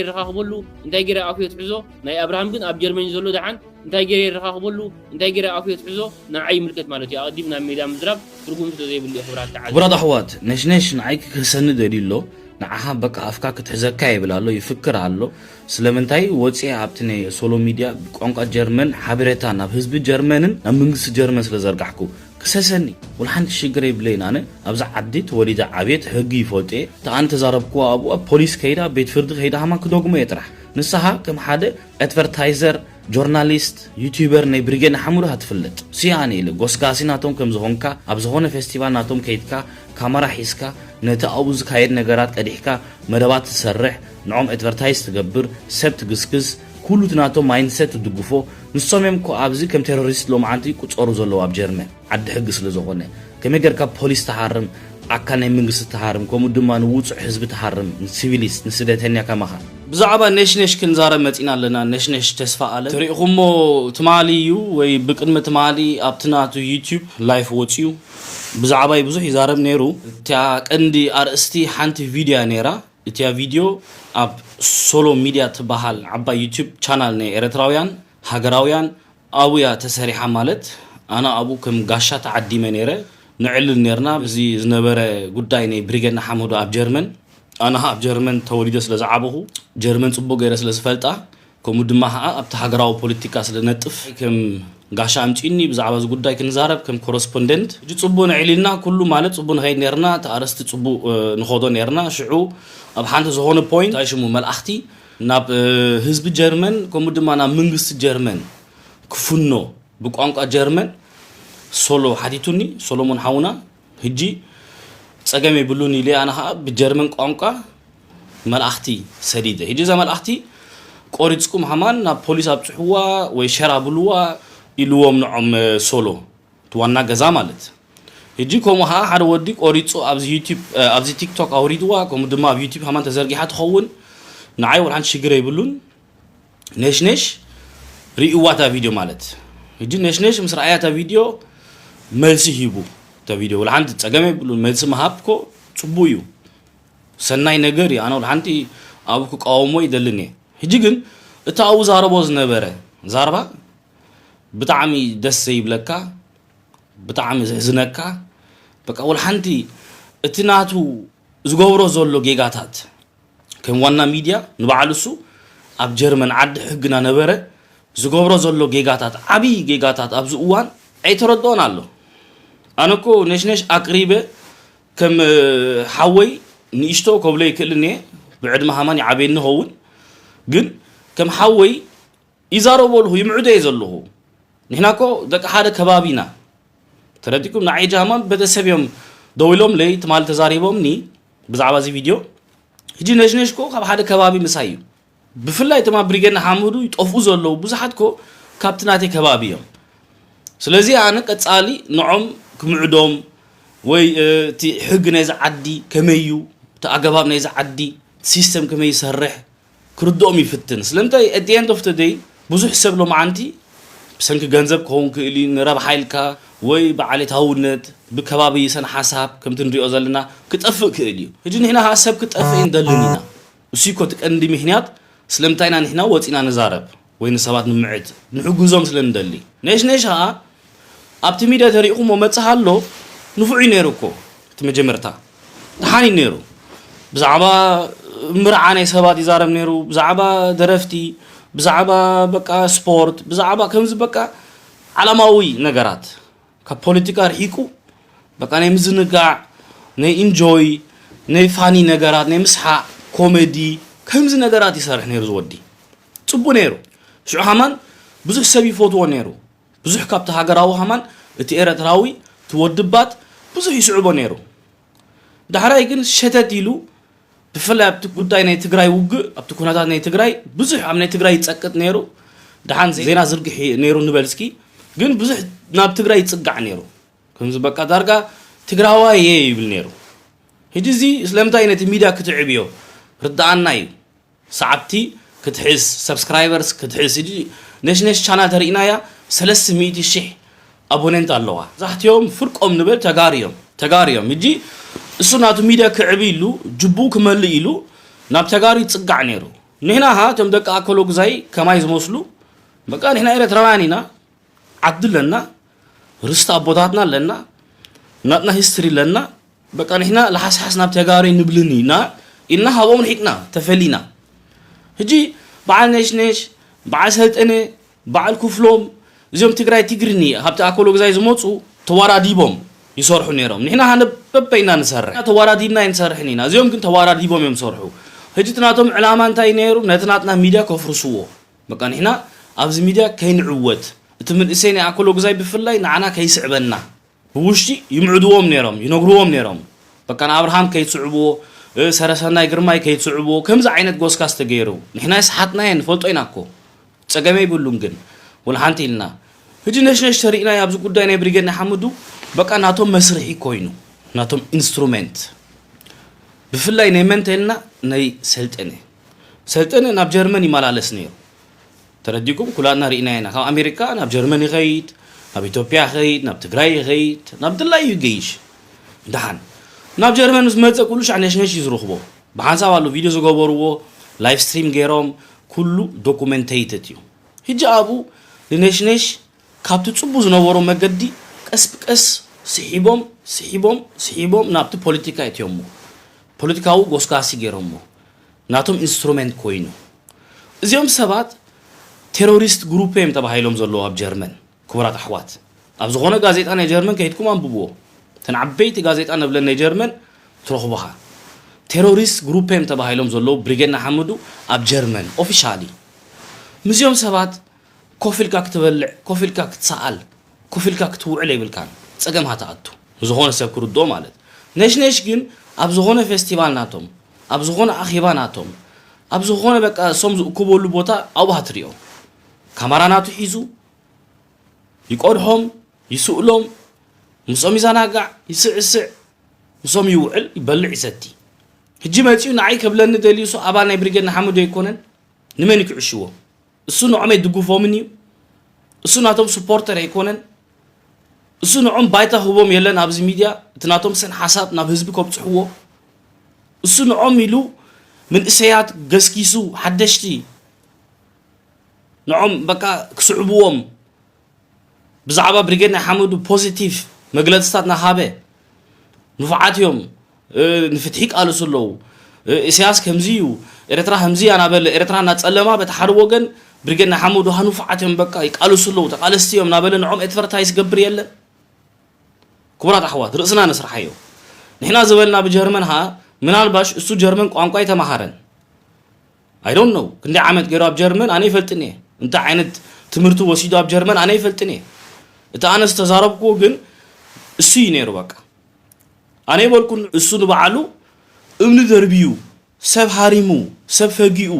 ይረኻኽበሉ እንታይ ገይረ ኣፍዮ ትሕዞ ናይ ኣብርሃም ግን ኣብ ጀርመን እዩ ዘሎ ደሓን እንታይ ገይረ ይረኻኽበሉ እንታይ ገይረ ኣፍዮ ትሕዞ ንዓይ ይምልከት ማለት እዩ ኣቐዲም ናብ ሜድያ ምዝራብ ትርጉም ስለ ዘይብሉ እዩ ክብራት ተዓዘብቲ። ክቡራት ኣሕዋት ነሽነሽ ንዓይ ክክህሰኒ ደልዩ ኣሎ ንዓኻ በቃ ኣፍካ ክትሕዘካ ይብል ኣሎ ይፍክር ኣሎ ስለምንታይ ወፅየ ኣብቲ ናይ ሶሎ ሚድያ ብቋንቋ ጀርመን ሓበሬታ ናብ ህዝቢ ጀርመንን ናብ መንግስቲ ጀርመን ስለ ዘርጋሕኩ ክሰሰኒ ወላ ሓንቲ ሽግር የብለይን ኣነ ኣብዛ ዓዲ ተወሊደ ዓብየ እቲ ሕጊ ይፈልጦ እየ እቲ ኣነ ተዛረብክዎ ኣብኡ ኣብ ፖሊስ ከይዳ ቤት ፍርዲ ከይዳ ሃማ ክደግሞ እየ ጥራሕ ንስኻ ከም ሓደ ኣድቨርታይዘር ጆርናሊስት ዩቲዩበር ናይ ብሪጌድ ንሓመዱ ኢኻ ትፍለጥ ስያነ ኢለ ጎስጋሲ ናቶም ከም ዝኾንካ ኣብ ዝኾነ ፌስቲቫል ናቶም ከይድካ ካመራ ሒዝካ ነቲ ኣብኡ ዝካየድ ነገራት ቀዲሕካ መደባት ትሰርሕ ንዖም ኣድቨርታይዝ ትገብር ሰብ ትግስግስ ኩሉ እቲ ናቶም ማይንድሰት ትድግፎ ንሶም እዮም እኮ ኣብዚ ከም ቴሮሪስት ሎምዓንቲ ይቁጸሩ ዘለዉ ኣብ ጀርመን ዓዲ ሕጊ ስለ ዝኾነ ከመይ ገርካ ፖሊስ ትሃርም ኣካል ናይ መንግስቲ ትሃርም ከምኡ ድማ ንውጹዕ ህዝቢ ትሃርም ንሲቪሊስት ንስደተኛ ከማኻ ብዛዕባ ነሽነሽ ክንዛረብ መፂና ኣለና ነሽነሽ ተስፋ ኣለም ተሪእኹሞ ትማሊ እዩ ወይ ብቅድሚ ትማሊ ኣብቲ ናቱ ዩቲዩብ ላይፍ ወፅዩ ብዛዕባይ ብዙሕ ይዛረብ ነይሩ እቲያ ቀንዲ ኣርእስቲ ሓንቲ ቪድዮ እያ ነይራ እቲያ ቪድዮ ኣብ ሶሎ ሚድያ ትበሃል ዓባይ ዩቲዩብ ቻናል ናይ ኤረትራውያን ሃገራውያን ኣብኡ እያ ተሰሪሓ ማለት ኣነ ኣብኡ ከም ጋሻ ተዓዲመ ነይረ ንዕልል ነርና እዚ ዝነበረ ጉዳይ ናይ ብሪገድ ንሓመዱ ኣብ ጀርመን ኣነ ኣብ ጀርመን ተወሊደ ስለ ዝዓበኹ ጀርመን ፅቡቅ ገይረ ስለ ዝፈልጣ ከምኡ ድማ ከዓ ኣብቲ ሃገራዊ ፖለቲካ ስለ ነጥፍ ከም ጋሻ ኣምፂኡኒ ብዛዕባ እዚ ጉዳይ ክንዛረብ ከም ኮረስፖንደንት ሕጂ ፅቡቅ ንዕሊልና ኩሉ ማለት ፅቡቅ ንኸይድ ነርና እቲ ኣረስቲ ፅቡቅ ንኸዶ ነርና ሽዑ ኣብ ሓንቲ ዝኾነ ፖይንት እንታይ ሽሙ መልኣኽቲ ናብ ህዝቢ ጀርመን ከምኡ ድማ ናብ መንግስቲ ጀርመን ክፍኖ ብቋንቋ ጀርመን ሶሎ ሓቲቱኒ ሶሎሞን ሓውና ህጂ ጸገም የብሉን ኢለ ኣነ ከዓ ብጀርመን ቋንቋ መልኣኽቲ ሰዲደ ህጂ እዛ መልኣኽቲ ቆሪፅኩም ሃማን ናብ ፖሊስ ኣብፅሕዋ ወይ ሸራ ብልዋ ኢልዎም ንዖም ሶሎ እቲ ዋና ገዛ ማለት ህጂ ከምኡ ከዓ ሓደ ወዲ ቆሪፁ ኣብዚ ቲክቶክ ኣውሪድዋ ከምኡ ድማ ኣብ ዩቲብ ሃማን ተዘርጊሓ ትኸውን ንዓይ ወላ ሓንቲ ሽግር የብሉን ነሽነሽ ሪእዋ እታ ቪድዮ ማለት ህጂ ነሽነሽ ምስ ረኣያ እታ ቪድዮ መልሲ ሂቡ እታ ቪድዮ ወላ ሓንቲ ፀገም የብሉን መልሲ ምሃብ እኮ ፅቡቅ እዩ ሰናይ ነገር እዩ ኣነ ወላ ሓንቲ ኣብኡ ክቃወሞ ይደልን እየ ህጂ ግን እቲ ኣብኡ ዛረቦ ዝነበረ ዛርባ ብጣዕሚ ደስ ዘይብለካ ብጣዕሚ ዘሕዝነካ በቃ ወላ ሓንቲ እቲ ናቱ ዝገብሮ ዘሎ ጌጋታት ከም ዋና ሚድያ ንባዕሉ እሱ ኣብ ጀርመን ዓዲ ሕግና ነበረ ዝገብሮ ዘሎ ጌጋታት ዓብዪ ጌጋታት ኣብዚ እዋን ኣይተረድኦን ኣሎ ኣነ እኮ ነሽነሽ ኣቅሪበ ከም ሓወይ ንእሽቶ ከብሎ ይክእልን እየ ብዕድመ ሃማን ይዓበየኒ ኸውን ግን ከም ሓወይ ይዛረቦ ኣለኹ ይምዕዶ እየ ዘለኹ ንሕና እኮ ደቂ ሓደ ከባቢ ኢና ተረዲኩም ንዓይ ጃማን ቤተሰብ እዮም ደዊሎም ለይ ትማሊ ተዛሪቦምኒ ብዛዕባ እዚ ቪድዮ ሕጂ ነሽነሽ እኮ ካብ ሓደ ከባቢ ምሳይ እዩ ብፍላይ እቶም ኣብ ብሪገን ሓሙዱ ይጠፍኡ ዘለዉ ብዙሓት እኮ ካብቲ ናተይ ከባቢ እዮም ስለዚ ኣነ ቀፃሊ ንዖም ክምዕዶም ወይ እቲ ሕጊ ናይዚ ዓዲ ከመይ እዩ እቲ ኣገባብ ናይዚ ዓዲ ሲስተም ከመይ ይሰርሕ ክርድኦም ይፍትን ስለምንታይ at the end of the day ብዙሕ ሰብ ሎምዓንቲ ብሰንኪ ገንዘብ ክኸውን ክእል እዩ ንረብሓ ኢልካ ወይ ብዓሌታውነት ብከባቢ ሰን ሓሳብ ከምቲ ንሪኦ ዘለና ክጠፍእ ክእል እዩ ሕጂ ንሕና ከዓ ሰብ ክጠፍእ እንደልን ኢና እሱ እኮ እቲ ቀንዲ ምክንያት ስለምንታይ ኢና ንሕና ወፂና ንዛረብ ወይ ንሰባት ንምዕድ ንሕግዞም ስለ ንደሊ ነሽነሽ ከዓ ኣብቲ ሚድያ ተሪእኹሞ መፅእ ኣሎ ንፉዕ እዩ ነይሩ እኮ እቲ መጀመርታ ደሓን እዩ ነይሩ ብዛዕባ ምርዓ ናይ ሰባት ይዛረብ ነይሩ ብዛዕባ ደረፍቲ ብዛዕባ በቃ ስፖርት ብዛዕባ ከምዚ በቃ ዓላማዊ ነገራት ካብ ፖለቲካ ርሒቁ በቃ ናይ ምዝንጋዕ ናይ ኢንጆይ ናይ ፋኒ ነገራት ናይ ምስሓቅ ኮሜዲ ከምዚ ነገራት ይሰርሕ ነይሩ ዝወዲ ፅቡቅ ነይሩ ሽዑ ሃማን ብዙሕ ሰብ ይፈትዎ ነይሩ ብዙሕ ካብቲ ሃገራዊ ሃማን እቲ ኤረትራዊ ትወድባት ብዙሕ ይስዕቦ ነይሩ ዳሕራይ ግን ሸተት ኢሉ ብፍላይ ኣብቲ ጉዳይ ናይ ትግራይ ውግእ ኣብቲ ኩነታት ናይ ትግራይ ብዙሕ ኣብ ናይ ትግራይ ይፀቅጥ ነይሩ ደሓን ዜና ዝርግሕ ነይሩ ንበል እስኪ ግን ብዙሕ ናብ ትግራይ ይፅጋዕ ነይሩ ከምዚ በቃ ዳርጋ ትግራዋይ እየ ይብል ነይሩ ሕጂ እዚ ስለምንታይ ነቲ ሚድያ ክትዕብዮ ርድኣና እዩ ሰዓብቲ ክትሕዝ subscribers ክትሕዝ ሕጂ ነሽነሽ ቻናል ተሪእናያ ሰለስተ ሚእቲ ሽሕ ኣቦነንት ኣለዋ ዛሕትዮም ፍርቆም ንበል ተጋርዮም ተጋርዮም ሕጂ እሱ ናቱ ሚድያ ክዕብ ኢሉ ጅቡኡ ክመልእ ኢሉ ናብ ተጋሩ ይፅጋዕ ነይሩ ንሕና ኻ እቶም ደቂ ኣኮሎጉዛይ ከማይ ዝመስሉ በቃ ንሕና ኤረትራውያን ኢና፣ ዓዲ ኣለና፣ ርስቲ ኣቦታትና ኣለና፣ ናትና ሂስትሪ ኣለና። በቃ ንሕና ለሓስሓስ ናብ ተጋሩ ንብልን ኢና ኢልና ሃቦም ርሒቅና ተፈሊና። ሕጂ በዓል ነሽነሽ፣ በዓል ሰልጠነ፣ በዓል ክፍሎም፣ እዚኦም ትግራይ ትግርኒ ካብቲ ኣኮሎግዛይ ዝመፁ ተዋራዲቦም ይሰርሑ ነይሮም። ንሕና ሃነ በበይና ንሰርሕ ተዋራዲብና ኣይንሰርሕን ኢና። እዚኦም ግን ተዋራዲቦም እዮም ዝሰርሑ። ሕጂ እቲ ናቶም ዕላማ እንታይ ነይሩ? ነቲ ናትና ሚድያ ከፍርስዎ። በቃ ንሕና ኣብዚ ሚድያ ከይንዕወት፣ እቲ ምንእሰይ ናይ ኣኮሎግዛይ ብፍላይ ንዓና ከይስዕበና ብውሽጢ ይምዕድዎም ነይሮም፣ ይነግርዎም ነይሮም። በቃ ንኣብርሃም ከይትስዕብዎ፣ እ፣ ሰረሰናይ ግርማይ ከይትስዕብዎ፣ ከምዚ ዓይነት ጎስጋስ ተገይሩ። ንሕና ይስሓትና እየ፣ ንፈልጦ ኢና እኮ። ጸገም የብሉን ግን፣ ወላ ሓንቲ ኢልና። ሕጂ ነሽነሽ ተሪእና ኣብዚ ጉዳይ ናይ ብሪጌድ ናይ ሓምዱ፣ በቃ ናቶም መስርሒ ኮይኑ፣ ናቶም ኢንስትሩሜንት። ብፍላይ ናይ መን ተልና ናይ ሰልጠነ። ሰልጠነ ናብ ጀርመን ይመላለስ ነይሩ። ተረዲኩም? ኩላትና ርኢና ኢና። ካብ ኣሜሪካ ናብ ጀርመን ይኸይድ፣ ናብ ኢትዮጵያ ይኸይድ፣ ናብ ትግራይ ይኸይድ፣ ናብ ድላዩ ይገይሽ። ደሓን ናብ ጀርመን ምስ መጸ ኩሉ ሻዕ ነሽነሽ እዩ ዝረኽቦ። ብሓንሳብ ኣሎ ቪድዮ ዝገበርዎ፣ ላይቭ ስትሪም ገይሮም፣ ኩሉ ዶኩመንተይትድ እዩ። ሕጂ ኣብኡ ንነሽነሽ ካብቲ ጽቡ ዝነበሮ መገዲ ቀስ ብቀስ ስሒቦም፣ ስሒቦም፣ ስሒቦም ናብቲ ፖለቲካ እትዮሞ። ፖለቲካዊ ጎስጋሲ ገይሮሞ። ናቶም ኢንስትሩሜንት ኮይኑ። እዚኦም ሰባት ቴሮሪስት ግሩፕ እዮም ተባሂሎም ዘለዉ ኣብ ጀርመን። ክቡራት ኣሕዋት፣ ኣብ ዝኾነ ጋዜጣ ናይ ጀርመን ከይድኩም ኣንብብዎ። እተን ዓበይቲ ጋዜጣ ንብለን ናይ ጀርመን ትረኽቡኻ። ቴሮሪስት ግሩፕ እዮም ተባሂሎም ዘለዉ ብሪጌድ ንሓመዱ ኣብ ጀርመን ኦፊሻሊ። ምስዚኦም ሰባት ኮፍ ኢልካ ክትበልዕ፣ ኮፍ ኢልካ ክትሰኣል፣ ኮፍ ኢልካ ክትውዕል የብልካን። ጸገም ሃ ትኣቱ። ንዝኾነ ሰብ ክርድኦ ማለት። ነሽነሽ ግን ኣብ ዝኾነ ፌስቲቫል ናቶም፣ ኣብ ዝኾነ ኣኼባ ናቶም፣ ኣብ ዝኾነ በቃ እሶም ዝእክበሉ ቦታ ኣብኡ ሃ ትሪኦ። ካማራ ናቱ ሒዙ ይቆድሖም፣ ይስእሎም፣ ምስኦም ይዘናጋዕ፣ ይስዕስዕ፣ ምስኦም ይውዕል፣ ይበልዕ፣ ይሰቲ። ሕጂ መጺኡ ንዓይ ከብለኒ ደልዩ እሱ ኣባል ናይ ብሪጌድ ንሓመዱ ኣይኮነን። ንመን እዩ ክዕሽዎ? እሱ ንዖም ኣይድግፎምን እዩ። እሱ ናቶም ስፖርተር ኣይኮነን። እሱ ንዖም ባይታ ህቦም የለን ኣብዚ ሚድያ፣ እቲ ናቶም ስን ሓሳብ ናብ ህዝቢ ከብጽሕዎ። እሱ ንዖም ኢሉ መንእሰያት ገስጊሱ፣ ሓደሽቲ ንዖም በቃ ክስዕብዎም፣ ብዛዕባ ብሪጌድ ናይ ሓመዱ ፖዚቲቭ መግለጽታት ናሃበ፣ ንፉዓት እዮም፣ እ፣ ንፍትሒ ይቃለሱ ኣለዉ፣ እ፣ ኢሳያስ ከምዚ እዩ፣ ኤርትራ ከምዚ እያ ናበለ፣ ኤርትራ እናጸለማ፣ በቲ ሓደ ወገን ብሪጌድ ናይ ሓመዱ ሃ ንፉዓት እዮም፣ በቃ ይቃለሱ ኣለዉ፣ ተቃለስቲ እዮም ናበለ ንዖም ኤድቨርታይዝ ገብር የለን። ክቡራት ኣሕዋት፣ ርእስና ነስርሓዮ። ንሕና ዝበልና ብጀርመን ሃ፣ ምናልባሽ እሱ ጀርመን ቋንቋ ኣይተማሃረን። I don't know ክንደይ ዓመት ገይሩ ኣብ ጀርመን ኣነ ይፈልጥን እየ። እንታይ ዓይነት ትምህርቲ ወሲዱ ኣብ ጀርመን ኣነ ይፈልጥን እየ። እቲ ኣነ ዝተዛረብክዎ ግን እሱ እዩ ነይሩ። በቃ ኣነ ይበልኩን እሱ ንባዕሉ እምኒ ደርብዩ፣ ሰብ ሃሪሙ፣ ሰብ ፈጊኡ፣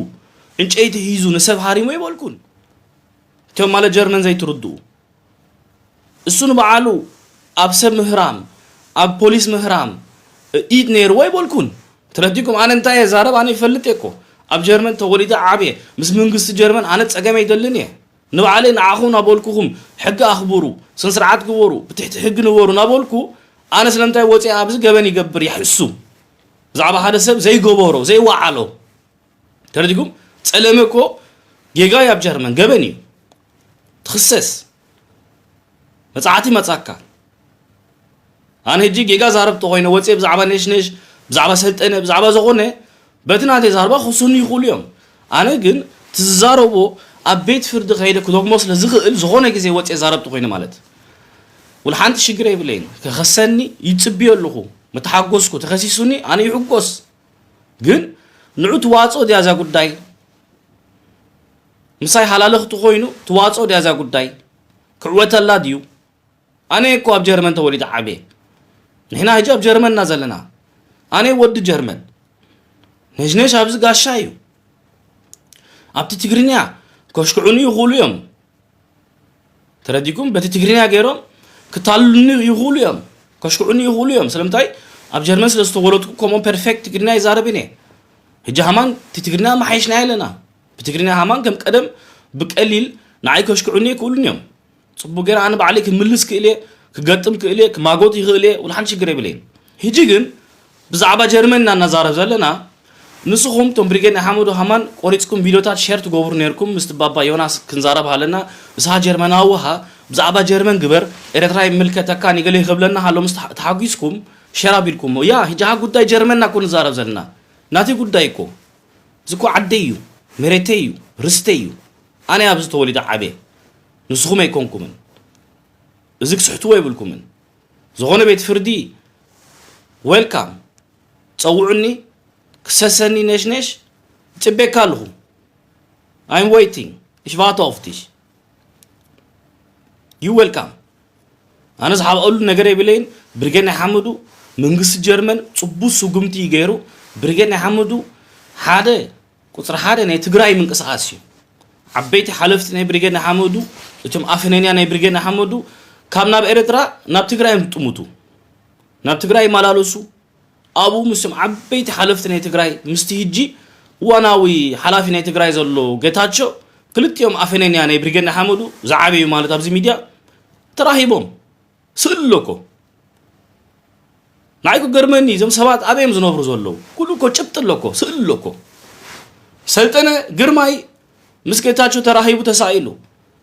ዕንጨይቲ ሒዙ ንሰብ ሃሪሙ ይበልኩን። እቶም ማለት ጀርመን ዘይትርድኡ። እሱ ንባዕሉ ኣብ ሰብ ምህራም፣ ኣብ ፖሊስ ምህራም ኢድ ነይርዎ ይበልኩን። ተረዲኩም? ኣነ እንታይ እየ ዛረብ? ኣነ ይፈልጥ እየ እኮ። ኣብ ጀርመን ተወሊደ ዓብየ። ምስ መንግስቲ ጀርመን ኣነ ጸገም ኣይደልን እየ። ንባዕለይ ንዓኹም ናበልኩኹም ሕጊ ኣኽብሩ፣ ስነ ስርዓት ግበሩ፣ ብትሕቲ ሕጊ ንበሩ ናበልኩ፣ ኣነ ስለምንታይ ወፂአ ኣብዚ ገበን ይገብር ይሕሱ? ብዛዕባ ሓደ ሰብ ዘይገበሮ፣ ዘይወዓሎ። ተረዲኩም? ጸለመ እኮ ጌጋ እዩ ኣብ ጀርመን፣ ገበን እዩ። ትኽሰስ። መጽዓቲ መጻካ። ኣነ ሕጂ ጌጋ ዛረብ ተኾይነ ወጽየ ብዛዕባ ነሽነሽ፣ ብዛዕባ ሰልጠነ፣ ብዛዕባ ዝኾነ በቲ ናተይ ዛርባ ክሱኑ ይኽእሉ እዮም። ኣነ ግን እቲ ዝዛረቦ ኣብ ቤት ፍርዲ ከይደ ክደግሞ ስለ ዝኽእል ዝኾነ ግዜ ወጽየ ዛረብ ተኾይነ ማለት ውል ሓንቲ ሽግር የብለይን። ክኸሰኒ ይጽብዮ ኣለኹ። ምተሓጎስኩ ተኸሲሱኒ ኣነ ይሕጎስ። ግን ንዑ ትዋጾ ድያ እዛ ጉዳይ? ምሳይ ሃላለኽቲ ኮይኑ ትዋጾ ድያ እዛ ጉዳይ? ክዕወተላ ድዩ? ኣነ እኮ ኣብ ጀርመን ተወሊደ ዓብየ። ንሕና ሕጂ ኣብ ጀርመን እና ዘለና። ኣነ ወዲ ጀርመን። ነሽነሽ ኣብዚ ጋሻ እዩ። ኣብቲ ትግርኛ ከሽክዑኒ ይኽእሉ እዮም። ተረዲኩም? በቲ ትግርኛ ገይሮም ክታልሉኒ ይኽእሉ እዮም። ከሽክዑኒ ይኽእሉ እዮም። ስለምንታይ? ኣብ ጀርመን ስለ ዝተወለድኩ ከምኦም ፐርፌክት ትግርኛ ይዛረብን እየ። ሕጂ ሃማን እቲ ትግርኛ መሓይሽና ኣለና። ብትግርኛ ሃማን ከም ቀደም ብቀሊል ንዓይ ከሽክዑኒ ይኽእሉን እዮም። ጽቡቅ ገይረ ኣነ ባዕለይ ክምልስ ክእል እየ፣ ክገጥም ክእል እየ፣ ክማጎት ይኽእል እየ፣ ወላ ሓንቲ ሽግር የብለይን። ሕጂ ግን ብዛዕባ ጀርመን ኢና እናዛረብ ዘለና። ንስኹም እቶም ብሪጌድ ንሓመዱ ሃማን ቆሪጽኩም ቪድዮታት ሸር ትገብሩ ነርኩም። ምስቲ ባባ ዮናስ ክንዛረብ ሃለና፣ ንስኻ ጀርመናዊ ሃ፣ ብዛዕባ ጀርመን ግበር፣ ኤርትራ ይምልከተካ፣ ንገለ ይኽብለና ሃሎ ምስ ተሓ-፣ ተሓጒስኩም ሸር ኣቢልኩሞ። ያ፣ ሕጂ ሃ ጉዳይ ጀርመንና እኮ ንዛረብ ዘለና። ናተይ ጉዳይ እኮ። እዚ እኮ ዓደይ እዩ፣ መሬተይ እዩ፣ ርስተይ እዩ። ኣነ ኣብዚ ተወሊደ ዓብየ። ንስኹም ኣይኮንኩምን። እዚ ክስሕትዎ የብልኩምን። ዝኾነ ቤት ፍርዲ፣ ዌልካም። ጸውዑኒ፣ ክሰሰኒ ነሽነሽ፣ ጽቤካ ኣለኹ። I'm waiting. Ich warte auf dich. You welcome. ኣነ ዝሓብኣሉ ነገር የብለይን። ብሪጌድ ናይ ሓመዱ መንግስቲ ጀርመን ጽቡቅ ስጉምቲ እዩ ገይሩ። ብሪጌድ ናይ ሓመዱ ሓደ፣ ቁጽሪ ሓደ ናይ ትግራይ ምንቅስቃስ እዩ። ዓበይቲ ሓለፍቲ ናይ ብሪጌድ ናይ ሓመዱ፣ እቶም ኣፈነንያ ናይ ብሪጌድ ናይ ሓመዱ ካብ ናብ ኤርትራ ናብ ትግራይ እዮም ዝጥምቱ። ናብ ትግራይ ይመላለሱ። ኣብኡ ምስቶም ዓበይቲ ሓለፍቲ ናይ ትግራይ፣ ምስቲ ህጂ እዋናዊ ሓላፊ ናይ ትግራይ ዘሎ ጌታቸው፣ ክልቲኦም ኣፈነንያ ናይ ብሪጌድ ንሓመዱ ዝዓበዩ ማለት ኣብዚ ሚድያ ተራሂቦም። ስእሊ ኣሎ እኮ። ንዓይ እኮ ገርመኒ፣ እዞም ሰባት ኣበይ እዮም ዝነብሩ ዘለዉ? ኩሉ እኮ ጭብጢ ኣሎ እኮ፣ ስእሊ ኣሎ እኮ። ሰልጠነ ግርማይ ምስ ጌታቸው ተራሂቡ ተሳኢሉ።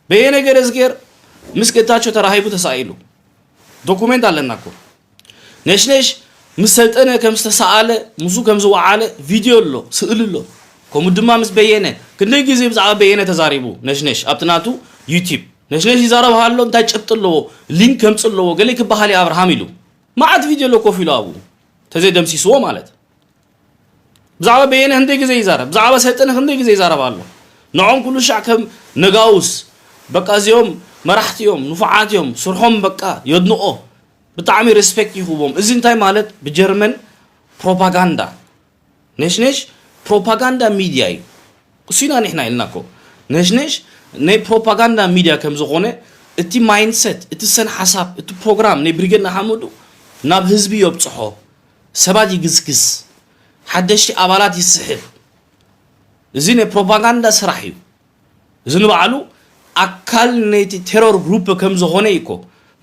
በየነ ገረዝጌር ምስ ጌታቸው ተራሂቡ ተሳኢሉ። ዶኩሜንት ኣለና እኮ። ነሽነሽ ምስ ሰልጠነ ከም ዝተሳኣለ፣ ምስኡ ከም ዝወዓለ ቪድዮ ኣሎ፣ ስእሊ ኣሎ። ከምኡ ድማ ምስ በየነ፣ ክንደይ ግዜ ብዛዕባ በየነ ተዛሪቡ ነሽነሽ ኣብቲ ናቱ ዩቲብ። ነሽነሽ ይዛረብ ኣሎ፣ እንታይ ጭብጢ ኣለዎ፣ ሊንክ ከምጽእ ኣለዎ፣ ገለ ክበሃል እዩ ኣብርሃም ኢሉ። መዓት ቪድዮ ኣሎ ኮፍ ኢሉ ኣብኡ፣ ተዘይደምሲስዎ ማለት። ብዛዕባ በየነ ክንደይ ግዜ ይዛረብ፣ ብዛዕባ ሰልጠነ ክንደይ ግዜ ይዛረብ ኣሎ። ንዖም ኩሉ ሻዕ ከም ነጋውስ፣ በቃ እዚኦም መራሕቲ እዮም፣ ንፉዓት እዮም፣ ስርሖም በቃ የድንቆ፣ ብጣዕሚ ሪስፔክት ይህቦም። እዚ እንታይ ማለት? ብጀርመን ፕሮፓጋንዳ። ነሽነሽ ፕሮፓጋንዳ ሚድያ እዩ። እሱ ኢና ንሕና ኢልና እኮ። ነሽነሽ ናይ ፕሮፓጋንዳ ሚድያ ከም ዝኾነ፣ እቲ ማይንድሰት፣ እቲ ሰን ሓሳብ፣ እቲ ፕሮግራም ናይ ብሪጌድ ንሓመዱ ናብ ህዝቢ የብጽሖ፣ ሰባት ይግስግስ፣ ሓደሽቲ ኣባላት ይስሕብ። እዚ ናይ ፕሮፓጋንዳ ስራሕ እዩ። እዚ ንባዕሉ ኣካል ናይቲ ቴሮር ግሩፕ ከም ዝኾነ እዩ እኮ።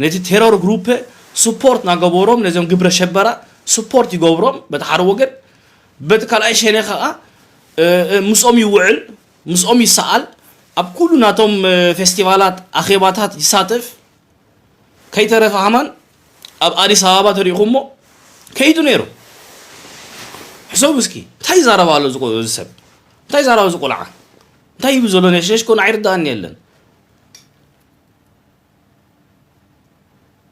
ነቲ ቴሮር ግሩፕ ስፖርት እናገበሮም፣ ነዞም ግብረ ሸበራ ስፖርት ይገብሮም በቲ ሓደ ወገን፣ በቲ ካልኣይ ሸነ ከዓ፣ እ፣ እ፣ ምስኦም ይውዕል፣ ምስኦም ይሰኣል፣ ኣብ ኩሉ ናቶም፣ እ፣ ፌስቲቫላት፣ ኣኼባታት ይሳተፍ። ከይተረፈ ሃማን ኣብ ኣዲስ ኣበባ ተሪእኹሞ ከይዱ ነይሩ። ሕሰቡ እስኪ፣ እንታይ ይዛረብ ኣሎ እዚ ቆ-፣ እዚ ሰብ? እንታይ ይዛረብ እዚ ቆልዓ? እንታይ ይብል ዘሎ ነሽነሽ እኮ ንዓይ ርድኣኒ የለን።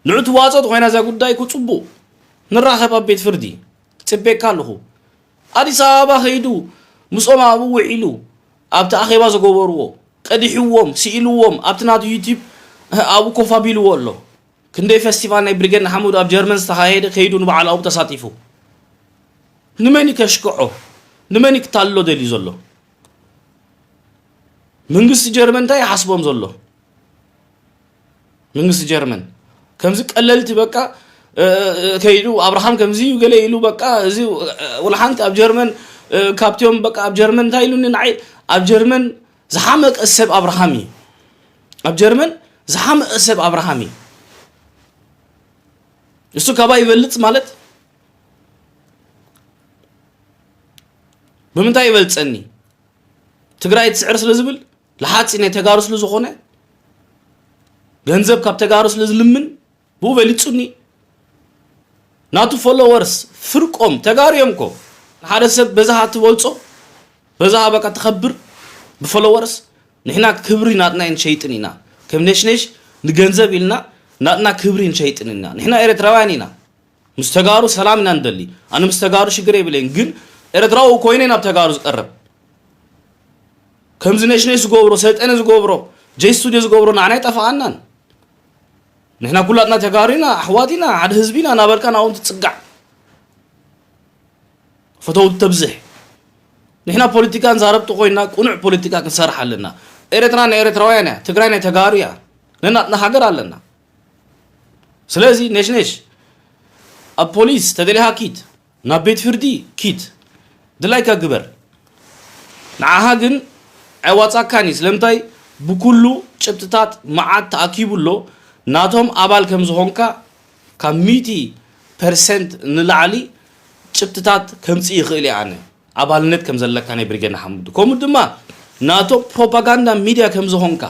ንዑ ትዋፀጥ ኮይና እዛ ጉዳይ እኮ ፅቡቅ። ንራኸብ ኣብ ቤት ፍርዲ። ክፅበየካ ኣለኹ። ኣዲስ ኣበባ ከይዱ ምስኦም ኣብኡ ውዒሉ ኣብቲ ኣኼባ ዝገበርዎ ቀዲሕዎም፣ ስኢልዎም፣ ኣብቲ ናቱ ዩቲብ ኣብኡ ኮፍ ኣቢልዎ ኣሎ። ክንደይ ፌስቲቫል ናይ ብሪጌድ ንሓመዱ ኣብ ጀርመን ዝተኻየደ ከይዱ ንባዕሉ ኣብኡ ተሳቲፉ። ንመን እዩ ከሽክዖ? ንመን እዩ ክታልሎ ደልዩ ዘሎ? መንግስቲ ጀርመን እንታይ ይሓስቦም ዘሎ? መንግስቲ ጀርመን ከምዚ ቀለልቲ በቃ፣ እ፣ እ፣ ከይዱ ኣብርሃም ከምዚ እዩ ገለ ኢሉ በቃ፣ እዚ፣ እ፣ ወላ ሓንቲ ኣብ ጀርመን፣ እ፣ ካብቲኦም በቃ ኣብ ጀርመን እንታይ ኢሉኒ ንዓይ፣ ኣብ ጀርመን ዝሓመቀ ሰብ ኣብርሃም እዩ። ኣብ ጀርመን ዝሓመቀ ሰብ ኣብርሃም እዩ። እሱ ካባይ ይበልጽ ማለት ብምንታይ ይበልጸኒ? ትግራይ ትስዕር ስለ ዝብል፣ ለሓፂ ናይ ተጋሩ ስለ ዝኾነ፣ ገንዘብ ካብ ተጋሩ ስለ ዝልምን፣ ብኡ በሊጹኒ። ናቱ ፎሎወርስ ፍርቆም ተጋሩ እዮም እኮ። ንሓደ ሰብ በዛሃ ትበልጾ፣ በዛሃ በቃ ትኸብር ብፎሎወርስ። ንሕና ክብሪ ናትና ንሸይጥን ኢና። ከም ነሽነሽ ንገንዘብ ኢልና ናትና ክብሪ ንሸይጥን ኢና። ንሕና ኤርትራውያን ኢና። ምስ ተጋሩ ሰላም ኢና ንደሊ። ኣነ ምስ ተጋሩ ሽግር የብለይን፣ ግን ኤርትራዊ ኮይነ ናብ ተጋሩ ዝቀርብ። ከምዚ ነሽነሽ ዝገብሮ፣ ሰልጠነ ዝገብሮ፣ ጀይ ስቱድዮ ዝገብሮ ንዓና ኣይጠፍኣናን። ንሕና ኩላትና ተጋሩ ኢና፣ ኣሕዋት ኢና፣ ሓደ ህዝቢ ኢና እናበልካ ናብኦም ትጽጋዕ። ፈተውቲ ተብዝሕ። ንሕና ፖለቲካ ንዛረብ ተኾይንና ቅኑዕ ፖለቲካ ክንሰርሕ ኣለና። ኤርትራ ናይ ኤርትራውያን እያ፣ ትግራይ ናይ ተጋሩ እያ። ነናትና ሃገር ኣለና። ስለዚ ነሽነሽ ኣብ ፖሊስ ተደሊኻ ኪድ፣ ናብ ቤት ፍርዲ ኪድ፣ ድላይካ ግበር። ንዓኻ ግን ኣይዋጻካን እዩ። ስለምንታይ? ብኩሉ ጭብጥታት መዓት ተኣኪቡ ኣሎ። ናቶም ኣባል ከም ዝኾንካ ካብ ሚእቲ ፐርሰንት ንላዕሊ ጭብጥታት ከምጽእ ይኽእል እየ ኣነ። ኣባልነት ከም ዘለካ ናይ ብሪጌድ ንሓመዱ፣ ከምኡ ድማ ናቶም ፕሮፓጋንዳ ሚድያ ከም ዝኾንካ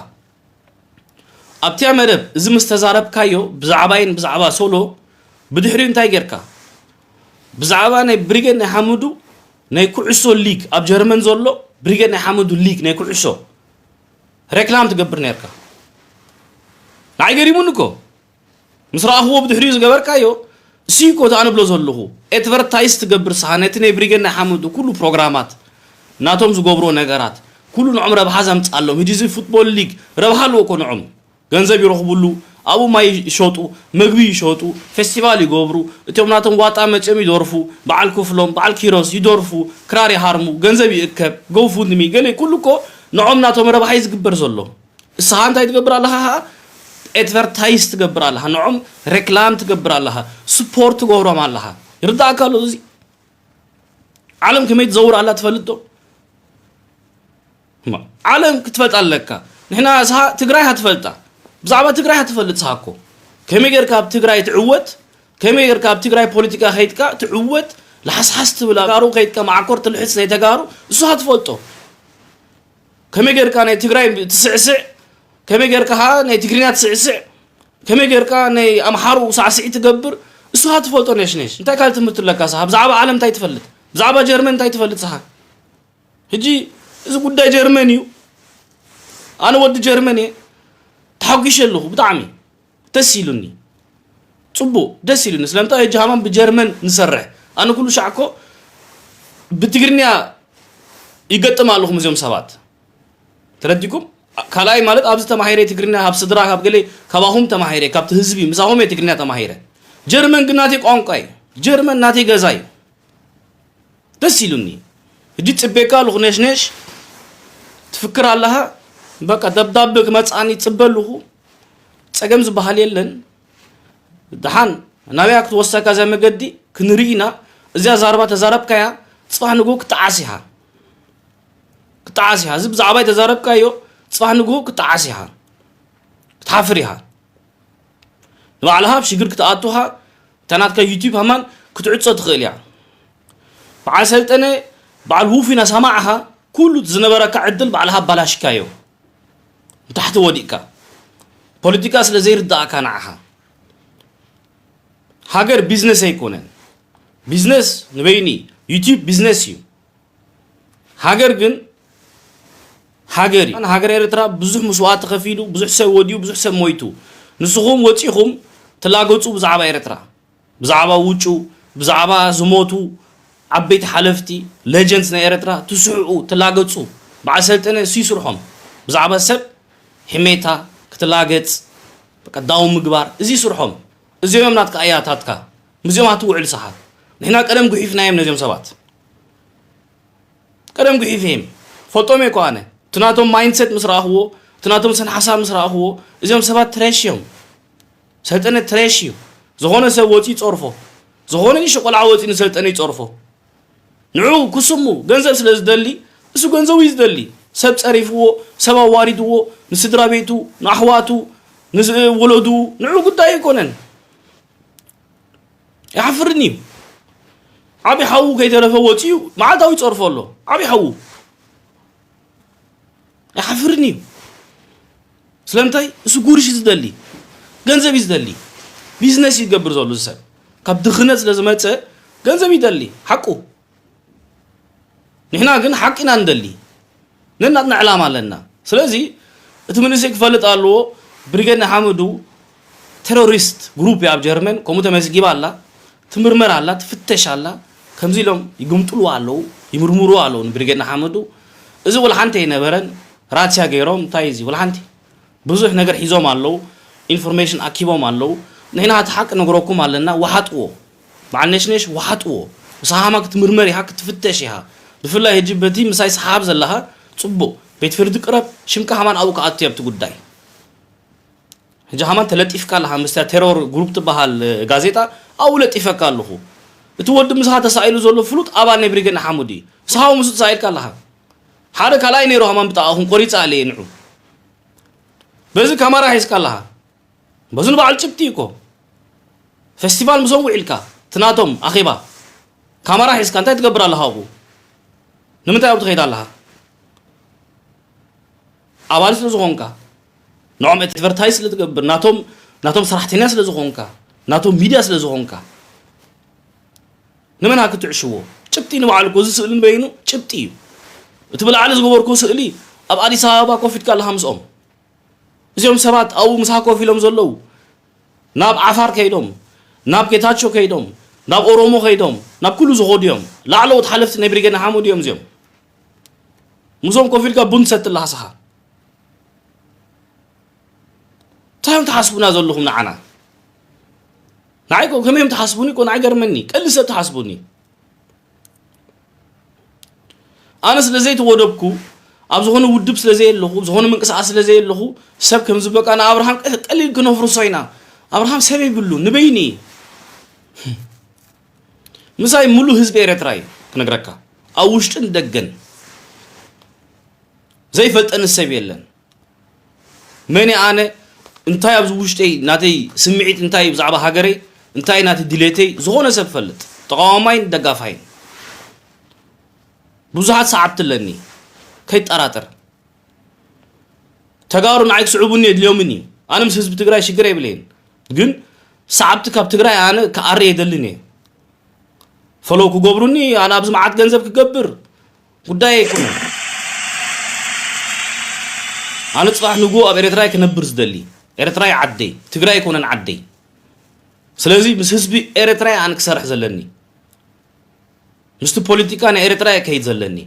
ኣብቲያ መደብ እዚ ምስ ተዛረብካዮ ብዛዕባይን ብዛዕባ ሶሎ ብድሕሪኡ እንታይ ጌርካ? ብዛዕባ ናይ ብሪጌድ ናይ ሓመዱ ናይ ኩዕሶ ሊግ ኣብ ጀርመን ዘሎ ብሪጌድ ናይ ሓመዱ ሊግ ናይ ኩዕሶ ሬክላም ትገብር ነርካ። ንዓይ ገሪሙኒ እኮ ምስ ረኣኽዎ ብድሕሪኡ ዝገበርካዮ እሱ እኮ እቲ ኣነ ብሎ ዘለኹ ኤድቨርታይዝ ትገብር ስኻ ነቲ ናይ ብሪጌድ ናይ ሓመዱ ኩሉ ፕሮግራማት ናቶም ዝገብሮ ነገራት ኩሉ ንዖም ረብሓ ዘምጻሎም። ሕጂ እዚ ፉትቦል ሊግ ረብሓ ኣለዎ እኮ ንዖም። ገንዘብ ይረኽብሉ፣ ኣብኡ ማይ ይሸጡ፣ መግቢ ይሸጡ፣ ፌስቲቫል ይገብሩ፣ እቶም ናቶም ዋጣ መጺኦም ይደርፉ፣ በዓል ክፍሎም፣ በዓል ኪሮስ ይደርፉ፣ ክራር ይሃርሙ፣ ገንዘብ ይእከብ፣ ጎፉንድሚ፣ ገለ ኩሉ እኮ ንዖም ናቶም ረብሓ እዩ ዝግበር ዘሎ። እስኻ እንታይ ትገብር ኣለኻ? ኤድቨርታይዝ ትገብር ኣለኻ፣ ንዖም ሬክላም ትገብር ኣለኻ፣ ስፖርት ትገብሮም ኣለኻ። ይርዳእካ ኣሎ እዚ? ዓለም ከመይ ትዘውር ኣላ ትፈልጥ ዶ? እማ፣ ዓለም ክትፈልጥ ኣለካ። ንሕና ስኻ ትግራይ ሃትፈልጣ፣ ብዛዕባ ትግራይ ሃትፈልጥ ስኻ እኮ ከመይ ጌርካ ኣብ ትግራይ ትዕወት፣ ከመይ ጌርካ ኣብ ትግራይ ፖለቲካ ከይድካ ትዕወት፣ ለሓስሓስ ትብል ተጋሩ ከይድካ ማዕኮር ትልሕስ ናይ ተጋሩ እሱ ሃትፈልጦ። ከመይ ጌርካ ናይ ትግራይ ትስዕስዕ፣ ከመይ ጌርካ ኸዓ ናይ ትግርኛ ትስዕስዕ፣ ከመይ ጌርካ ናይ ኣምሓሩ ሳዕስዒ ትገብር እሱ ሃትፈልጦ። ነሽነሽ እንታይ ካልእ ትምህርቲ ኣለካ ስኻ? ብዛዕባ ዓለም እንታይ ትፈልጥ? ብዛዕባ ጀርመን እንታይ ትፈልጥ ስኻ? ሕጂ እዚ ጉዳይ ጀርመን እዩ። ኣነ ወዲ ጀርመን እየ። ተሓጒሸ ኣለኹ ብጣዕሚ። ደስ ኢሉኒ። ጽቡቕ፣ ደስ ኢሉኒ። ስለምንታይ ሕጂ ሃማን ብጀርመን ንሰርሕ? ኣነ ኩሉ ሻዕ እኮ ብትግርኛ ይገጥም ኣለኹ ምስዚኦም ሰባት። ተረዲኩም? ካልኣይ ማለት ኣብዚ ተማሂረ ትግርኛ ካብ ስድራ ካብ ገለ ካባኹም ተማሂረ ካብቲ ህዝቢ ምሳኹም እየ ትግርኛ ተማሂረ። ጀርመን ግን ናተይ ቋንቋ እዩ። ጀርመን ናተይ ገዛ እዩ። ደስ ኢሉኒ። ሕጂ ጽቤካ ኣለኹ ነሽነሽ ትፍክር ኣለኻ። በቃ ደብዳቤ ክመጽኣኒ ይጽበ ኣለኹ። ጸገም ዝበሃል የለን። ደሓን ናበያ ክትወስደካ እዛ መገዲ ክንርኢ ኢና። እዚኣ ዛረባ ተዛረብካያ ጽባሕ ንግሆ ክትዓስ ኢኻ። ክትዓስ ኢኻ። እዚ ብዛዕባይ ተዛረብካዮ ጽባሕ ንግሆ ክትዓስ ኢኻ። ክትሓፍር ኢኻ። ንባዕልኻ ኣብ ሽግር ክትኣቱ ኢኻ። እታ ናትካ ዩቲዩብ ሃማን ክትዕጾ ትኽእል እያ። በዓል ሰልጠነ በዓል ውፉይ ናሳማዕኻ ኩሉ ዝነበረካ ዕድል ባዕልኻ ኣባላሽካዮ። ንታሕቲ ወዲቕካ ፖለቲካ ስለ ዘይርዳእካ ንዓኻ ሃገር ቢዝነስ ኣይኮነን። ቢዝነስ ንበይኒ ዩቲዩብ ቢዝነስ እዩ። ሃገር ግን ሃገር እዩ። ሃገር ኤርትራ ብዙሕ መስዋእቲ ከፊሉ፣ ብዙሕ ሰብ ወዲኡ፣ ብዙሕ ሰብ ሞይቱ። ንስኹም ወጺኹም ትላገጹ ብዛዕባ ኤርትራ፣ ብዛዕባ ውጩ፣ ብዛዕባ ዝሞቱ ዓበይቲ ሓለፍቲ ሌጀንድስ ናይ ኤርትራ ትስሕዑ ትላገጹ። በዓል ሰልጠነ እሱ ይስርሖም። ብዛዕባ ሰብ ሕሜታ ክትላገጽ በቃ ዳው ምግባር እዚ ይስርሖም። እዚኦም እዮም ናትካ ኣያታትካ። ምስዚኦም ኣትውዕል ስኻ። ንሕና ቀደም ጉሒፍናዮም ነዚኦም ሰባት። ቀደም ጉሒፈ እዮም ፈልጦም እየ እኮ ኣነ። እቲ ናቶም ማይንድሰት ምስ ረኣኽዎ፣ እቲ ናቶም ስነ ሓሳብ ምስ ረኣኽዎ፣ እዚኦም ሰባት ትሬሽ እዮም። ሰልጠነ ትሬሽ እዩ። ዝኾነ ሰብ ወፂ ይፀርፎ። ዝኾነ ንእሽቶ ቆልዓ ወፂ ንሰልጠነ ይፀርፎ። ንዑ ክስሙ ገንዘብ ስለ ዝደሊ፣ እሱ ገንዘቡ እዩ ዝደሊ። ሰብ ፀሪፍዎ፣ ሰብ ኣዋሪድዎ፣ ንስድራ ቤቱ፣ ንኣሕዋቱ፣ ንወለዱ፣ ንዑ ጉዳይ ኣይኮነን። ይሓፍርኒ እዩ። ዓብዪ ሓዉ ከይተረፈ ወፂኡ መዓልታዊ ይፀርፎ ኣሎ። ዓብዪ ሓዉ ይሓፍርኒ እዩ። ስለምንታይ? እሱ ጉርሽ እዩ ዝደሊ፣ ገንዘብ እዩ ዝደሊ፣ ቢዝነስ እዩ ዝገብር ዘሎ እዚ ሰብ። ካብ ድኽነት ስለ ዝመፀ ገንዘብ ይደሊ፣ ሓቁ። ንሕና ግን ሓቂ ኢና ንደሊ፣ ነናትና ዕላማ ኣለና። ስለዚ እቲ መንእሰይ ክፈልጥ ኣለዎ፣ ብሪጌድ ንሓመዱ ቴሮሪስት ግሩፕ እዩ ኣብ ጀርመን፣ ከምኡ ተመዝጊባ ኣላ፣ ትምርመር ኣላ፣ ትፍተሽ ኣላ። ከምዚ ኢሎም ይግምጥልዎ ኣለዉ፣ ይምርምርዎ ኣለዉ ንብሪጌድ ንሓመዱ። እዚ ወላ ሓንቲ ኣይነበረን፣ ራቻ ገይሮም፣ እንታይ እዚ ወላ ሓንቲ። ብዙሕ ነገር ሒዞም ኣለዉ፣ ኢንፎርሜሽን ኣኪቦም ኣለዉ። ንሕና እቲ ሓቂ ነግረኩም ኣለና፣ ወሓጥዎ። በዓል ነሽነሽ ወሓጥዎ። ምሳኻ ሃማ ክትምርመር ኢኻ፣ ክትፍተሽ ኢኻ። ብፍላይ ሕጂ በቲ ምሳይ ሰሓብ ዘለኻ፣ ጽቡቕ። ቤት ፍርዲ ቅረብ፣ ሽምካ ሃማን ኣብኡ ክኣቱ ኣብቲ ጉዳይ። ሕጂ ሃማን ተለጢፍካ ኣለኻ፣ ምስታ ቴሮር ግሩፕ ትበሃል ጋዜጣ ኣብኡ ለጢፈካ ኣለኹ። እቲ ወዲ ምሳኻ ተሳኢሉ ዘሎ ፍሉጥ ኣባል ናይ ብሪጌድ ንሓመዱ እዩ። ንስኻ ምስኡ ተሳኢልካ ኣለኻ። ሓደ ካልኣይ ነይሩ ሃማን ብጣዕኹም ቆሪጸ ኣለ ንዑ። በዚ ካማራ ሒዝካ ኣለኻ። በዚ ንበዓል ጭብጢ እኮ። ፌስቲቫል ምሶም ውዒልካ፣ ትናቶም ኣኼባ። ካማራ ሒዝካ እንታይ ትገብር ኣለኻ ኣብኡ? ንምንታይ ኣብኡ ትኸይድ ኣለኻ? ኣባል ስለ ዝኾንካ፣ ንዖም ኣድቨርታይዝ ስለ ትገብር፣ ናቶም ናቶም ሰራሕተኛ ስለ ዝኾንካ፣ ናቶም ሚድያ ስለ ዝኾንካ፣ ንመን ክትዕሽዎ? ጭብጢ ንባዕሉ እኮ፣ እዚ ስእሊ ንበይኑ ጭብጢ እዩ። እቲ ብላዕሊ ዝገበርኩ ስእሊ፣ ኣብ ኣዲስ ኣበባ ኮፍ ኢልካ ኣለኻ ምስኦም። እዚኦም ሰባት ኣብኡ ምሳኻ ኮፍ ኢሎም ዘለዉ፣ ናብ ዓፋር ከይዶም፣ ናብ ጌታቸው ከይዶም፣ ናብ ኦሮሞ ከይዶም፣ ናብ ኩሉ ዝኸዱ እዮም። ላዕለዎት ሓለፍቲ ናይ ብሪጌድ ንሓመዱ እዮም እዚኦም። ምስኦም ኮፍ ኢልካ ቡን ትሰቲ ኣለኻ ንስኻ። እንታይ እዮም ትሓስቡና ዘለኹም ንዓና? ንዓይ እኮ ከመይ እዮም ትሓስቡኒ እኮ ንዓይ ገርመኒ። ቀሊል ሰብ ትሓስቡኒ። ኣነ ስለ ዘይተወደብኩ፣ ኣብ ዝኾነ ውድብ ስለ ዘየለኹ፣ ኣብ ዝኾነ ምንቅስቓስ ስለ ዘየለኹ፣ ሰብ ከም ዝበቃ ንኣብርሃም ቀ-፣ ቀሊል ክነፍርሶ ኢና። ኣብርሃም ሰብ የብሉ፣ ንበይኒ። ምሳይ ሙሉእ ህዝቢ ኤርትራ እዩ ክነግረካ። ኣብ ውሽጥን ደገን። ዘይፈልጠኒ ሰብ የለን። መን እየ ኣነ? እንታይ ኣብዚ ውሽጠይ ናተይ ስምዒት እንታይ እዩ ብዛዕባ ሃገረይ? እንታይ ናተይ ድሌተይ? ዝኾነ ሰብ ፈልጥ። ተቃዋማይን ደጋፋይን። ብዙሓት ሰዓብቲ ኣለኒ። ከይጠራጠር። ተጋሩ ንዓይ ክስዕቡኒ የድልዮምን እዩ። ኣነ ምስ ህዝቢ ትግራይ ሽግር የብለይን። ግን ሰዓብቲ ካብ ትግራይ ኣነ ክኣሪ የደልን እየ። ፈለው ክገብሩኒ፣ ኣነ ኣብዚ መዓት ገንዘብ ክገብር ጉዳይ ኣይኮነን። ኣነ ጽባሕ ንግሆ ኣብ ኤርትራ ክነብር ዝደሊ። ኤርትራ እዩ ዓደይ፣ ትግራይ ኣይኮነን ዓደይ። ስለዚ ምስ ህዝቢ ኤርትራ ኣነ ክሰርሕ ዘለኒ። ምስቲ ፖለቲካ ናይ ኤርትራ እየ ከይድ ዘለኒ።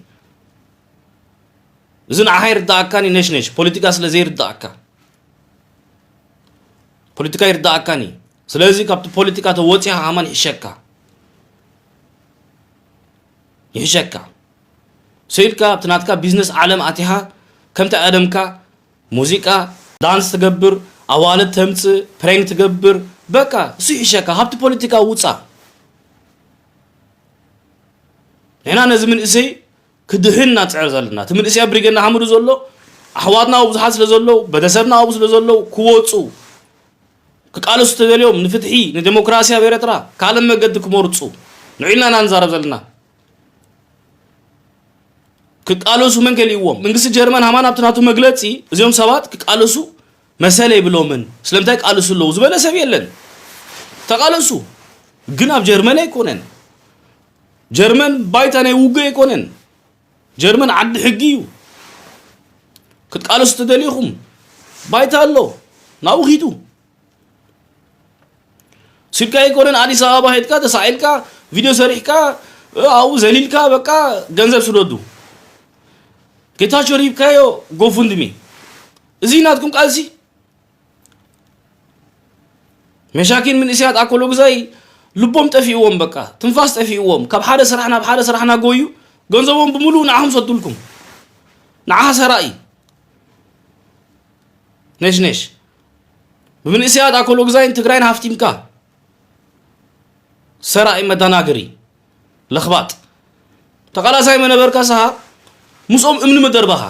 እዚ ንዓኻ ይርድኣካኒ ነሽነሽ፣ ፖለቲካ ስለ ዘይርድኣካ። ፖለቲካ ይርድኣካኒ። ስለዚ ካብቲ ፖለቲካ ተወጺኻ ከማን ይሕሸካ። ይሕሸካ። ስኢልካ ኣብቲ ናትካ ቢዝነስ ዓለም ኣቲኻ ከምቲ ቀደምካ ሙዚቃ፣ ዳንስ ትገብር፣ ኣዋልድ ተምጽእ፣ ፕራንክ ትገብር፣ በቃ እሱ ይሕሸካ። ካብቲ ፖለቲካ ውጻእ። ንሕና ነዚ መንእሰይ ክድህን ኢና ንጽዕር ዘለና። እቲ መንእሰይ ኣብ ብሪጌድ ንሓመዱ ዘሎ፣ ኣሕዋትና ኣብኡ ብዙሓት ስለ ዘለዉ፣ ቤተሰብና ኣብኡ ስለ ዘለዉ፣ ክወጹ፣ ክቃለሱ ተደልዮም ንፍትሒ፣ ንዴሞክራሲ ኣብ ኤርትራ፣ ካልእ መገዲ ክመርጹ፣ ንዑ ኢልና ኢና ንዛረብ ዘለና። ክቃለሱ መን ከሊእዎም? መንግስቲ ጀርመን ሃማን ኣብቲ ናቱ መግለጺ፣ እዚኦም ሰባት ክቃለሱ መሰል የብሎምን፣ ስለምንታይ ይቃለሱ ኣለዉ ዝበለ ሰብ የለን። ተቃለሱ፣ ግን ኣብ ጀርመን ኣይኮነን። ጀርመን ባይታ ናይ ውግእ ኣይኮነን። ጀርመን ዓዲ ሕጊ እዩ። ክትቃለሱ ተደሊኹም ባይታ ኣሎ፣ ናብኡ ኺዱ። ስኢልካ ኣይኮነን ኣዲስ ኣበባ ሄድካ ተሳኢልካ ቪድዮ ሰሪሕካ ኣብኡ ዘሊልካ በቃ ገንዘብ ስደዱ። ጌታቸው ርሂብካዮ ጎፉንድሚ። እዚ ናትኩም ቃልሲ መሻኪን መንእሰያት ኣኮሎ ግዛይ ልቦም ጠፊእዎም፣ በቃ ትንፋስ ጠፊእዎም። ካብ ሓደ ስራሕ ናብ ሓደ ስራሕ እናጎዩ ገንዘቦም ብምሉእ ንዓኹም ሰዱልኩም። ንዓኻ ሰራኢ ነሽነሽ። ብመንእሰያት ኣኮሎ ግዛይን ትግራይን ሃፍቲምካ ሰራኢ መዳናገሪ ለኽባጥ። ተቓላሳይ መነበርካ ሰሃ ምስኦም እምኒ መደርባኻ።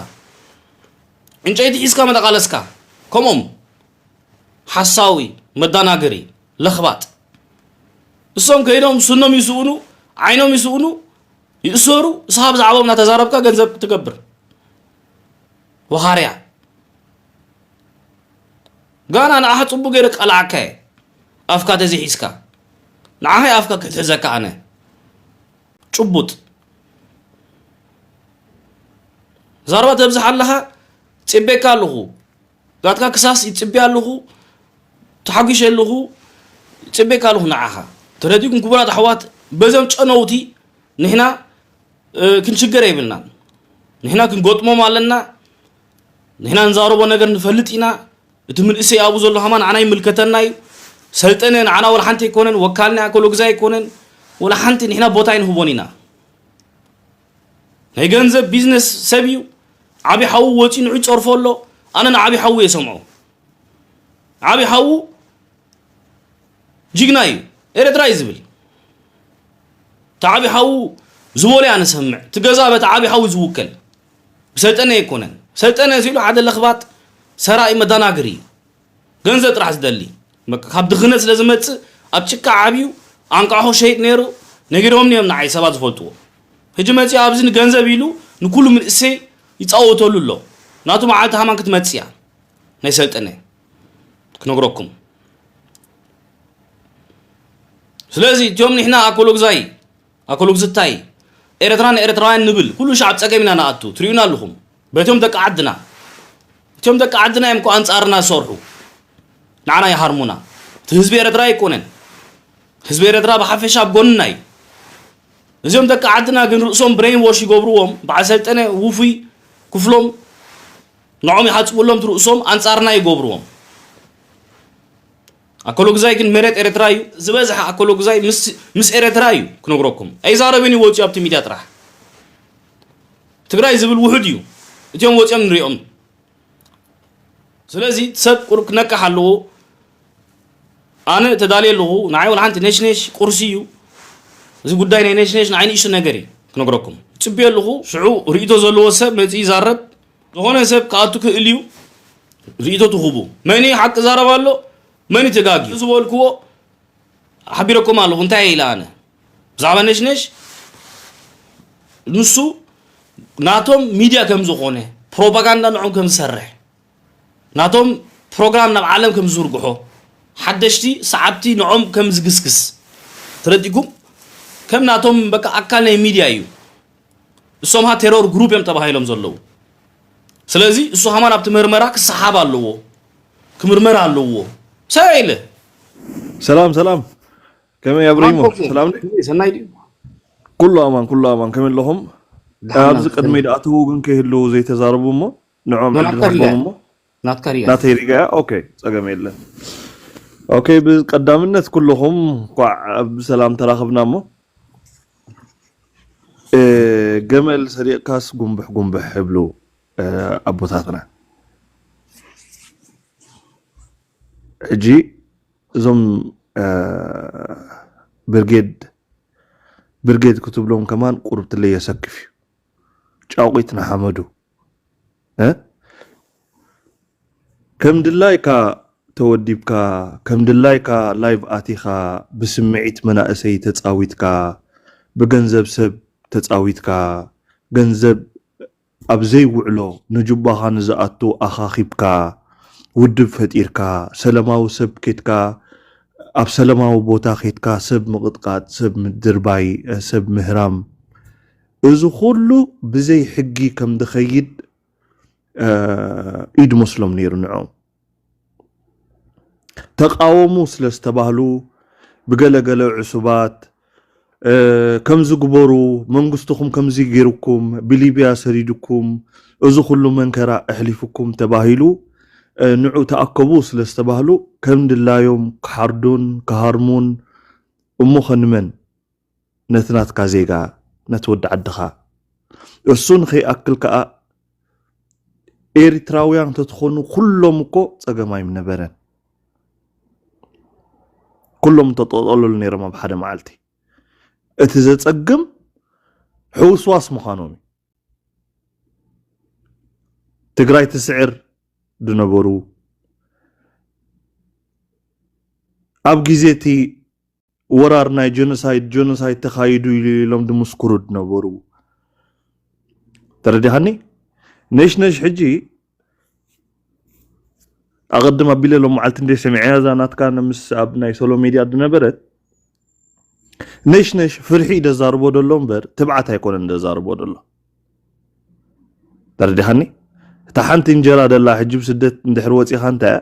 ዕንጨይቲ ሒዝካ መተቓለስካ። ከምኦም ሓሳዊ መዳናገሪ ለኽባጥ። እሶም ከይዶም ስኖም ይስኡኑ፣ ዓይኖም ይስኡኑ፣ ይእሰሩ፣ ንስኻ ብዛዕባኦም እናተዛረብካ ገንዘብ ትገብር። ወኻርያ። ጋና ንዓኻ ጽቡቅ ገይረ ቀላዕካ እየ። ኣፍካ ተዘይሒዝካ። ንዓኻ እየ ኣፍካ ክትሕዘካ ኣነ። ጭቡጥ። ዛረባ ተብዝሕ ኣለኻ፣ ጽቤካ ኣለኹ። ናትካ ክሳስ ይጽቢ ኣለኹ፣ ተሓጒሸ ኣለኹ፣ ይጽቤካ ኣለኹ ንዓኻ። ተረዲእኩም ክቡራት ኣሕዋት፣ በዞም ጨነውቲ ንሕና፣ እ፣ ክንሽገር የብልናን። ንሕና ክንገጥሞም ኣለና። ንሕና ንዛረቦ ነገር ንፈልጥ ኢና። እቲ መንእሰይ ኣብኡ ዘሎ ከማን ንዓና ይምልከተና እዩ። ሰልጠነ ንዓና ወላ ሓንቲ ኣይኮነን፣ ወካልና ኣኮሎ ግዛይ ኣይኮነን። ወላ ሓንቲ ንሕና ቦታ ኣይንህቦን ኢና። ናይ ገንዘብ ቢዝነስ ሰብ እዩ። ዓቢ ሓዉ ወጺኡ ንዑ ይጸርፎ ኣሎ። ኣነ ንዓቢ ሓዉ እየ ሰምዖ። ዓቢ ሓዉ ጅግና እዩ። ኤርትራ እዩ ዝብል። እቲ ዓቢ ሓዉ ዝበሎ እየ ኣነ ሰምዕ። እቲ ገዛ በቲ ዓቢ ሓዉ እዩ ዝውከል። ብሰልጠነ ኣይኮነን። ሰልጠነ ሲሉ ሓደ ለኽባጥ ሰራኢ መዳናገሪ እዩ። ገንዘብ ጥራሕ ዝደሊ። በቃ ካብ ድኽነት ስለ ዝመጽእ ኣብ ጭቃ ዓብዩ ኣንቃሖ ሸይጥ ነይሩ ነጊሮምኒ እዮም ንዓይ ሰባት ዝፈልጥዎ። ሕጂ መፂኡ ኣብዚ ንገንዘብ ኢሉ ንኩሉ ምንእሰይ ይፃወተሉ ኣሎ። ናቱ መዓልቲ ሃማን ክትመፅእ እያ ናይ ሰልጠነ ክነግረኩም። ስለዚ እቲኦም ንሕና ኣኮሎግዛይ ኣኮሎግዝታይ ኤርትራ ንኤርትራውያን ንብል ኩሉ ሻዕ ኣብ ፀገም ኢና ንኣቱ። ትሪኡና ኣለኹም። በቶም ደቂ ዓድና እቲኦም ደቂ ዓድና እዮም እኮ ኣንፃርና ዝሰርሑ። ንዓና ይሃርሙና። እቲ ህዝቢ ኤርትራ ኣይኮነን። ህዝቢ ኤርትራ ብሓፈሻ ኣብ ጎንና እዩ። እዚኦም ደቂ ዓድና ግን ርእሶም ብሬን ዎሽ ይገብርዎም። በዓል ሰልጠነ ውፉይ ክፍሎም ንዖም ይሓጽብሎም፣ ርእሶም ኣንጻርና ይገብርዎም። ኣኮሎግዛይ ግን መሬት ኤርትራ እዩ ዝበዝሐ። ኣኮሎግዛይ ምስ ኤርትራ እዩ ክነግረኩም። ኣይዛረብን እዩ ወፂኡ ኣብቲ ሚድያ ጥራሕ። ትግራይ ዝብል ውሑድ እዩ። እቲኦም ወፂኦም ንሪኦም። ስለዚ ሰብ ቁሩብ ክነቅሕ ኣለዎ። ኣነ ተዳልየ ኣለኹ። ንዓይ ወላ ሓንቲ ነሽነሽ ቁርሲ እዩ። እዚ ጉዳይ ናይ ነሽነሽ ንዓይ ንእሽቶ ነገር እዩ ክነግረኩም። ጽብየ ኣለኹ። ሽዑ ርእይቶ ዘለዎ ሰብ መጺኡ ይዛረብ። ዝኾነ ሰብ ክኣቱ ክእል እዩ። ርእይቶ ትህቡ። መን እዩ ሓቂ ዛረብ ኣሎ? መን እዩ ተጋግዩ? ዝበልክዎ ሓቢረኩም ኣለኹ። እንታይ ኢለ ኣነ ብዛዕባ ነሽነሽ ንሱ ናቶም ሚድያ ከም ዝኾነ ፕሮፓጋንዳ ንዖም ከም ዝሰርሕ ናቶም ፕሮግራም ናብ ዓለም ከም ዝዝርግሖ ሓደሽቲ ሰዓብቲ ንዖም ከም ዝግስግስ ተረዲኩም ከም ናቶም በቃ ኣካል ናይ ሚድያ እዩ። እሶም ሃ ቴሮር ግሩፕ እዮም ተባሂሎም ዘለዉ። ስለዚ እሱ ሃማን ኣብቲ መርመራ ክሰሓብ ኣለዎ፣ ክምርመር ኣለዎ። ሰ ኢለ ሰላም ሰላም፣ ከመይ ኣብሪሞ? ሰላም ድዩ? ሰናይ ድዩ? ኩሉ ኣማን፣ ኩሉ ኣማን። ከመይ ኣለኹም? ኣብዚ ቅድሚ ደኣትዉ ግን ከይህልዉ ዘይተዛረቡ እሞ ንዖም ዕድል ንሃቦም እሞ ናትካ ሪጋ ናተይ ሪጋ እያ። ኦኬ፣ ጸገም የለን። ኦኬ፣ ብቀዳምነት ኩልኹም እንኳዕ ብሰላም ተራኸብና እሞ እ፣ ገመል ሰሪቕካስ ጉንብሕ ጉንብሕ ይብሉ እ፣ ኣቦታትና። ሕጂ እዞም እ፣ ብርጌድ ብርጌድ ክትብሎም ከማን ቁርብትለይ የሰክፍ እዩ። ጫቑት ንሓመዱ እ ከም ድላይካ ተወዲብካ ከም ድላይካ ላይቭ ኣቲኻ ብስምዒት መናእሰይ ተጻዊትካ ብገንዘብ ሰብ ተጻዊትካ ገንዘብ ኣብ ዘይውዕሎ ንጁባኻ ንዝኣቱ ኣኻኺብካ ውድብ ፈጢርካ ሰለማዊ ሰብ ኬድካ ኣብ ሰለማዊ ቦታ ኬድካ ሰብ ምቕጥቃጥ ሰብ ምድርባይ ሰብ ምህራም እዚ ኩሉ ብዘይ ሕጊ ከም ድኸይድ እዩ ድመስሎም ነይሩ ንዕኦም። ተቃወሙ ስለ ዝተባህሉ ብገለገለ ዕሱባት ከምዚ ግበሩ፣ መንግስትኹም ከምዚ ገይሩኩም፣ ብሊብያ ሰዲድኩም፣ እዚ ኩሉ መንከራ ኣሕሊፍኩም ተባሂሉ ንዑ ተኣከቡ ስለ ዝተባህሉ ከም ድላዮም ክሓርዱን ክሃርሙን እሞ ኸንመን ነቲ ናትካ ዜጋ ነቲ ወዲ ዓድኻ እሱ ንኸይኣክል ከኣ ኤሪትራውያን እንተትኾኑ ኩሎም እኮ ጸገም ኣይምነበረን። ኩሎም እንተጠጠለሉ ነይሮም ኣብ ሓደ መዓልቲ። እቲ ዘጸግም ሕውስዋስ ምዃኖም እዩ። ትግራይ ትስዕር ዝነበሩ ኣብ ግዜ እቲ ወራር ናይ ጀኖሳይድ ጀኖሳይድ ተኻይዱ ኢሉ ኢሎም ድምስክሩ ድነበሩ ተረዲኻኒ። ነሽነሽ ሕጂ ኣቐድም ኣቢለ ሎም መዓልቲ እንደ ሰሚዐያ እዛ ናትካ ምስ ኣብ ናይ ሶሎ ሜድያ ድነበረት ነሽነሽ ፍርሒ ደዛርቦ ደሎ እምበር ትብዓት ኣይኮነን ደዛርቦ ደሎ ተረዲኻኒ። እታ ሓንቲ እንጀራ ደላ ሕጂ ብስደት እንድሕር ወፂኻ እንታይ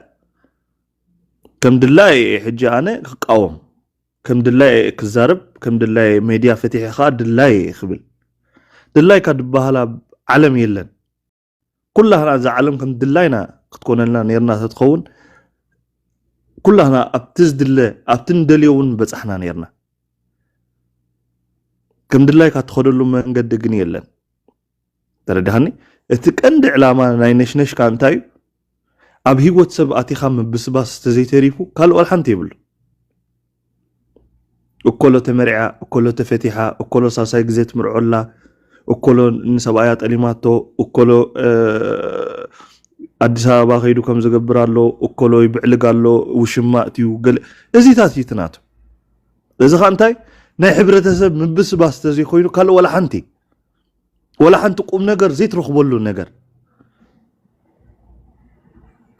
ከም ድላይ ሕጂ ኣነ ክቃወም ከም ድላይ ክዛረብ ከም ድላይ ሜድያ ፈቲሐ ከዓ ድላይ ክብል ድላይካ ድበሃል ኣብ ዓለም የለን። ኩላህና እዛ ዓለም ከም ድላይና ክትኮነልና ነርና ተትኸውን ኩላህና ኣብቲ ዝድለ ኣብቲ ንደልዮ እውን በፃሕና ነርና። ከም ድላይካ ትኸደሉ መንገዲ ግን የለን። ተረድኻኒ? እቲ ቀንዲ ዕላማ ናይ ነሽነሽካ እንታይ እዩ? ኣብ ህይወት ሰብ ኣቲኻ ምብስባስ ተዘይተሪፉ ካልእ ዋላ ሓንቲ የብሉ። እኮሎ ተመሪዓ፣ እኮሎ ተፈቲሓ፣ እኮሎ ሳልሳይ ግዜ ትምርዖላ፣ እኮሎ ንሰብኣያ ጠሊማቶ፣ እኮሎ ኣዲስ ኣበባ ከይዱ ከም ዝገብር ኣሎ፣ እኮሎ ይብዕልግ ኣሎ፣ ውሽማ እትዩ ገለ እዚታት እዩ ትናቱ። እዚ ኸ እንታይ ናይ ሕብረተሰብ ምብስባስ ተዘይኮይኑ ካልእ ዋላ ሓንቲ ወላ ሓንቲ ቁም ነገር ዘይትረኽበሉ ነገር።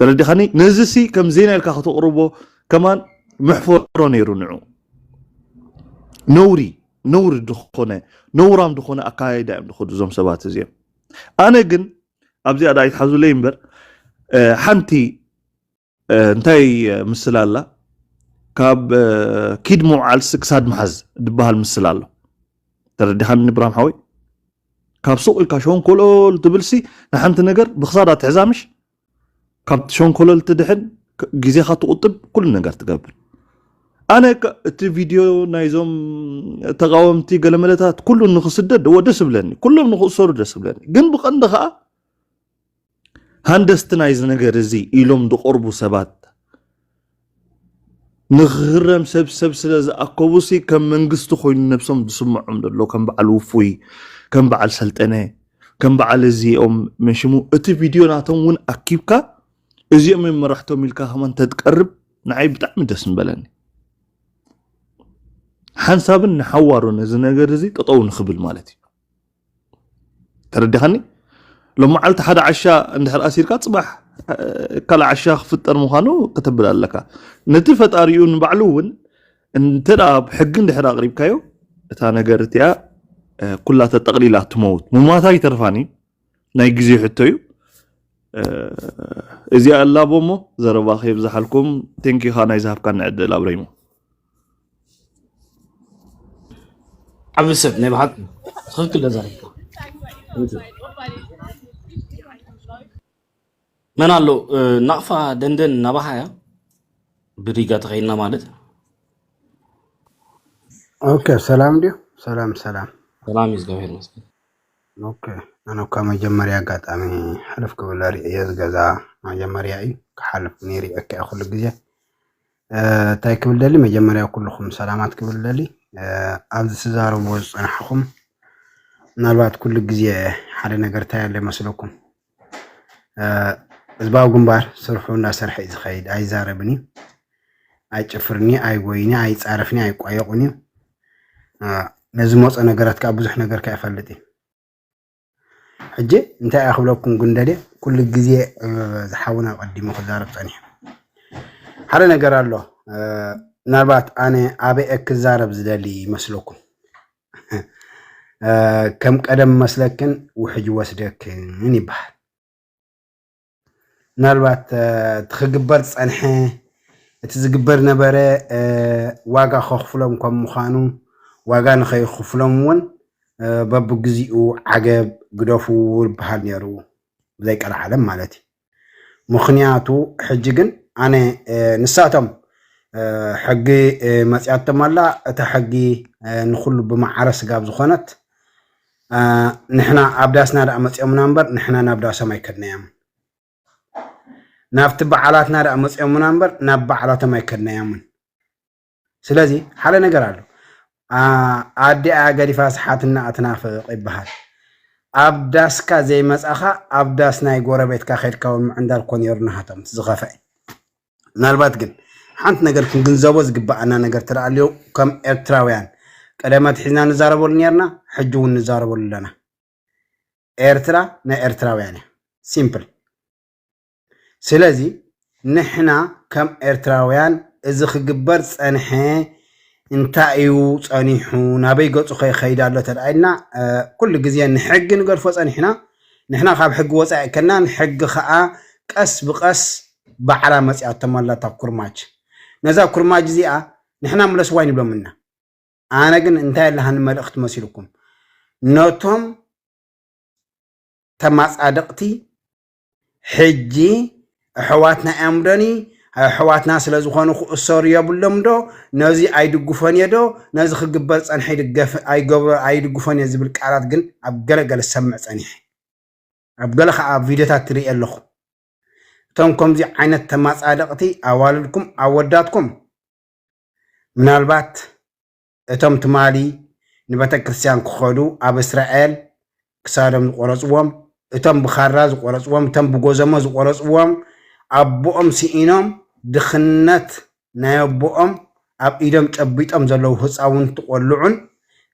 ተረዲኻኒ? ነዚ ሲ ከም ዜና ኢልካ ከተቕርቦ ከማን መሕፈሮ ነይሩ ንዑ። ነውሪ፣ ነውሪ ዝኾነ፣ ነውራም ዝኾነ ኣካይዳ እዮም ዝኸዱ እዞም ሰባት እዚኦም። ኣነ ግን ኣብዚኣ ዳ ኣይትሓዙለይ እምበር፣ እ፣ ሓንቲ፣ እ፣ እንታይ፣ እ፣ ምስል ኣላ? ካብ፣ እ፣ ኪድ ምውዓልሲ ክሳድ ምሓዝ ዝበሃል ምስል ኣሎ። ተረዲኻኒ ብራም ሓወይ? ካብ ሱቕ ኢልካ ሸንኮለል ትብልሲ ንሓንቲ ነገር ብክሳዳ ትሕዛ ምሽ? ካብ ሸንኮለል ትድሕን፣ ክ-፣ ግዜኻ ትቑጥብ፣ ኩሉ ነገር ትገብር። ኣነ ከ እቲ ቪድዮ ናይዞም ተቃወምቲ ገለመለታት ኩሉ ንኽስደድ እወ ደስ ይብለኒ፣ ኩሎም ንኽእሰሩ ደስ ይብለኒ። ግን ብቐንዲ ኸኣ ሃንደስቲ ናይዚ ነገር እዚ ኢሎም ዝቐርቡ ሰባት ንኽህረም ሰብ ሰብ ስለ ዝኣከቡሲ ከም መንግስቲ ኮይኑ ነብሶም ዝስምዖም ዘሎ ከም በዓል ውፉይ፣ ከም በዓል ሰልጠነ፣ ከም በዓል እዚኦም መሽሙ እቲ ቪድዮ ናቶም እውን ኣኪብካ እዚኦም እዮም መራሕቶም ኢልካ ከማን ተትቀርብ ንዓይ ብጣዕሚ ደስ ምበለኒ። ሓንሳብን ንሓዋሩን እዚ ነገር እዚ ጠጠው ንኽብል ማለት እዩ። ተረዲኻኒ? ሎመዓልቲ ሓደ ዓሻ እንድሕር ኣሲርካ ጽባሕ፣ እ፣ ካልእ ዓሻ ክፍጠር ምዃኑ ከተብል ኣለካ። ነቲ ፈጣሪኡ ንባዕሉ እውን እንተ ደኣ ኣብ ሕጊ እንድሕር ኣቕሪብካዮ፣ እታ ነገር እቲኣ፣ እ፣ ኩላ ተጠቕሊላ ትመውት። ምሟታ ኣይተርፋን እዩ። ናይ ግዜ ሕቶ እዩ። እ፣ እዚኣ ኣላቦ እሞ ዘረባ ከየብዝሓልኩም። ቴንኪኻ ናይ ዝሃብካኒ ዕድል ኣብረይሞ። ዓቢ ሰብ ናይ ብሓቂ ትኽክል ተዛሪብካ። መን ኣሎ? እ፣ ናቕፋ ደንደን እናባሃያ ብሪጋ ተኸይድና ማለት። ኦኬ፣ ሰላም ድዩ? ሰላም ሰላም። ሰላም እዩ፣ እግዚኣብሔር ይመስገን። ኦኬ፣ ኣነ እኳ መጀመርያ ኣጋጣሚ ሕልፍ ክብል ርእየ፣ እዚ ገዛ መጀመርያ እዩ ክሓልፍ ነይሩ እየ ኩሉ ግዜ። እ፣ እንታይ ክብል ደሊ፣ መጀመርያ ኩልኹም ሰላማት ክብል ደሊ። እ፣ ኣብዚ ትዛረብዎ ዝጸናሕኹም ምናልባት ኩሉ ግዜ ሓደ ነገር እንታይ ኣሎ ይመስለኩም? እ፣ ህዝባዊ ግንባር ስርሑ እንዳሰርሐ እዩ ዝኸይድ፣ ኣይዛረብን እዩ፣ ኣይጭፍርን እዩ፣ ኣይጎይን እዩ፣ ኣይጻረፍን እዩ፣ ኣይቋየቑን እዩ። እ፣ ነዚ መጾ ነገራት ከዓ ብዙሕ ነገር ከዓ ይፈልጥ እዩ። ሕጂ እንታይ እያ ክብለኩም ግን ደልየ፣ ኩሉ ግዜ፣ እ፣ ዝሓውና ቀዲሙ ክዛረብ ጸኒሑ። ሓደ ነገር ኣሎ፣ እ፣ ምናልባት ኣነ ኣበይ እየ ክዛረብ ዝደሊ ይመስለኩም? እ፣ ከም ቀደም መስለክን ውሕጅ ወስደክን ይበሃል። ምናልባት፣ እ፣ እቲ ክግበር ዝጸንሐ፣ እቲ ዝግበር ነበረ፣ እ፣ ዋጋ ከኽፍሎም ከም ምዃኑ፣ ዋጋ ንኸይኽፍሎም እውን፣ እ፣ በብግዚኡ ዓገብ ግደፉ ይበሃል ነይሩ፣ ብዘይ ቀልዓለም ማለት እዩ። ምኽንያቱ ሕጂ ግን ኣነ፣ እ፣ ንሳቶም፣ እ፣ ሕጊ፣ እ፣ መጺኣቶም ኣላ፣ እታ ሕጊ፣ እ፣ ንኹሉ ብማዕረ ስጋብ ዝኾነት፣ እ፣ ንሕና ኣብ ዳስና ደኣ መጺኦምና እምበር ንሕና ናብ ዳሶም ኣይከድናዮም። ናብቲ በዓላትና ደኣ መጺኦምና እምበር ናብ በዓላቶም ኣይከድናዮምን። ስለዚ ሓደ ነገር ኣሎ። ኣ-፣ ኣዲኣ ገዲፋ ስሓትና እትናፍቕ ይበሃል። ኣብ ዳስካ ዘይመጻኻ ኣብ ዳስ ናይ ጎረቤትካ ከድካ እውን ምዕንዳር ኮ ነይሩ ናሃቶም ዝኸፍአ። ምናልባት ግን ሓንቲ ነገር ክንግንዘቦ ዝግብኣና ነገር ትረኣልዮ ከም ኤርትራውያን ቀደም ኣትሒዝና ንዛረበሉ ነርና፣ ሕጂ እውን ንዛረበሉ ኣለና። ኤርትራ ናይ ኤርትራውያን እያ። ሲምፕል። ስለዚ ንሕና ከም ኤርትራውያን እዚ ክግበር ጸንሐ እንታይ እዩ ጸኒሑ፣ ናበይ ገጹ ከ ይኸይድ ኣሎ ተደኣ ኢልና፣ እ፣ ኩሉ ግዜ ንሕጊ ንገድፎ ጸኒሕና። ንሕና ካብ ሕጊ ወጻኢ ከና ንሕጊ ከኣ ቀስ ብቐስ ባዕላ መጺኣቶም ኣላ እታ ኩርማጅ። ነዛ ኩርማጅ እዚኣ ንሕና ምለስዋ ኣይንብሎምና። ኣነ ግን እንታይ ኣለሃኒ መልእኽቲ መሲልኩም ነቶም ተማጻድቕቲ ሕጂ ኣሕዋትና እዮም ዶኒ? ኣሕዋትና ስለ ዝኾኑ ክእሰሩ የብሎም ዶ? ነዚ ኣይድግፎን እየ ዶ? ነዚ ክግበር ጸንሐ ይድገፍ-፣ ኣይገብሮ-፣ ኣይድግፎን እየ ዝብል ቃላት ግን ኣብ ገለገለ ዝሰምዕ ጸኒሐ። ኣብ ገለ ከኣ ኣብ ቪድዮታት ትርኢ ኣለኹ። እቶም ከምዚ ዓይነት ተማጻድቕቲ ኣዋልድኩም ኣወዳትኩም ምናልባት እቶም ትማሊ ንቤተ ክርስቲያን ክኸዱ ኣብ እስራኤል ክሳዶም ዝቆረጽዎም፣ እቶም ብኻራ ዝቆረጽዎም፣ እቶም ብጎዘሞ ዝቆረጽዎም፣ ኣቦኦም ስኢኖም ድኽነት ናይ ኣቦኦም ኣብ ኢዶም ጨቢጦም ዘለዉ ህፃውንቲ ቆልዑን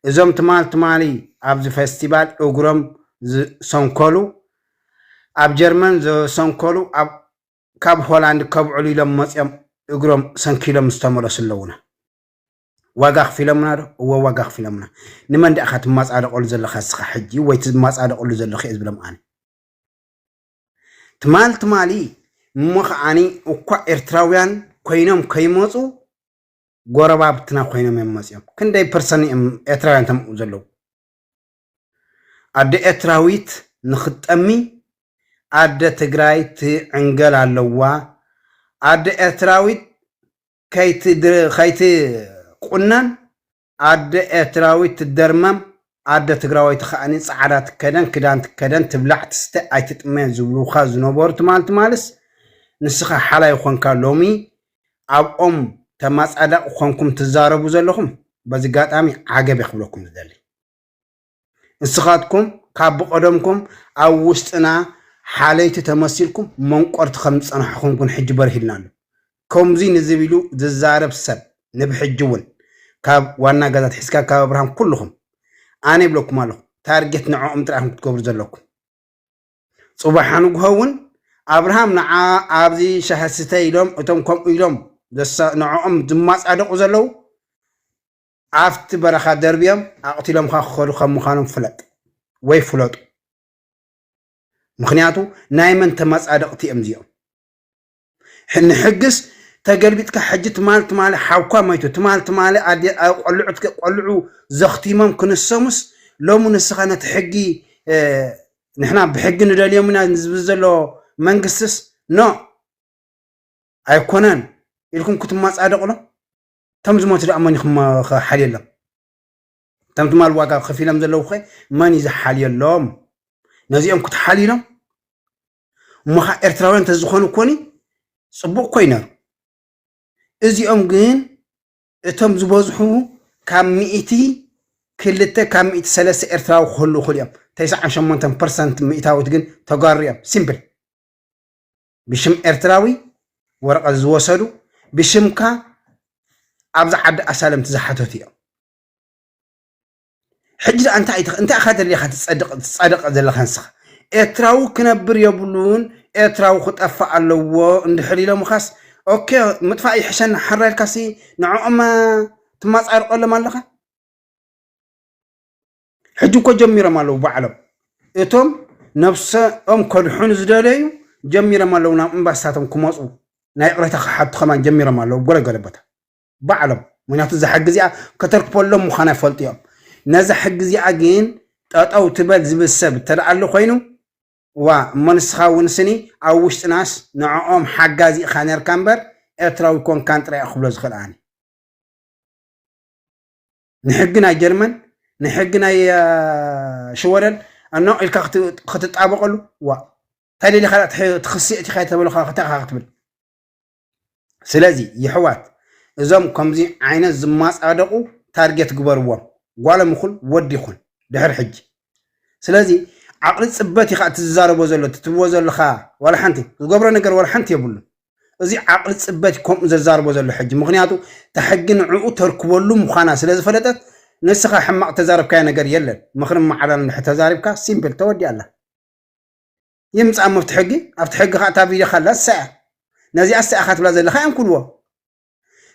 እዞም ትማል ትማሊ ኣብዚ ፈስቲቫል እግሮም ዝሰንከሉ፣ ኣብ ጀርመን ዝሰንከሉ፣ ኣብ ካብ ሆላንድ ከብዕሉ ኢሎም መፅኦም እግሮም ሰንኪሎም ዝተመለሱ ኣለውና። ዋጋ ክፊሎምና ዶ? እወ፣ ዋጋ ክፊሎምና። ንመን ዲኣኻ ትመጻደቐሉ ዘለኻ እስኻ ሕጂ ወይ ትመጻደቐሉ ዘለኺ እየ ዝብሎም ኣነ። ትማል ትማሊ እሞ ከዓኒ እኳ ኤርትራውያን ኮይኖም ከይመፁ ጎረባብትና ኮይኖም እዮም መፅኦም። ክንደይ ፐርሰን እዮም ኤርትራውያን ተምኡ ዘለዉ? ኣደ ኤርትራዊት ንኽትጠሚ ኣደ ትግራይ ትዕንገል ኣለዋ። ኣደ ኤርትራዊት ከይትድ- ከይትቁነን ኣደ ኤርትራዊት ትደርመም፣ ኣደ ትግራወይቲ ከዓኒ ጻዕዳ ትከደን፣ ክዳን ትከደን፣ ትብላዕ ትስተ ኣይትጥመን ዝብሉኻ ዝነበሩ ትማል ትማልስ ንስኻ ሓላይ ኾንካ። ሎሚ ኣብኦም ተማጻዳቕ ኾንኩም ትዛረቡ ዘለኹም በዚ ኣጋጣሚ ዓገብ እየ ክብለኩም ዝደሊ። ንስኻትኩም ካብ ብቐደምኩም ኣብ ውሽጥና ሓለይቲ ተመሲልኩም መንቆርቲ ከም ዝጸናሕኹም ግን ሕጂ በርሂልና ኣሎ። ከምዚ ንዝብ ኢሉ ዝዛረብ ሰብ ንብሕጂ እውን ካብ ዋና ገዛ ትሒዝካ ካብ ኣብርሃም ኩልኹም ኣነ ይብለኩም ኣለኹ። ታርጌት ንዕኦም ጥራይ ኢኹም ክትገብሩ ዘለኩም። ጽባሕ ንግሆ እውን ኣብርሃም ንዓ ኣብዚ ሻሂ ስተ ኢሎም እቶም ከምኡ ኢሎም ዘሳ- ንዕኦም ዝማጻደቑ ዘለዉ ኣብቲ በረኻ ደርብዮም ኣቕቲሎምካ ክኸዱ ከም ምዃኖም ፍለጥ ወይ ፍለጡ። ምኽንያቱ ናይ መን ተመጻደቕቲ እዮም እዚኦም? ሕ- ንሕግስ ተገልቢጥካ ሕጂ ትማል ትማሊ ሓውካ መይቱ፣ ትማል ትማሊ ኣደ- ኣ- ቆልዑት ከ- ቆልዑ ዘኽቲሞም ክንሰሙስ ሎሚ ንስኻ ነቲ ሕጊ እ፣ ንሕና ብሕጊ ንደልዮም ኢና ዝብል ዘሎ መንግስትስ ኖ ኣይኮነን ኢልኩም ክትመጻደቑሎም? እቶም ዝሞቱ ደኣ መን እዩ ክሓልየሎም? እቶም ትማል ዋጋ ከፊሎም ዘለዉ ኸ መን እዩ ዝሓልየሎም? ነዚኦም ክትሓልዩሎም እሞ ኸዓ ኤርትራውያን እንተዝኾኑ እኮኒ ጽቡቕ እኮ እዩ ነሩ። እዚኦም ግን እቶም ዝበዝሑ ካብ ሚእቲ ክልተ ካብ ሚእቲ ሰለስተ ኤርትራዊ ክህሉ ይኽእሉ እዮም። ተስዓን ሸሞንተን ፐርሰንት ሚእታዊት ግን ተጋሩ እዮም። ሲምፕል። ብሽም ኤርትራዊ ወረቐት ዝወሰዱ፣ ብሽምካ ኣብዚ ዓዲ ኣሳለምቲ ዝሓተቱ እዮም። ሕጂ ደኣ እንታይ ኢኻ እንታይ ኢኻ ደሊኻ ትጸድቕ ትጻደቕ ዘለኻ ንስኻ? ኤርትራዊ ክነብር የብሉን፣ ኤርትራዊ ክጠፍእ ኣለዎ እንድሕር ኢሎምኻስ ኦኬ ምጥፋእ ይሕሸና ሓራ ኢልካሲ ንዕኦም ትማጻርቆሎም ኣለኻ። ሕጂ እኮ ጀሚሮም ኣለዉ ባዕሎም እቶም ነብሶም ከድሕኑ ዝደለዩ ጀሚሮም ኣለዉ ናብ እምባሳቶም ክመፁ ናይ ይቕሬታ ክሓቱ ከማን ጀሚሮም ኣለዉ ገለገለ ቦታ ባዕሎም። ምክንያቱ እዛ ሕጊ እዚኣ ከተርክበሎም ምዃና ይፈልጡ እዮም። ነዛ ሕጊ እዚኣ ግን ጠጠው ትበል ዝብል ሰብ እንተደኣ ኣሎ ኮይኑ ዋ እሞ ንስኻ እውን ስኒ ኣብ ውሽጥናስ ንዕኦም ሓጋዚ ኢኻ ነርካ እምበር ኤርትራዊ ኮንካን ጥራይ ክብሎ ዝኽእል ኣነ። ንሕጊ ናይ ጀርመን ንሕጊ ናይ ሽወደን ኣኖ ኢልካ ክትጣበቀሉ ዋ እንታይ ደሊኻ ትኽስእ ቲኻ ተበለኻ ክተኻ ክትብል። ስለዚ ይሕዋት እዞም ከምዚ ዓይነት ዝማፃደቁ ታርጌት ግበርዎም። ጓሎም ይኹን ወዲ ይኹን ድሕር ሕጂ። ስለዚ ዓቕሊ ፅበት ኢኻ እቲ ዝዛረቦ ዘሎ ትትብዎ ዘለኻ ዋላ ሓንቲ ዝገብሮ ነገር ዋላ ሓንቲ የብሉን። እዚ ዓቕሊ ፅበት ከምኡ ዘዛርቦ ዘሎ ሕጂ ምክንያቱ እታ ሕጊ ንዕኡ ተርክበሉ ምዃና ስለ ዝፈለጠት ንስኻ ሕማቕ ተዛረብካዮ ነገር የለን። ምኽሪ መዓላል እንድሕር ተዛሪብካ ሲምፕል ተወዲኣላ። ይምፃእ ኣብቲ ሕጊ ኣብቲ ሕጊ ከዓ እታ ቪድዮ ካላ ሰያ ነዚኣ ሰያ ካትብላ ዘለካ እዮም ክብልዎ።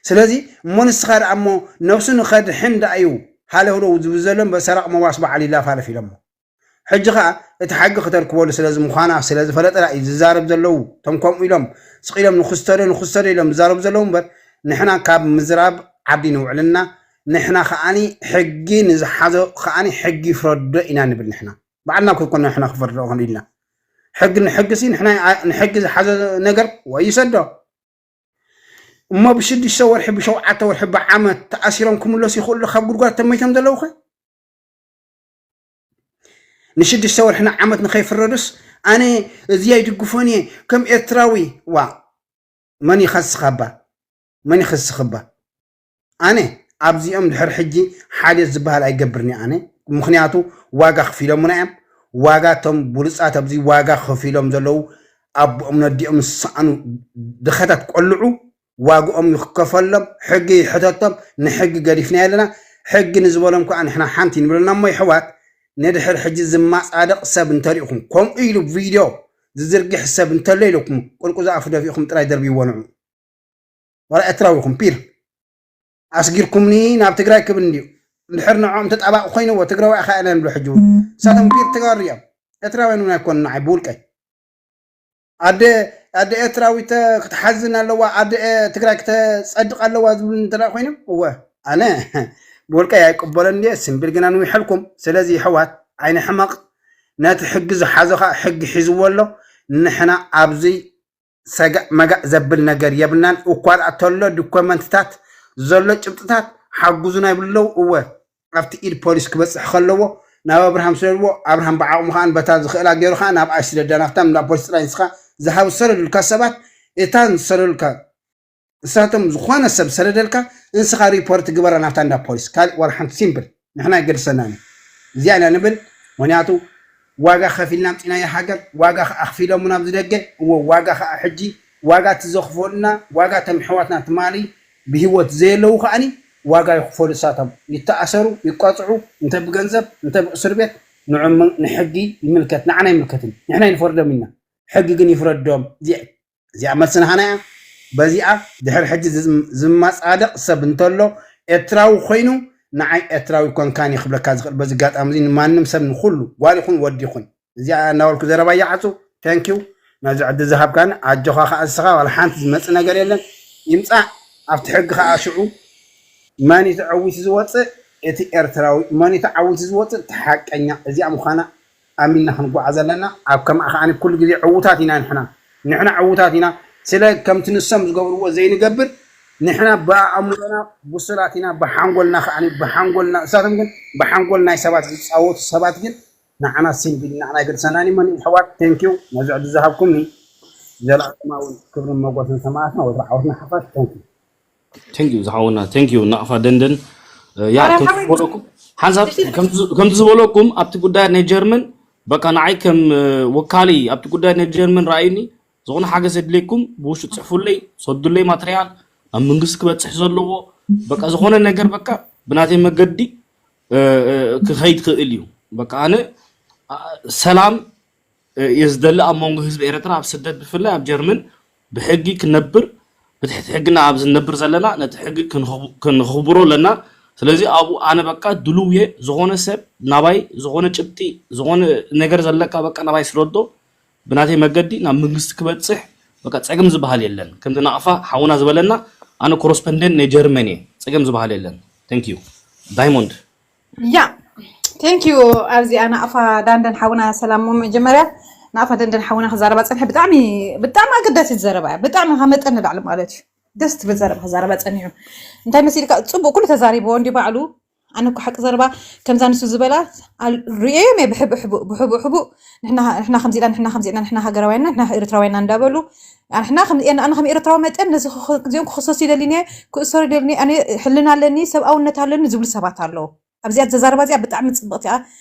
ስለዚ እሞ ንስኻ ደኣ እሞ ነብሱ ንኸድሕን ደኣ እዩ ሃለውለው ዝብል ዘሎ እምበር ሰራቕ መዋስ በዓል ይላፋለፍ ኢሎሞ። ሕጂ ኸኣ እቲ ሓቂ ክተርክበሉ ስለ ምዃና ስለ ዝፈለጠ እዩ ዝዛረብ ዘለዉ። እቶም ከምኡ ኢሎም ስቕ ኢሎም ንኽስተዶ ንኽስተዶ ኢሎም ዝዛረቡ ዘለዉ እምበር ንሕና ካብ ምዝራብ ዓዲ ንውዕልና ንሕና ከኣኒ ሕጊ ንዝሓዞ ከኣኒ ሕጊ ይፍረዶ ኢና ንብል። ንሕና ባዕልና እኮ ኣይኮና ንሕና ክፈርዶ ኾን ኢልና ሕጊ ንሕጊ ሲ ንሕና ንሕጊ ዝሓዞ ነገር ወይ ይሰዶ እሞ ብሽዱሽተ ወርሒ ብሸውዓተ ወርሒ ብዓመት ተኣሲሮም ክምለሱ ይኽእሉ ካብ ጉድጓድ ተመይቶም ዘለዉ ኸ ንሽዱሽተ ወርሒ ንዓመት ንኸይፍረዱስ ኣነ እዚ ኣይድግፎን እየ ከም ኤርትራዊ ዋ መን ይኸስኻባ መን ይኸስኽባ ኣነ ኣብዚኦም ድሕር ሕጂ ሓደ ዝበሃል ኣይገብርኒ ኣነ ምኽንያቱ ዋጋ ክፊሎምና እዮም ዋጋ እቶም ብሉፃት ኣብዚ ዋጋ ከፊሎም ዘለዉ ኣቦኦም ነዲኦም ዝሰኣኑ ድኸታት ቆልዑ ዋግኦም ይክከፈሎም ሕጊ ይሕተቶም ንሕጊ ገዲፍና ኣለና ሕጊ ንዝበሎም ከዓ ንሕና ሓንቲ ንብለና እሞ ይሕዋት ንድሕር ሕጂ ዝማጻደቕ ሰብ እንተሪእኹም፣ ከምኡ ኢሉ ቪድዮ ዝዝርግሕ ሰብ እንተሎ ኢልኩም፣ ቁልቁ ዝኣፉ ደፊእኹም ጥራይ ደርብይዎ ንዑ። ዋላ ኤርትራዊ ይኹን ፒር ኣስጊርኩምኒ ናብ ትግራይ ክብል እንድዩ። እንድሕር ንዕኦም ተጣባቂ ኮይንዎ ትግራዊ ኣኻ ኢና ንብሎ። ሕጂ እውን ንሳቶም ፒር ተጋሩ እዮም። ኤርትራውያን እውን ኣይኮኑ ንዓይ ብውልቀይ። ኣደ ኣደ ኤርትራዊት ክትሓዝን ኣለዋ፣ ኣደ ትግራይ ክተጸድቕ ኣለዋ ዝብሉ እንተ ኮይኖም፣ እወ ኣነ ብውልቀይ ኣይቅበሎን እየ። ስምብል ግና ንዊሐልኩም። ስለዚ ይሕዋት፣ ዓይኒ ሕመቕ ነቲ ሕጊ ዝሓዞ ኸኣ ሕጊ ሒዝዎ ኣሎ። ንሕና ኣብዚ ሰጋእ መጋእ ዘብል ነገር የብልናን። እኳ ደኣ ተሎ ዶኮመንትታት ዘሎ ጭብጥታት ሓግዙና ይብሉ ኣለዉ። እወ ኣብቲ ኢድ ፖሊስ ክበጽሕ ከለዎ ናብ ኣብርሃም ስደድዎ። ኣብርሃም ብዓቕሙ ኸኣ በታ ዝኽእላ ገይሩ ኸኣ ናብ ኣይስደዳን። ኣብታ እንዳ ፖሊስ ጥራይ ንስኻ ዝሃብ ዝሰደዱልካ ሰባት እታን ዝሰደዱልካ ንሳቶም ዝኾነ ሰብ ሰደደልካ ንስኻ ሪፖርት ግበራ ናብታ እንዳ ፖሊስ። ካልእ ዋላ ሓንቲ ሲምፕል ንሕና ኣይገድሰናን እዩ። እዚኣ ኢና ንብል። ምክንያቱ ዋጋ ከፊልና ኣምፂናዮ ሃገር፣ ዋጋ ከዓ ኣኽፊሎምና ኣብዚ ደገ። እዎ ዋጋ ከዓ ሕጂ ዋጋ እቲ ዘኽፈሉና ዋጋ እቶም ኣሕዋትና ትማሊ ብህይወት ዘየለዉ ከዓኒ ዋጋ ይኽፈሉ። እሳቶም ይተኣሰሩ ይቀፅዑ፣ እንተ ብገንዘብ እንተ ብእስር ቤት። ንዕም ንሕጊ ይምልከት፣ ንዓና ይምልከትን ንሕና ይንፈርዶም ኢና። ሕጊ ግን ይፍረዶም። እዚኣ እዚኣ መልሲ ናሃና እያ። በዚኣ ድሕሪ ሕጂ ዝም- ዝማፃደቕ ሰብ እንተሎ ኤርትራዊ ኮይኑ ንዓይ ኤርትራዊ ኮንካን እዩ ክብለካ ዝኽእል። በዚ ኣጋጣሚ እዚ ንማንም ሰብ ንኩሉ ጓል ይኹን ወዲ ይኹን እዚኣ እናበልኩ ዘረባ ይዓፁ። Thank you ነዚ ዕድል ዝሃብካኒ። ኣጆኻ ከዓ ንስኻ ዋላ ሓንቲ ዝመፅእ ነገር የለን። ይምፃእ ኣብቲ ሕጊ ከዓ ሽዑ መን እዩ ተዓዊቱ ዝወፅእ? እቲ ኤርትራዊ። መን እዩ ተዓዊቱ ዝወፅእ? እቲ ሓቀኛ። እዚኣ ምዃና ኣሚንና ክንጓዓዝ ኣለና። ኣብ ከምኣ ከዓኒ ኩሉ ግዜ ዕዉታት ኢና ንሕና። ንሕና ዕዉታት ኢና። ስለ ከምቲ ንሶም ዝገብርዎ ዘይንገብር ንሕና ብኣእምሮና ብሱላት ኢና፣ ብሓንጎልና ከዓኒ ብሓንጎልና። እሳቶም ግን ብሓንጎል ናይ ሰባት ዝፃወቱ ሰባት ግን ንዓና ሲምብል ንዓና ኣይገድሰናን እዩ። መን እዩ ኣሕዋት? Thank you ነዚ ዕድል ዝሃብኩምኒ። ዘለኣለማዊ ክብርን መጎስን ሰማእታትና ወትሩ ዓወትና ሓፋሽ። Thank you። Thank you ዝሓውና፣ thank you ናቕፋ ደንደን። ያ ኣረ ከምቲ ሓወይ ዝበለኩም ሓንሳብ ከምቲ ከምቲ ዝበለኩም ኣብቲ ጉዳይ ናይ ጀርመን በቃ ንዓይ ከም ወካሊ ኣብቲ ጉዳይ ናይ ጀርመን ረኣዩኒ። ዝኾነ ሓገዝ የድልየኩም ብውሽጢ ጽሕፉለይ፣ ሰዱለይ ማትርያል ኣብ መንግስቲ ክበጽሕ ዘለዎ በቃ ዝኾነ ነገር በቃ ብናተይ መገዲ እ፣ እ፣ ክኸይድ ክእል እዩ። በቃ ኣነ አ፣ ሰላም እ፣ እየ ዝደሊ ኣብ መንጎ ህዝቢ ኤርትራ ኣብ ስደት ብፍላይ ኣብ ጀርመን ብሕጊ ክነብር ብትሕቲ ሕግና ኣብ ዝነብር ዘለና ነቲ ሕጊ ክንኽቡ- ክንኽብሮ ኣለና። ስለዚ ኣብኡ ኣነ በቃ ድሉው እየ። ዝኾነ ሰብ ናባይ ዝኾነ ጭብጢ ዝኾነ ነገር ዘለካ በቃ ናባይ ስረዶ ብናተይ መገዲ ናብ መንግስቲ ክበፅሕ በቃ ፀገም ዝበሃል የለን። ከምቲ ናቕፋ ሓውና ዝበለና ኣነ ኮረስፖንደንት ናይ ጀርመን እየ። ፀገም ዝበሃል የለን። Thank you ዳይሞንድ። ያ thank you። ኣብዚኣ ናቕፋ ዳንደን ሓውና ሰላም። መጀመርያ ናቕፋ ደንደን ሓውና ክዛረባ ፀንሐ ብጣዕሚ ብጣዕሚ ኣገዳሲት ዘረባ እያ። ብጣዕሚ ካብ መጠን ንላዕሊ ማለት እዩ ደስ ትብል ዘረባ ክዛረባ ፀኒሑ። እንታይ መሲልካ? ፅቡቅ ኩሉ ተዛሪብዎ እንዲ ባዕሉ። ኣነ እኮ ሓቂ ዘረባ ከምዛ ንሱ ዝበላ ኣል- ርእየዮም እየ ብሕቡእ ሕቡእ ብሕቡእ ሕቡእ ንሕና ንሕና ከምዚ ኢላ ንሕና ከምዚ ኢላ ንሕና ሃገራውያንና ንሕና ኤርትራውያንና እንዳበሉ ንሕና ከም ኣነ ከም ኤርትራዊ መጠን ነዚ ክኸ- እዚኦም ክኽሰሱ ይደሊኒ ክእሰሩ ይደሊኒ ኣነ ሕልና ኣለኒ ሰብኣውነት ኣለኒ ዝብሉ ሰባት ኣለዉ። ኣብዚኣ ዘዛረባ እዚኣ ብጣዕሚ ፅብቕቲ እያ።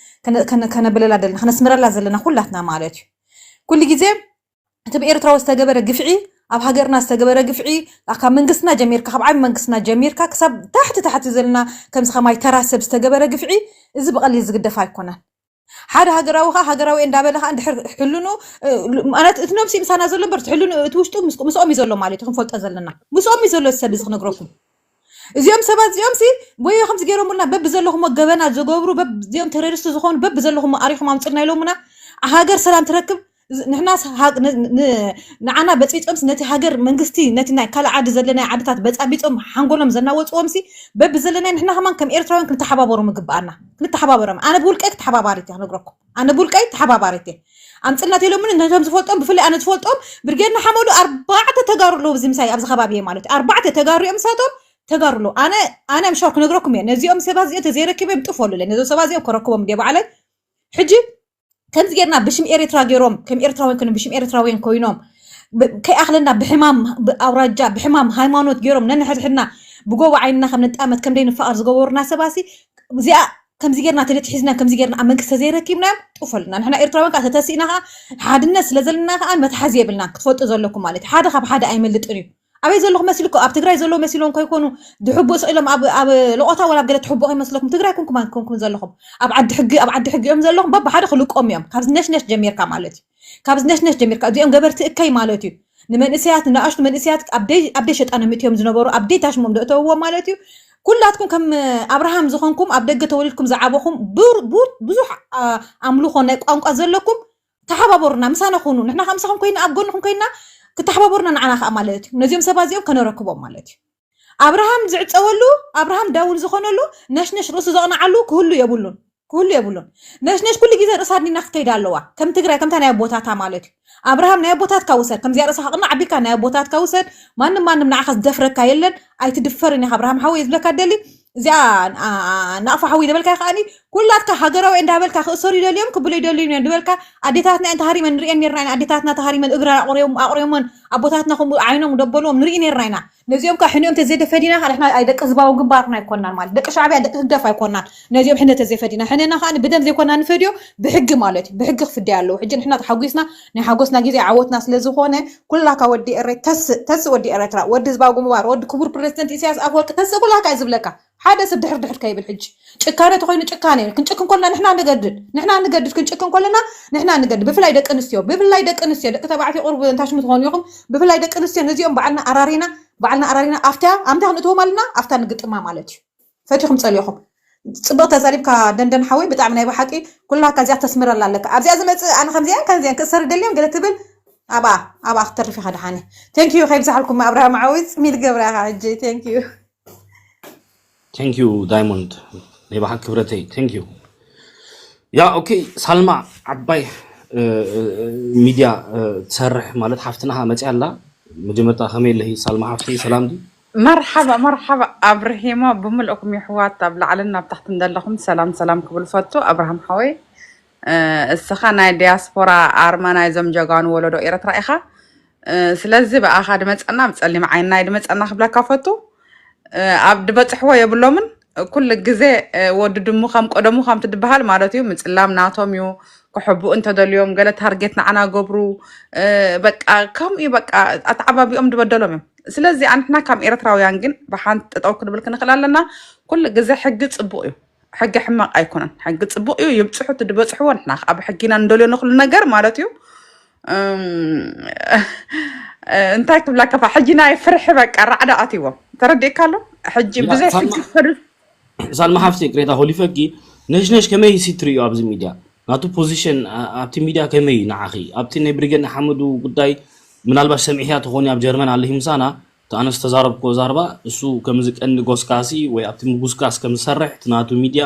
ከነ- ከነ- ከነብለላ ዘለና ከነስምረላ ዘለና ኩላትና ማለት እዩ። ኩሉ ግዜ እቲ ብኤርትራዊ ዝተገበረ ግፍዒ ኣብ ሃገርና ዝተገበረ ግፍዒ ካብ መንግስትና ጀሚርካ ካብ ዓቢ መንግስትና ጀሚርካ ክሳብ ታሕቲ ታሕቲ ዘለና ከምዚ ከማይ ተራ ሰብ ዝተገበረ ግፍዒ እዚ ብቐሊል ዝግደፍ ኣይኮነን። ሓደ ሃገራዊ ከዓ ሃገራዊ እየ እንዳበለ ከዓ እንድሕር ሕልኑ ማለት እቲ ነብሲ ምሳና ዘሎ እምበር እቲ ሕልኑ እቲ ውሽጡ ምስ- ምስኦም እዩ ዘሎ ማለት እዩ ክንፈልጦ ዘለና ምስኦም እዩ ዘሎ እዚ ሰብ እዚ ክነግረኩም እዚኦም ሰባት እዚኦም ሲ ወይ ከምዚ ገይሮምልና በብ ዘለኹሞ ገበና ዝገብሩ በብ እዚኦም ቴሮሪስት ዝኾኑ በብ ዘለኹሞ ኣሪኹም ኣምፅልና ኢሎምና ሃገር ሰላም ትረክብ ንሕና ንዓና በፂፆምስ ነቲ ሃገር መንግስቲ ነቲ ናይ ካልእ ዓዲ ዘለናይ ዓድታት በፃቢፆም ሓንጎሎም ዘናወፅዎም ሲ በብ ዘለናይ ንሕና ከማን ከም ኤርትራውያን ክንተሓባበሮም ይግበኣና ክንተሓባበሮም ኣነ ብውልቀይ ክተሓባባሪት እየ ክነግረኩም ኣነ ብውልቀይ ተሓባባሪት እየ ኣምፅልና ተኢሎምኒ ነቶም ዝፈልጦም ብፍላይ ኣነ ዝፈልጦም ብርጌድ ንሓመዱ ኣርባዕተ ተጋሩ ኣለዉ ኣብዚ ምሳይ ኣብዚ ከባቢ እየ ማለት እዩ ኣርባዕተ ተጋሩ እዮም ንሳቶም ተጋሩ ኣለዉ ኣነ ኣነ ምሻር ክነግረኩም እየ ነዚኦም ሰባት እዚኦም ተዘይረኪበ ይምጥፈሉ ነዞም ሰባት እዚኦም ከረክቦም እንደ ባዕለይ ሕጂ ከምዚ ጌርና ብሽም ኤርትራ ጌሮም ከም ኤርትራውያን ኮይኖም ብሽም ኤርትራውያን ኮይኖም ከይኣኽለና ብሕማም ኣውራጃ ብሕማም ሃይማኖት ጌሮም ነንሕድሕድና ብጎቦ ዓይንና ከም ንጣመት ከም ደይ ንፋቐር ዝገበሩና ሰባሲ እዚኣ ከምዚ ጌርና ተደትሒዝና ከምዚ ጌርና ኣብ መንግስቲ ተዘይረኪብናዮም ጥፈሉና ንሕና ኤርትራውያን ከዓ ተተሲእና ከዓ ሓድነት ስለ ዘለና ከዓ መትሓዚ የብልና ክትፈልጡ ዘለኩም ማለት ሓደ ካብ ሓደ ኣይመልጥን እዩ ኣበይ ዘለኹም መሲልኩም? ኣብ ትግራይ ዘለዉ መሲሎም ከይኮኑ ድሕቡእ ስቕ ኢሎም ኣብ ኣብ ለቖታ ወላ ኣብ ገለ ትሕቡእ ከይመስለኩም። ትግራይ ኩንኩም ኣይኮንኩም ዘለኹም። ኣብ ዓዲ ሕጊ ኣብ ዓዲ ሕጊ እዮም ዘለኹም። በብሓደ ክልቆም እዮም። ካብዚ ነሽነሽ ጀሚርካ ማለት እዩ። ካብዚ ነሽነሽ ጀሚርካ እዚኦም ገበርቲ እከይ ማለት እዩ። ንመንእሰያት ንኣሽቱ መንእሰያት ኣብ ደይ ኣብ ደይ ሸጣን ምእትዮም ዝነበሩ ኣብ ደይ ታሽሞም ደእተውዎ ማለት እዩ። ኩላትኩም ከም ኣብርሃም ዝኾንኩም ኣብ ደገ ተወሊድኩም ዝዓበኹም ብዙሕ ኣምልኾ ናይ ቋንቋ ዘለኩም ተሓባበሩና፣ ምሳና ኩኑ። ንሕና ከዓ ምሳኹም ኮይና ኣብ ጎንኹም ኮይና ክተሓባበሩና ንዓና ከዓ ማለት እዩ። ነዚኦም ሰባት እዚኦም ከነረክቦም ማለት እዩ። ኣብርሃም ዝዕፀወሉ ኣብርሃም ዳውን ዝኾነሉ ነሽነሽ ርእሱ ዘቕንዓሉ ክህሉ የብሉን ክህሉ የብሉን። ነሽነሽ ኩሉ ግዜ ርእሳ ኣድኒና ክትከይድ ኣለዋ። ከም ትግራይ ከምታ ናይ ኣቦታታ ማለት እዩ። ኣብርሃም ናይ ኣቦታትካ ውሰድ። ከምዚኣ ርእሳ ከቕና ዓቢካ ናይ ኣቦታትካ ውሰድ። ማንም ማንም ንዓኻ ዝደፍረካ የለን። ኣይትድፈርን ኢኻ ኣብርሃም ሓወይ ዝብለካ ደሊ እዚኣ ናቕፋ ሓዊ ደበልካ ከዓኒ ኩላትካ ሃገራዊ እንዳበልካ ክእሰሩ ይደልዮም ክብሉ ይደልዩ እዮም ዝበልካ ኣዴታትና እየን ተሃሪመን ንሪኤን ነርና ኢና ኣዴታትና ተሃሪመን እግረን ኣቑርዮም ኣቑርዮመን ኣቦታትና ከምኡ ዓይኖም ደበልዎም ንርኢ ነርና ኢና ነዚኦም ከዓ ሕኒኦም ተዘይደፈዲና ከዓ ንሕና ኣይ ደቂ ህዝባዊ ግንባርና ኣይኮናን ማለት ደቂ ሻዕብያ ደቂ ህግደፍ ኣይኮናን ነዚኦም ሕነ ተዘይፈዲና ሕነና ከዓ ብደም ዘይኮና ንፈድዮ ብሕጊ ማለት እዩ ብሕጊ ክፍደይ ኣለዎ ሕጂ ንሕና ተሓጒስና ናይ ሓጎስና ግዜ ዓወትና ስለዝኾነ ኩላካ ወዲ ኤረይ ተስእ ተስእ ወዲ ኤረትራ ወዲ ህዝባዊ ግንባር ወዲ ክቡር ፕረዚደንት ኢሳያስ ኣፈወርቂ ተስእ ኩላካ እዩ ዝብለካ ሓደ ሰብ ድሕር ድሕር ከይብል ሕጂ ጭካነ ተኮይኑ ጭካነ ክንጭክን ከለና ንሕና ንገድድ ንሕና ንገድድ ክንጭክን ከለና ንሕና ንገድድ ብፍላይ ደቂ ኣንስትዮ ብፍላይ ደቂ ኣንስትዮ ደቂ ተባዕትዮ ቁሩብ እንታሽሙ ትኾኑ ኢኹም ብፍላይ ደቂ ኣንስትዮ ነዚኦም ባዕልና ኣራሪና ባዕልና ኣራሪና ኣፍትያ ኣምታ ክንእትዎም ኣለና ኣፍታ ንግጥማ ማለት እዩ ፈቲኹም ጸሊኹም ጽብቕ ተዛሪብካ ደንደን ሓወይ ብጣዕሚ ናይ ብሓቂ ኩላካ እዚኣ ተስምረላ ኣለካ ኣብዚኣ ዝመጽእ ኣነ ከምዚኣን ከምዚኣን ክእሰር ደልዮም ገለ ትብል ኣብኣ ኣብኣ ክትተርፍ ኢኻ ደሓኒ thank you ከይብዛሓልኩም ኣብርሃም ዓወይ ጽሚል ገብራ ኢኻ ሕጂ thank you thank you diamond ናይ ብሓቂ ክብረተይ thank you ያ okay ሳልማ ዓባይ ሚድያ ትሰርሕ ማለት ሓፍትና መፅያ ኣላ መጀመርታ ከመይ ኣለኺ ሳልማ ሓፍተይ ሰላም ድዩ መርሓባ መርሓባ ኣብርሂሞ ብምልእኩም ይሕዋት ኣብ ላዕልን ኣብ ታሕትን ዘለኹም ሰላም ሰላም ክብል ፈቱ ኣብርሃም ሓወይ እስኻ ናይ ዲያስፖራ ኣርማ ናይዞም ጀጋኑ ወለዶ ኤርትራ ኢኻ ስለዚ ብኣኻ ድመፀና ብፀሊም ዓይንና ድመፀና ክብለካ ፈቱ ኣብ ድበፅሕዎ የብሎምን ኩሉ ግዜ ወዲ ድሙ ከም ቀደሙ ከም ትድበሃል ማለት እዩ ምፅላም ናቶም እዩ ክሕቡ እንተደልዮም ገለ ታርጌት ንዓና ገብሩ በቃ ከምኡ በቃ ኣተዓባቢኦም ድበደሎም እዮም ስለዚ ኣንሕና ከም ኤርትራውያን ግን ብሓንቲ ጠጠው ክንብል ክንኽእል ኣለና ኩሉ ግዜ ሕጊ ፅቡቅ እዩ ሕጊ ሕማቅ ኣይኮነን ሕጊ ፅቡቅ እዩ ይብፅሑ እቲ ድበፅሕዎ ንሕና ከዓ ብሕጊ ኢና ንደልዮ ንክሉ ነገር ማለት እዩ እንታይ ክብላ ከፋ ሕጂ ናይ ፍርሒ በቃ ራዕዳ ኣትይዎም ተረዲእካ ኣሎ ሕጂ ብዘይ ሕጊ ክኸዱ ሳልማ ሓፍቲ ቅሬታ ሆሊፈጊ ነሽነሽ ከመይ ሲ ትርእዩ ኣብዚ ሚድያ ናቱ ፖዚሽን ኣብቲ ሚድያ ከመይ እዩ ንዓኺ ኣብቲ ናይ ብሪገድ ንሓመዱ ጉዳይ ምናልባሽ ሰሚዕያ ተኾኒ ኣብ ጀርመን ኣለሂ ምሳና እቲ ኣነ ዝተዛረብክዎ ዛርባ እሱ ከምዚ ቀንዲ ጎስጋሲ ወይ ኣብቲ ምጉስጋስ ከም ዝሰርሕ እቲ ናቱ ሚድያ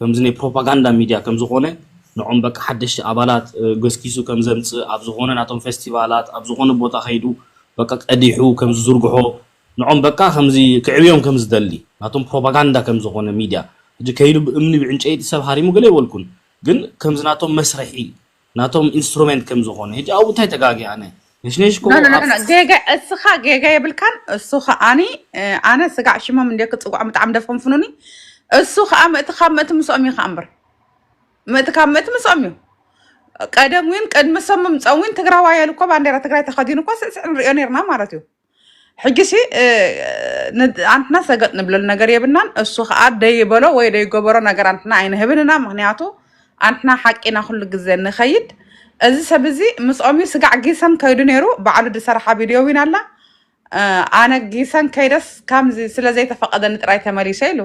ከምዚ ናይ ፕሮፓጋንዳ ሚድያ ከም ዝኾነ ንዖም በቃ ሓደሽቲ ኣባላት ገስጊሱ ከም ዘምፅእ ኣብ ዝኾነ ናቶም ፌስቲቫላት ኣብ ዝኾነ ቦታ ከይዱ በቃ ቀዲሑ ከም ዝዝርግሖ ንዖም በቃ ከምዚ ክዕብዮም ከም ዝደሊ ናቶም ፕሮፓጋንዳ ከም ዝኾነ ሚድያ ሕጂ ከይዱ ብእምኒ ብዕንጨይቲ ሰብ ሃሪሙ ገለ ይበልኩን ግን ከምዚ ናቶም መስርሒ ናቶም ኢንስትሩሜንት ከም ዝኾነ ሕጂ ኣብኡ እንታይ ተጋጊ ኣነ ነሽነሽ ኮ ጌጋ እስኻ ጌጋ የብልካን እሱ ከዓኒ ኣነ ስጋዕ ሽሞም እንደ ክፅውዖም ብጣዕሚ ደፈንፍኑኒ እሱ ከዓ ምእቲ ካብ ምእቲ ምስኦም እዩ ከዓ እምበር ምእቲ ካብ ምእቲ ምስኦም እዩ ቀደም እውን ቅድሚ ሰሙም ፀዊን ትግራዋይ የሉ እኮ ባንዴራ ትግራይ ተኸዲኑ እኮ ስዕስዕ ንሪኦ ነርና ማለት እዩ ሕጂ ሲ ኣንትና ሰገጥ ንብለሉ ነገር የብልናን እሱ ከዓ ደይበሎ ወይ ደይገበሮ ነገር ኣንትና ኣይንህብን ኢና ምክንያቱ ኣንትና ሓቂና ኩሉ ግዜ ንኸይድ እዚ ሰብ እዚ ምስኦም እዩ ስጋዕ ጊሰን ከይዱ ነይሩ ባዕሉ ድሰርሓ ቪድዮ ዊን ኣላ ኣነ ጊሰን ከይደስ ካምዚ ስለ ዘይተፈቀደኒ ጥራይ ተመሊሰ ኢሉ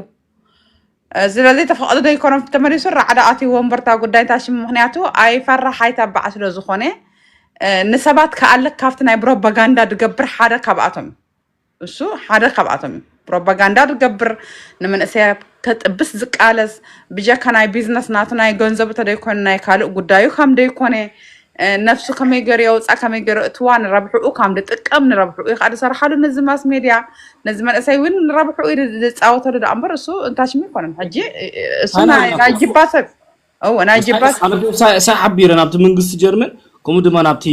ስለዚ ተፈቐዶ ዶ ይኮኖም ተመሊሱ ራዕዳ ኣትይዎ እምበርታ ጉዳይ ታሽም ምክንያቱ ኣይፈርሕ ኣይተባዕ ስለ ዝኾነ ንሰባት ከኣልክ ካብቲ ናይ ፕሮፓጋንዳ ድገብር ሓደ ካብኣቶም እዩ እሱ ሓደ ካብኣቶም እዩ ፕሮፓጋንዳ ድገብር ንመንእሰያት ከጥብስ ዝቃለስ ብጀካ ናይ ቢዝነስ ናቱ ናይ ገንዘቡ ተደይኮነ ናይ ካልእ ጉዳዩ ከም ደይኮነ ነፍሱ ከመይ ገይሩ የውፃእ ከመይ ገይሩ እትዋ ንረብሕኡ ካብ ንጥቀም ንረብሕኡ እዩ ከዓ ዝሰርሓሉ ነዚ ማስ ሜድያ ነዚ መንእሰይ እውን ንረብሕኡ እዩ ዝፃወተሉ ደኣ እምበር እሱ እንታይ ሽሙ ይኮነን ሕጂ እሱ ናይ ጅባ ሰብ እዎ ናይ ጅባ ሰብ ሳይ ሓቢረን ኣብቲ መንግስቲ ጀርመን ከምኡ ድማ ናብቲ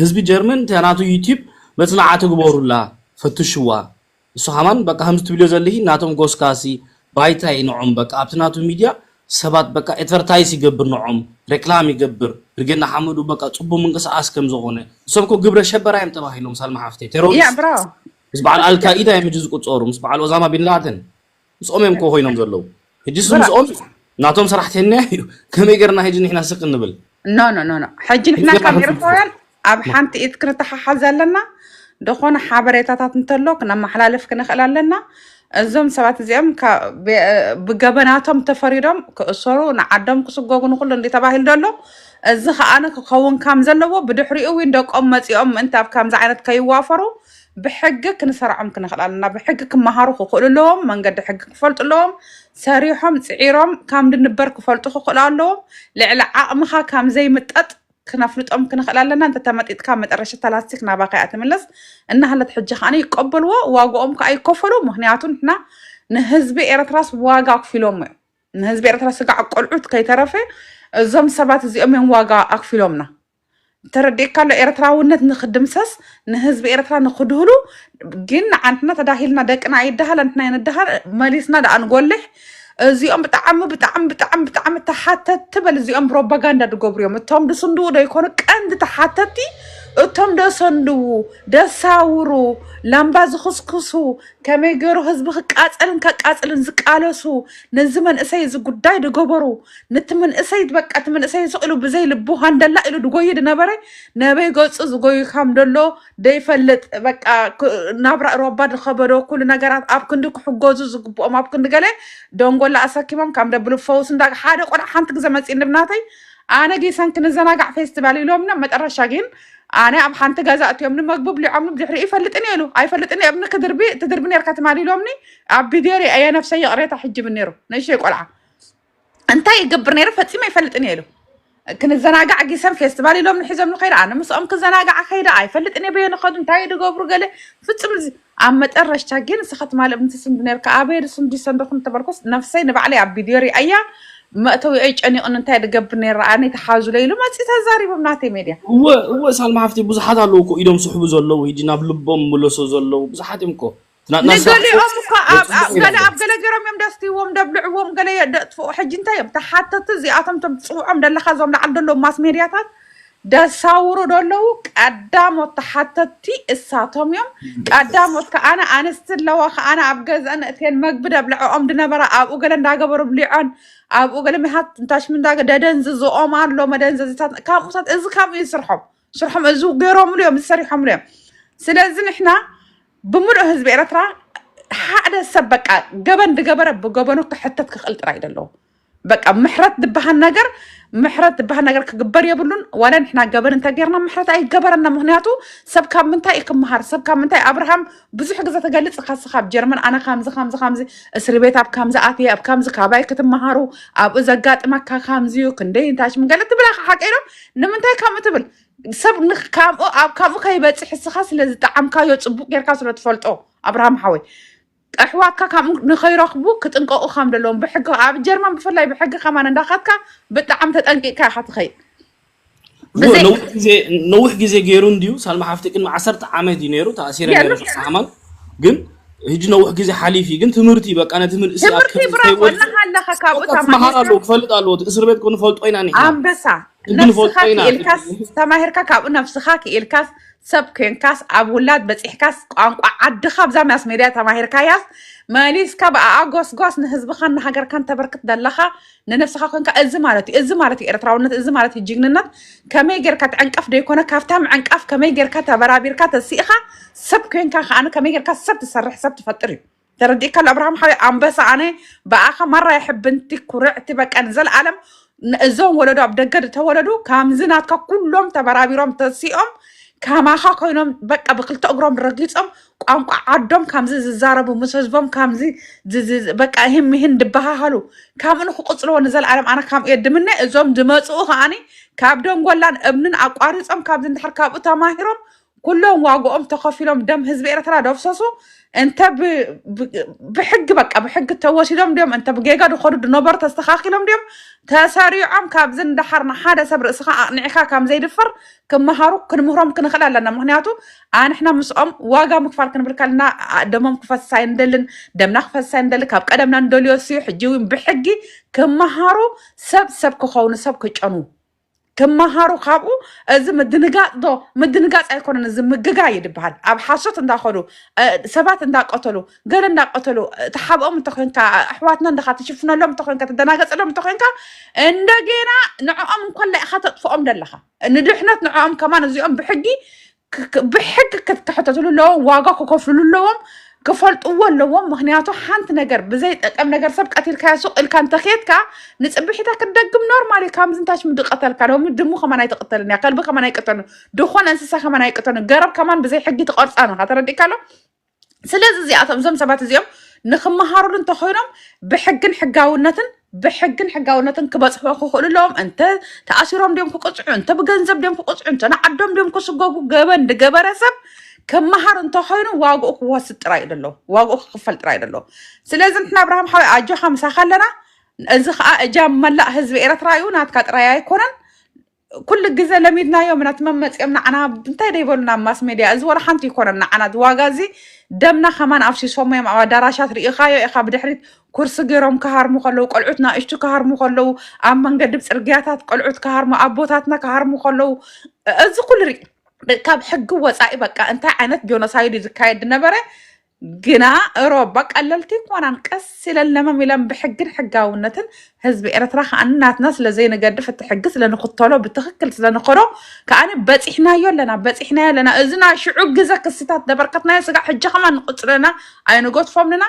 ህዝቢ ጀርመን እታ ናቱ ዩቲብ መፅናዕቲ ግበሩላ ፈትሽዋ እሱ ከማን በቃ ከምዚ ትብልዮ ዘለኺ ናቶም ጎስጋሲ ባይታ እዩ ንዖም በቃ ኣብቲ ናቱ ሚድያ ሰባት በቃ ኤድቨርታይዝ ይገብር ንዖም ሬክላም ይገብር ብርጌድ ንሓመዱ በቃ ፅቡቅ ምንቅስቃስ ከም ዝኾነ እሶም ኮ ግብረ ሸበራ እዮም ተባሂሎም ሳልማ ሓፍተይ ቴሮሪስት ምስ በዓል ኣልካኢዳ እዮም ሕጂ ዝቁፀሩ፣ ምስ በዓል ኦዛማ ቢንላደን ምስኦም እዮም እኮ ኮይኖም ዘለዉ። ሕጂ እሱ ምስኦም ናቶም ሰራሕተኛ እዩ። ከመይ ገርና ሕጂ ንሕና ስቅ እንብል? ኖ ኖ ኖ ኖ። ሕጂ ንሕና ካብ ኤርትራውያን ኣብ ሓንቲ ኢድ ክንተሓሓዝ ኣለና። ዝኾነ ሓበሬታታት እንተሎ ክነመሓላልፍ ክንኽእል ኣለና። እዞም ሰባት እዚኦም ብገበናቶም ተፈሪዶም ክእሰሩ፣ ንዓዶም ክስጎጉ፣ ንኩሉ እንዲ ተባሂሉ ዘሎ። እዚ ከዓነ ክኸውን ከም ዘለዎ፣ ብድሕሪኡ እውን ደቆም መፂኦም ምእንቲ ኣብ ከምዚ ዓይነት ከይዋፈሩ ብሕጊ ክንሰርዖም ክንኽእል ኣለና። ብሕጊ ክመሃሩ ክኽእሉ ኣለዎም። መንገዲ ሕጊ ክፈልጡ ኣለዎም። ሰሪሖም ፅዒሮም ካብ ድንበር ክፈልጡ ክኽእሉ ኣለዎም። ልዕሊ ዓቕምኻ ከም ዘይምጠጥ ክነፍልጦም ክንኽእል ኣለና። እንተተመጢጥካ መጠረሸታ ላስቲክ ናባኻ እያ ትምለስ። እናሃለት ሕጂ ከዓነ ይቀበልዎ፣ ዋግኦም ከዓ ይከፈሉ። ምክንያቱ ንሕና ንህዝቢ ኤርትራስ ዋጋ ኣክፊሎም እዮም። ንህዝቢ ኤርትራ ስጋዕ ቆልዑት ከይተረፈ እዞም ሰባት እዚኦም እዮም ዋጋ ኣክፊሎምና። ተረዲእካ ኣሎ? ኤርትራውነት ንክድምሰስ፣ ንህዝቢ ኤርትራ ንክድህሉ፣ ግን ንዓንትና ተዳሂልና ደቅና ኣይደሃል፣ ንሕና የንደሃል፣ መሊስና ደኣ ንጎልሕ። እዚኦም ብጣዕሚ ብጣዕሚ ብጣዕሚ ብጣዕሚ ተሓተት ትበል። እዚኦም ፕሮፓጋንዳ ዝገብሩ እዮም። እቶም ድስንድዉ ዶ ይኮኑ ቀንዲ ተሓተቲ? እቶም ደሰንድዉ፣ ደሳውሩ፣ ላምባ ዝኽስክሱ፣ ከመይ ገይሩ ህዝቢ ክቃጸልን ከቃጽልን ዝቃለሱ፣ ነዚ መንእሰይ እዚ ጉዳይ ድገበሩ፣ ነቲ መንእሰይ በቃ እቲ መንእሰይ ስቕ ኢሉ ብዘይ ልቡ ሃንደላ ኢሉ ድጎዩ ድነበረ ነበይ ገጹ ዝጎዩ ከም ደሎ ደይፈልጥ በቃ ናብራ ሮባ ድኸበዶ ኩሉ ነገራት ኣብ ክንዲ ክሕገዙ ዝግብኦም ኣብ ክንዲ ገለ ደንጎላ ኣሰኪሞም ካብ ደብሉ ፈውስ እንዳ ሓደ ቆልዓ ሓንቲ ግዜ መፂ ንብናተይ ኣነ ጊሰን ክንዘናጋዕ ፌስቲቫል ኢሎምና መጠረሻ ግን ኣነ ኣብ ሓንቲ ገዛ እትዮም ንመግቢ ብሊዖም ብድሕሪ ይፈልጥን የሉ ኣይፈልጥን የብኒ ክድርቢ ትድርቢ ነርካ ትማሊ ኢሎምኒ ኣብ ቢዴሪ ኣየ ነፍሰ ይቕሬታ ሕጂ ብነሩ ነሽይ ቆልዓ እንታይ ይገብር ነይረ ፈጺመ ኣይፈልጥን እየ ኢሉ ክንዘናጋዕ ጊሰም ፌስቲቫል ኢሎም ንሒዞም ንኸይደ ኣነ ምስኦም ክዘናጋዕ ከይደ ኣይፈልጥን እየ በየ ንኸዱ እንታይ ድገብሩ ገለ ፍጹም እዚ ኣብ መጠረሽታ ግን ንስኻ ትማሊ ምንቲ ስንዲ ነርካ ኣበየ ስንዲ ሰንደኹ እንተበልኩስ ነፍሰይ ንባዕለይ ኣብ ቪድዮ ሪኣያ መእተዊኦይ ጨኒቑን እንታይ ድገብር ነይረ ኣነ ተሓዙለ ኢሉ መፂ ተዛሪቦም ናተይ ሜድያ እወ እወ ሳልማ ሓፍቲ ብዙሓት ኣለዉ እኮ ኢዶም ስሕቡ ዘለዉ ሂጂ ናብ ልቦም ምለሶ ዘለዉ ብዙሓት እዮም እኮ ንገሊኦም እኮ ገለ ኣብ ገለ ገሮም እዮም ደስትይዎም ደብልዕዎም ገለ የደጥፍኡ ሕጂ እንታይ እዮም ተሓተቲ እዚኣቶም ቶም ትፅውዖም ደለካ እዞም ላዓል ደለዉ ማስ ሜድያታት ደሳውሩ ደለዉ ቀዳሞት ተሓተቲ እሳቶም እዮም ቀዳሞት ከኣነ ኣንስቲ ኣለዋ ከኣነ ኣብ ገዝአን እትየን መግቢ ደብልዐኦም ድነበራ ኣብኡ ገለ እንዳገበሩ ብሊዖን ኣብኡ ገለ ምሃት እንታሽም እንዳ ደደንዝዝኦም ኣሎ መደንዘዝታት ካብኡታት እዚ ካብኡ ይስርሖም ስርሖም እዚ ገይሮምሉ እዮም ዝሰሪሖምሉ እዮም ስለዚ ንሕና ብምሉእ ህዝቢ ኤርትራ ሓደ ሰብ በቃ ገበን ዝገበረ ብገበኑ ክሕተት ክኽእል ጥራይ ዘለዎ በቃ ምሕረት ዝበሃል ነገር ምሕረት ዝበሃል ነገር ክግበር የብሉን ዋላ ንሕና ገበን እንተጌርና ምሕረት ኣይገበረና ምክንያቱ ሰብ ካብ ምንታይ እዩ ክመሃር ሰብ ካብ ምንታይ ኣብርሃም ብዙሕ ግዜ ተገልጽ ካስኻ ኣብ ጀርመን ኣነ ከምዚ ከምዚ ከምዚ እስሪ ቤት ኣብ ከምዚ ኣትየ ኣብ ከምዚ ካባይ ክትመሃሩ ኣብኡ ዘጋጥመካ ከምዚ እዩ ክንደይ እንታይ ሽምገለ ትብላካ ሓቀ ኢሎም ንምንታይ ከምኡ ትብል ሰብ ንካምኡ ኣብ ካምኡ ከይበፅሕ እስኻ ስለ ዝጠዓምካዮ ፅቡቅ ጌርካ ስለ ትፈልጦ ኣብርሃም ሓወይ ኣሕዋትካ ካምኡ ንኸይረኽቡ ክጥንቀቁ ከም ዘለዎም ብሕጊ ኣብ ጀርመን ብፍላይ ብሕጊ ከማን እንዳኻትካ ብጣዕሚ ተጠንቂቅካ ኢኻ ትኸይድ ነዊሕ ግዜ ገይሩ እንድዩ ሳልማ ሓፍቲ ቅድሚ ዓሰርተ ዓመት እዩ ነይሩ ተኣሲረ ነይሩ ሳሓማን ግን ህጂ ነዊሕ ግዜ ሓሊፍ ግን ትምህርቲ በቃ ነቲ ምንእሲ ትምህርቲ ብራኮ እናሃለኻ ካብኡ ተማሃር ኣለዎ ክፈልጥ ኣለዎ እስር ቤት ኮኑ ፈልጦ ኢና ንሕና ኣንበሳ ነብስኻ ክኢልካስ ተማሂርካ ካብኡ ነብስኻ ክኢልካስ ሰብ ኮንካስ ኣብ ውላድ በፂሕካስ ቋንቋ ዓድኻ ኣብዛ ማስ ሜድያ ተማሂርካያስ መሊስካ ብኣኣ ጎስጓስ ንህዝብኻን ንሃገርካን ተበርክት ዘለኻ ንነብስኻ ኮንካ እዚ ማለት እዩ እዚ ማለት እዩ ኤርትራውነት እዚ ማለት እዩ ጅግንነት ከመይ ጌርካ ትዕንቀፍ ደይኮነ ካብታ ምዕንቃፍ ከመይ ጌርካ ተበራቢርካ ተሲእኻ ሰብ ኮንካ ከዓነ ከመይ ጌርካ ሰብ ትሰርሕ ሰብ ትፈጥር እዩ ተረዲእካ ኣሎ ኣብርሃም ሓወይ ኣንበሳ ኣነ ብኣኻ ማራ የሕብንቲ ኩርዕቲ በቃ ንዘለኣለም እዞም ወለዶ ኣብ ደገ ዝተወለዱ ከምዚ ናትካ ኩሎም ተበራቢሮም ተሲኦም ከማኻ ኮይኖም በቃ ብክልተ እግሮም ረጊፆም ቋንቋ ዓዶም ከምዚ ዝዛረቡ ምስ ህዝቦም ከምዚ በቃ ህም ይህን ድበሃሃሉ ከምኡ ንክቅፅልዎ ንዘለኣለም ኣነ ከምኡ እየ ድምነ እዞም ዝመፅኡ ከዓኒ ካብ ደንጎላን እምንን ኣቋሪፆም ካብዚ እንድሕር ካብኡ ተማሂሮም ኩሎም ዋግኦም ተኸፊሎም ደም ህዝቢ ኤርትራ ደፍሰሱ እንተ ብሕጊ በቃ ብሕጊ ተወሲዶም ድዮም እንተ ብጌጋ ድኸዱ ድነበሩ ተስተኻኪሎም ድዮም ተሰሪዖም ካብዚ እንዳሓር ንሓደ ሰብ ርእስኻ ኣቕኒዕካ ከም ዘይድፈር ክመሃሩ ክንምህሮም ክንኽእል ኣለና ምክንያቱ ኣንሕና ምስኦም ዋጋ ምክፋል ክንብል ከለና ደሞም ክፈስስ ኣይንደልን ደምና ክፈስስ ኣይንደልን ካብ ቀደምና ንደልዮ ስዩ ሕጂ እውን ብሕጊ ክመሃሩ ሰብ ሰብ ክኸውን ሰብ ክጨኑ ክመሃሩ ካብኡ። እዚ ምድንጋፅ ዶ ምድንጋፅ ኣይኮነን፣ እዚ ምግጋይ ይድበሃል። ኣብ ሓሶት እንዳኸዱ ሰባት እንዳቀተሉ፣ ገለ እንዳቀተሉ፣ ተሓብኦም እንተኮይንካ፣ ኣሕዋትና እንዳኻ ትሽፍነሎም እንተኮይንካ፣ ትደናገፀሎም እንተኮይንካ፣ እንደገና ንዕኦም እንኮላ ኢኻ ተጥፍኦም ደለኻ። ንድሕነት ንዕኦም ከማን እዚኦም ብሕጊ ብሕጊ ክትክሕተትሉ ኣለዎም፣ ዋጋ ክከፍልሉ ኣለዎም፣ ክፈልጥዎ ኣለዎም። ምክንያቱ ሓንቲ ነገር ብዘይጠቀም ነገር ሰብ ቀቲልካዮ ሱቅ ኢልካ እንተኬድካ ንፅብሒታ ክትደግም ኖርማል እዩ። ካብዚ እንታይ ሽም ድቀተልካ ሎሚ ድሙ ከማን ኣይትቅተልን እያ፣ ከልቢ ከማን ኣይቅተልን፣ ድኮን እንስሳ ከማን ኣይቅተልን፣ ገረብ ከማን ብዘይ ሕጊ ትቆርፃ ነካ። ተረዲእካ ኣሎ። ስለዚ እዚኣቶም እዞም ሰባት እዚኦም ንክመሃሩሉ እንተኮይኖም ብሕግን ሕጋውነትን ብሕግን ሕጋውነትን ክበፅሑ ክኽእሉ ኣለዎም። እንተ ተኣሲሮም ድዮም ክቅፅዑ፣ እንተ ብገንዘብ ድዮም ክቅፅዑ፣ እንተ ንዓዶም ድዮም ክስጎጉ፣ ገበን ዝገበረ ሰብ ክመሃር እንተኮይኑ ዋግኡ ክወስድ ጥራይ እዩ ደሎ፣ ዋግኡ ክክፈል ጥራይ እዩ ደሎ። ስለዚ ንሕና ኣብርሃም ሓወይ ኣጆኻ ምሳኻ ኣለና። እዚ ከዓ እጃም መላእ ህዝቢ ኤረትራ እዩ፣ ናትካ ጥራይ ኣይኮነን። ኩሉ ግዜ ለሚድናዮም ኢና። እቲ መመፂኦም ንዓና እንታይ ደይበሉና ኣብ ማስ ሜድያ። እዚ ወላ ሓንቲ ይኮነን ንዓና። እዚ ዋጋ እዚ ደምና ከማን ኣፍሲሶሞ እዮም ኣብ ኣዳራሻት ርኢኻዮ ኢኻ። ብድሕሪት ኩርሲ ገይሮም ክሃርሙ ከለዉ፣ ቆልዑት ናእሽቱ ክሃርሙ ከለዉ፣ ኣብ መንገዲ ብፅርግያታት ቆልዑት ክሃርሙ፣ ኣቦታትና ክሃርሙ ከለዉ፣ እዚ ኩሉ ርኢ ካብ ሕጊ ወፃኢ በቃ እንታይ ዓይነት ጆኖሳይድ እዩ ዝካየድ ዝነበረ። ግና እሮባ ቀለልቲ ይኮናን፣ ቀስ ኢለን ለመም ኢለን ብሕግን ሕጋውነትን ህዝቢ ኤርትራ ከኣ ናትና ስለ ዘይንገድፍ እቲ ሕጊ ስለ ንኽተሎ ብትኽክል ስለ ንኸዶ ከኣ በፂሕናዮ ኣለና፣ በፂሕናዮ ኣለና። እዚ ናይ ሽዑ ግዘ ክስታት ዘበርከትናዮ ስጋዕ ሕጂ ከማን ንቕፅለና ኣይንገድፎምንና።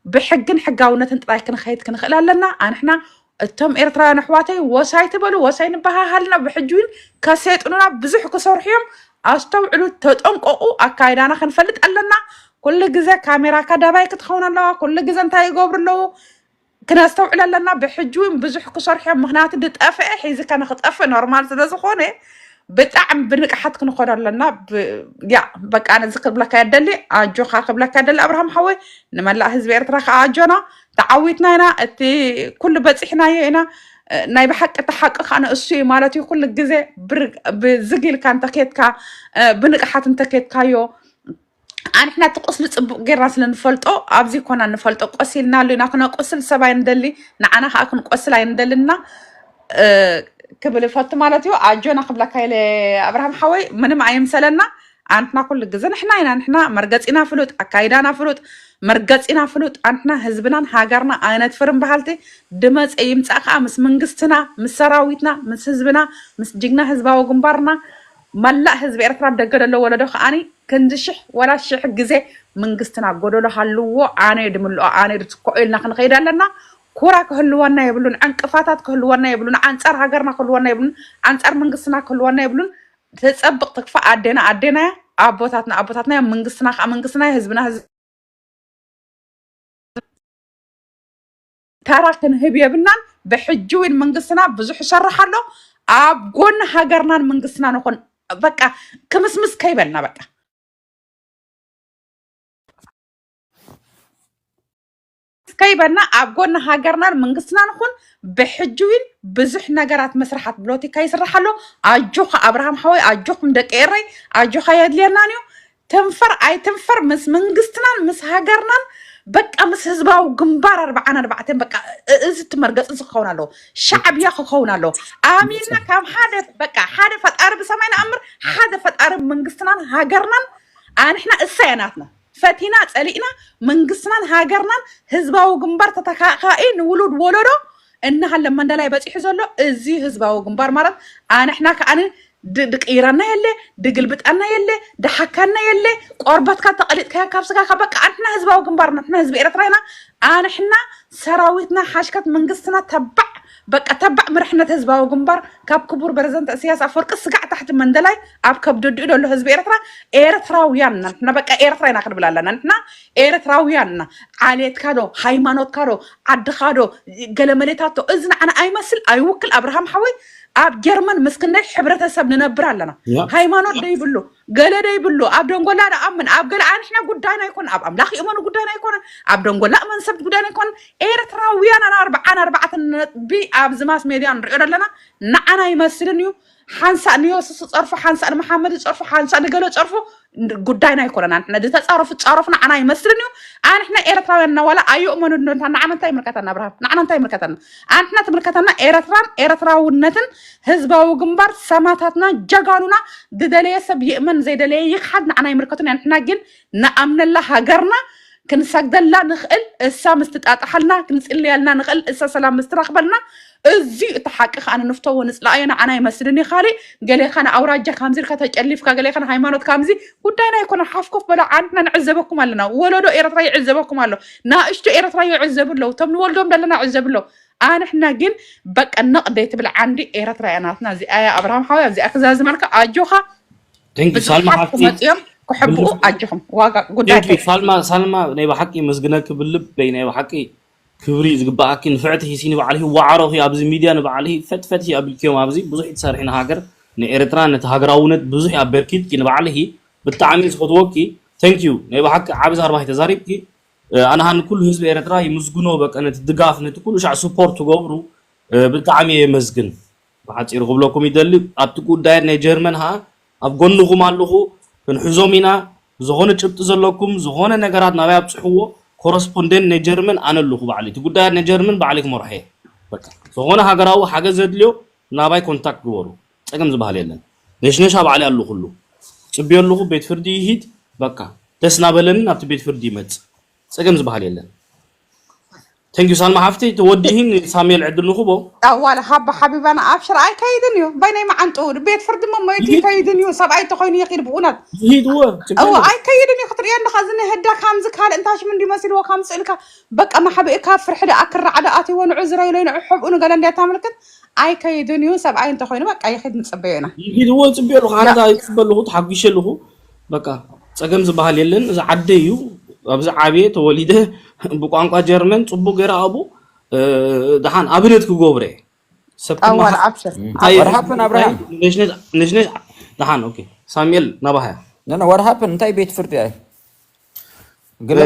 ብሕግን ሕጋውነትን ጥራይ ክንኸይድ ክንኽእል ኣለና። ኣንሕና እቶም ኤርትራውያን ኣሕዋተይ ወሳይ ትበሉ ወሳይ ንበሃሃልና ብሕጂ እውን ከሰይጥኑና ብዙሕ ክሰርሑ እዮም። ኣስተውዕሉ፣ ተጠንቀቑ፣ ኣካይዳና ክንፈልጥ ኣለና። ኩሉ ግዘ ካሜራ ከዳባይ ክትኸውን ኣለዋ። ኩሉ ግዘ እንታይ ይገብሩ ኣለዉ ክነስተውዕል ኣለና። ብሕጂ እውን ብዙሕ ክሰርሑ እዮም። ምክንያቱ ዝጠፍአ ሒዝካ ንክጠፍእ ኖርማል ስለዝኾነ ብጣዕሚ ብንቅሓት ክንኸዶ ኣለና። ያ በቃ ነዚ ክብለካ የደሊ፣ ኣጆኻ ክብለካ የደሊ ኣብርሃም ሓወይ። ንመላእ ህዝቢ ኤርትራ ከዓ ኣጆና፣ ተዓዊትና ኢና። እቲ ኩሉ በፂሕናዮ ኢና። ናይ ብሓቂ እቲ ሓቂ ከዓ ንእሱ እዩ ማለት እዩ። ኩሉ ግዜ ብዝግ ኢልካ እንተኬድካ፣ ብንቅሓት እንተኬድካዮ፣ ኣንሕና እቲ ቁስሊ ፅቡቅ ጌርና ስለ ንፈልጦ ኣብዚ ኮና ንፈልጦ። ቆሲልናሉ ኢና ክነቆስል ሰብ ኣይንደሊ፣ ንዓና ከዓ ክንቆስል ኣይንደልና ክብል ይፈቱ ማለት እዩ። ኣጆና ክብለካ ኢለ ኣብርሃም ሓወይ፣ ምንም ኣይምሰለና። ኣንሕና ኩሉ ግዜ ንሕና ኢና፣ ንሕና መርገፂና ፍሉጥ፣ ኣካይዳና ፍሉጥ፣ መርገፂና ፍሉጥ። ኣንሕና ህዝብናን ሃገርና ኣይነድፍርን በሃልቲ። ድመፀ ይምፃእ ከዓ ምስ መንግስትና፣ ምስ ሰራዊትና፣ ምስ ህዝብና፣ ምስ ጅግና ህዝባዊ ግንባርና፣ መላእ ህዝቢ ኤርትራ ደገ ደሎ ወለዶ ከዓኒ ክንዲ ሽሕ ወላ ሽሕ ግዜ መንግስትና ጎደሎ ሃልዎ ኣነ ድምልኦ ኣነ ድትክኦ ኢልና ክንኸይድ ኣለና። ኩራ ክህልወና የብሉን፣ ዕንቅፋታት ክህልወና የብሉን፣ ኣንጻር ሃገርና ክህልወና የብሉን፣ ኣንጻር መንግስትና ክህልወና የብሉን። ተጸብቕ ትክፋእ ኣዴና ኣዴና እያ፣ ኣቦታትና ኣቦታትና እዮም፣ መንግስትና ከዓ መንግስትና እዩ፣ ህዝብና ህዝቢ ተራ ክንህብ የብልናን። ብሕጂ እውን መንግስትና ብዙሕ ይሰርሕ ኣሎ። ኣብ ጎኒ ሃገርናን መንግስትና ንኹን። በቃ ክምስምስ ከይበልና በቃ ከይበልና ኣብ ጎኒ ሃገርናን መንግስትና ንኹን። ብሕጂ እውን ብዙሕ ነገራት መስራሓት ብሎቲካ ይስራሕ ኣሎ። ኣጆኻ ኣብርሃም ሓወይ፣ ኣጆኹም ደቂ ኤረይ፣ ኣጆኻ የድልየናን እዩ። ትንፈር ኣይትንፈር ምስ መንግስትናን ምስ ሃገርናን በቃ ምስ ህዝባዊ ግንባር ኣርባዓን ኣርባዕተን በቃ እ- እዚ እቲ መርገፂ እዚ ክኸውን ኣለዎ። ሻዕብያ ክኸውን ኣለዎ። ኣሚንና ካብ ሓደ በቃ ሓደ ፈጣሪ ብሰማይ ንኣምር ሓደ ፈጣሪ መንግስትናን ሃገርናን ኣንሕና እሳ እያ ናትና ፈቲና ፀሊእና መንግስትናን ሃገርናን ህዝባዊ ግንባር ተተካካኢ ንውሉድ ወለዶ እናሃለ መንደላይ በፂሑ ዘሎ እዚ ህዝባዊ ግንባር ማለት ኣንሕና ከዓኒ ድ- ድቅይረና የለ ድግልብጠና የለ ድሓካና የለ ቆርበትካ ተቐሊጥካዮ ካብ ስጋካ በቃ ኣንሕና ህዝባዊ ግንባር ንሕና ህዝቢ ኤርትራ ኢና ኣንሕና ሰራዊትና ሓሽከት መንግስትና ተባዕ በቃ ተባዕ ምርሕነት ህዝባዊ ግንባር ካብ ክቡር ፕረዚደንት እስያስ ኣፈወርቂ ስጋዕ ታሕቲ መንደላይ ኣብ ከብዲ ኣዲኡ ዘሎ ህዝቢ ኤርትራ ኤርትራውያን ኢና ንሕና በቃ ኤርትራ ኢና ክንብል ኣለና ንሕና ኤርትራውያን ኢና ዓሌትካ ዶ ሃይማኖትካ ዶ ዓድኻ ዶ ገለመሌታቶ እዚ ንዓና ኣይመስል ኣይውክል ኣብርሃም ሓወይ ኣብ ጀርመን ምስ ክንደይ ሕብረተሰብ ንነብር ኣለና ሃይማኖት ዘይብሉ ገለ ደይብሉ ኣብ ደንጎላ ደኣምን ኣብ ገለ ኣንሕና ጉዳይና ኣይኮነ ኣብ ኣምላኽ ይእመኑ ጉዳይና ኣይኮነ ኣብ ደንጎላ እመን ሰብ ጉዳይና ኣይኮነ ኤርትራውያን ኣና ኣርብዓን ኣርባዕተን ነጥቢ ኣብዚ ማስ ሜድያ ንሪኦ ዘለና ንዓና ይመስልን እዩ ሓንሳእ ንዮስስ ጸርፉ ሓንሳእ ንመሓመድ ጸርፉ ሓንሳእ ንገለ ጸርፉ ጉዳይና ኣይኮነን ኣንሕና ዝተጻረፉ ጻረፉ ንዓና ይመስልን እዩ ኣንሕና ኤርትራውያን እና ዋላ ኣይእመኑ እንዶ ንዓና እንታይ ይምልከተና ኣብርሃም ንዓና እንታይ ይምልከተና ኣንሕና ትምልከተና ኤርትራን ኤርትራውነትን ህዝባዊ ግንባር ሰማታትና ጀጋኑና ዝደለየ ሰብ ይእመን ዘይደለየ ይክሓድ ንዓና ይምልከቱን ኣንሕና ግን ንኣምነላ ሃገርና ክንሰግደላ ንኽእል እሳ ምስትጣጣሓልና ክንጽልየልና ንኽእል እሳ ሰላም ምስትረኽበልና እዚ እቲ ሓቂ ከዓ ንንፍተዎ ንፅላእዮ ንዓና ይመስልን እዩ ካሊእ ገሌኻ ንኣውራጃ ካምዚ ኢልካ ተጨሊፍካ ገሌኻ ንሃይማኖት ካምዚ ጉዳይና ኣይኮነን ሓፍኮፍ በሎ ዓንድና ንዕዘበኩም ኣለና ወለዶ ኤርትራ ይዕዘበኩም ኣሎ ናእሽቱ ኤርትራ ይዕዘቡ ኣለዉ እቶም ንወልዶም ዘለና ዕዘቡ ኣለዉ ኣንሕና ግን በቃ ነቕ ደይትብል ዓንዲ ኤርትራ እያ ናትና እዚኣ እያ ኣብርሃም ሓወይ ኣብዚኣ ክዛዝመልካ ኣጆኻ Thank you ሳልማ ብዙሓት ሓፍቲ ክመፅኦም ክሕብኡ ኣጆኹም ዋጋ ጉዳይ Thank you ሳልማ ሳልማ ናይ ብሓቂ የመስግነኪ ብልበይ ናይ ብሓቂ ክብሪ ዝግበኣኪ ንፍዕቲ ሂሲ ንባዕልኺ ዋዕሮኺ ኣብዚ ሚድያ ንባዕልኺ ፈትፈት ኣቢልክዮም ኣብዚ ብዙሕ ትሰርሒ ንሃገር ንኤርትራ ነቲ ሃገራውነት ብዙሕ ኣበርኪትኪ ንባዕልኺ ብጣዕሚ ዝፈትወኪ Thank you ናይ ብሓቂ ዓቢ ዛርባኺ ተዛሪብኪ ኣነ ሀን ኩሉ ህዝቢ ኤርትራ ይምስግኖ በቃ ነቲ ድጋፍ ነቲ ኩሉ ሻዕ support ትገብሩ ብጣዕሚ የመስግን ብሓፂሩ ክብለኩም ይደሊ ኣብቲ ጉዳያት ናይ ጀርመን ሀኣ ኣብ ጎንኹም ኣለኹ ክንሕዞም ኢና ዝኾነ ጭብጢ ዘለኩም ዝኾነ ነገራት ናባይ ኣብፅሕዎ correspondent ናይ ጀርመን ኣነ ኣለኹ ባዕሊ እቲ ጉዳያት ናይ ጀርመን ባዕሊ ክመርሖ እየ በቃ ዝኾነ ሃገራዊ ሓገዝ ዘድልዮ ናባይ contact ግበሩ ፀገም ዝበሃል የለን ነሽነሽ ኣብ ዓሊ ኣለኹሉ ፅብዮ ኣለኹ ቤት ፍርዲ ይሂድ በቃ ደስ ናበለኒ ናብቲ ቤት ፍርዲ ይመፅእ ፀገም ዝበሃል የለን Thank you ሳልማ ሓፍቲ ተወዲሂን ሳሙኤል ዕድል ንኽቦ ዋላ ሃባ ሓቢባና ኣብሽር ኣይከይድን እዩ በይነይ መዓንጡ ቤት ፍርዲ መሞየት ይከይድን እዩ ሰብኣይ እንተኮይኑ ይኽድ ብእውነት ይሂድዎ እዎ ኣይከይድን እዩ ክትሪኦ ኣለካ እዚ ንህዳ ካምዚ ካልእ እንታይ ሽም እንዲ መሲልዎ ካም ስእልካ በቃ ማሕብእካ ፍርሒ ደኣ ክራዕ ደኣ ኣትይዎ ንዑ ዝረይለይ ንዑ ሕብኡ ንገለ እንዲያ ታምልክት ኣይከይድን እዩ ሰብኣይ እንተኮይኑ በቃ ይኽድ ንፅበዮ ኢና ይሂድዎ ፅብዮ ኣለኹ ኣነ ይፅበ ኣለኹ ተሓጒሸ ኣለኹ በቃ ፀገም ዝበሃል የለን እዚ ዓደይ እዩ ኣብዚ ዓብየ ተወሊደ ብቋንቋ ጀርመን ፅቡቅ ገይረ ኣብኡ ደሓን ኣብነት ክገብረ ሰብ ኣዋል ኣብሽር What happened, Abraham? ነሽነሽ ደሓን ኦኬ ሳሙኤል ናባሃያ No, no, what happened? እንታይ ቤት ፍርዲ ኣይ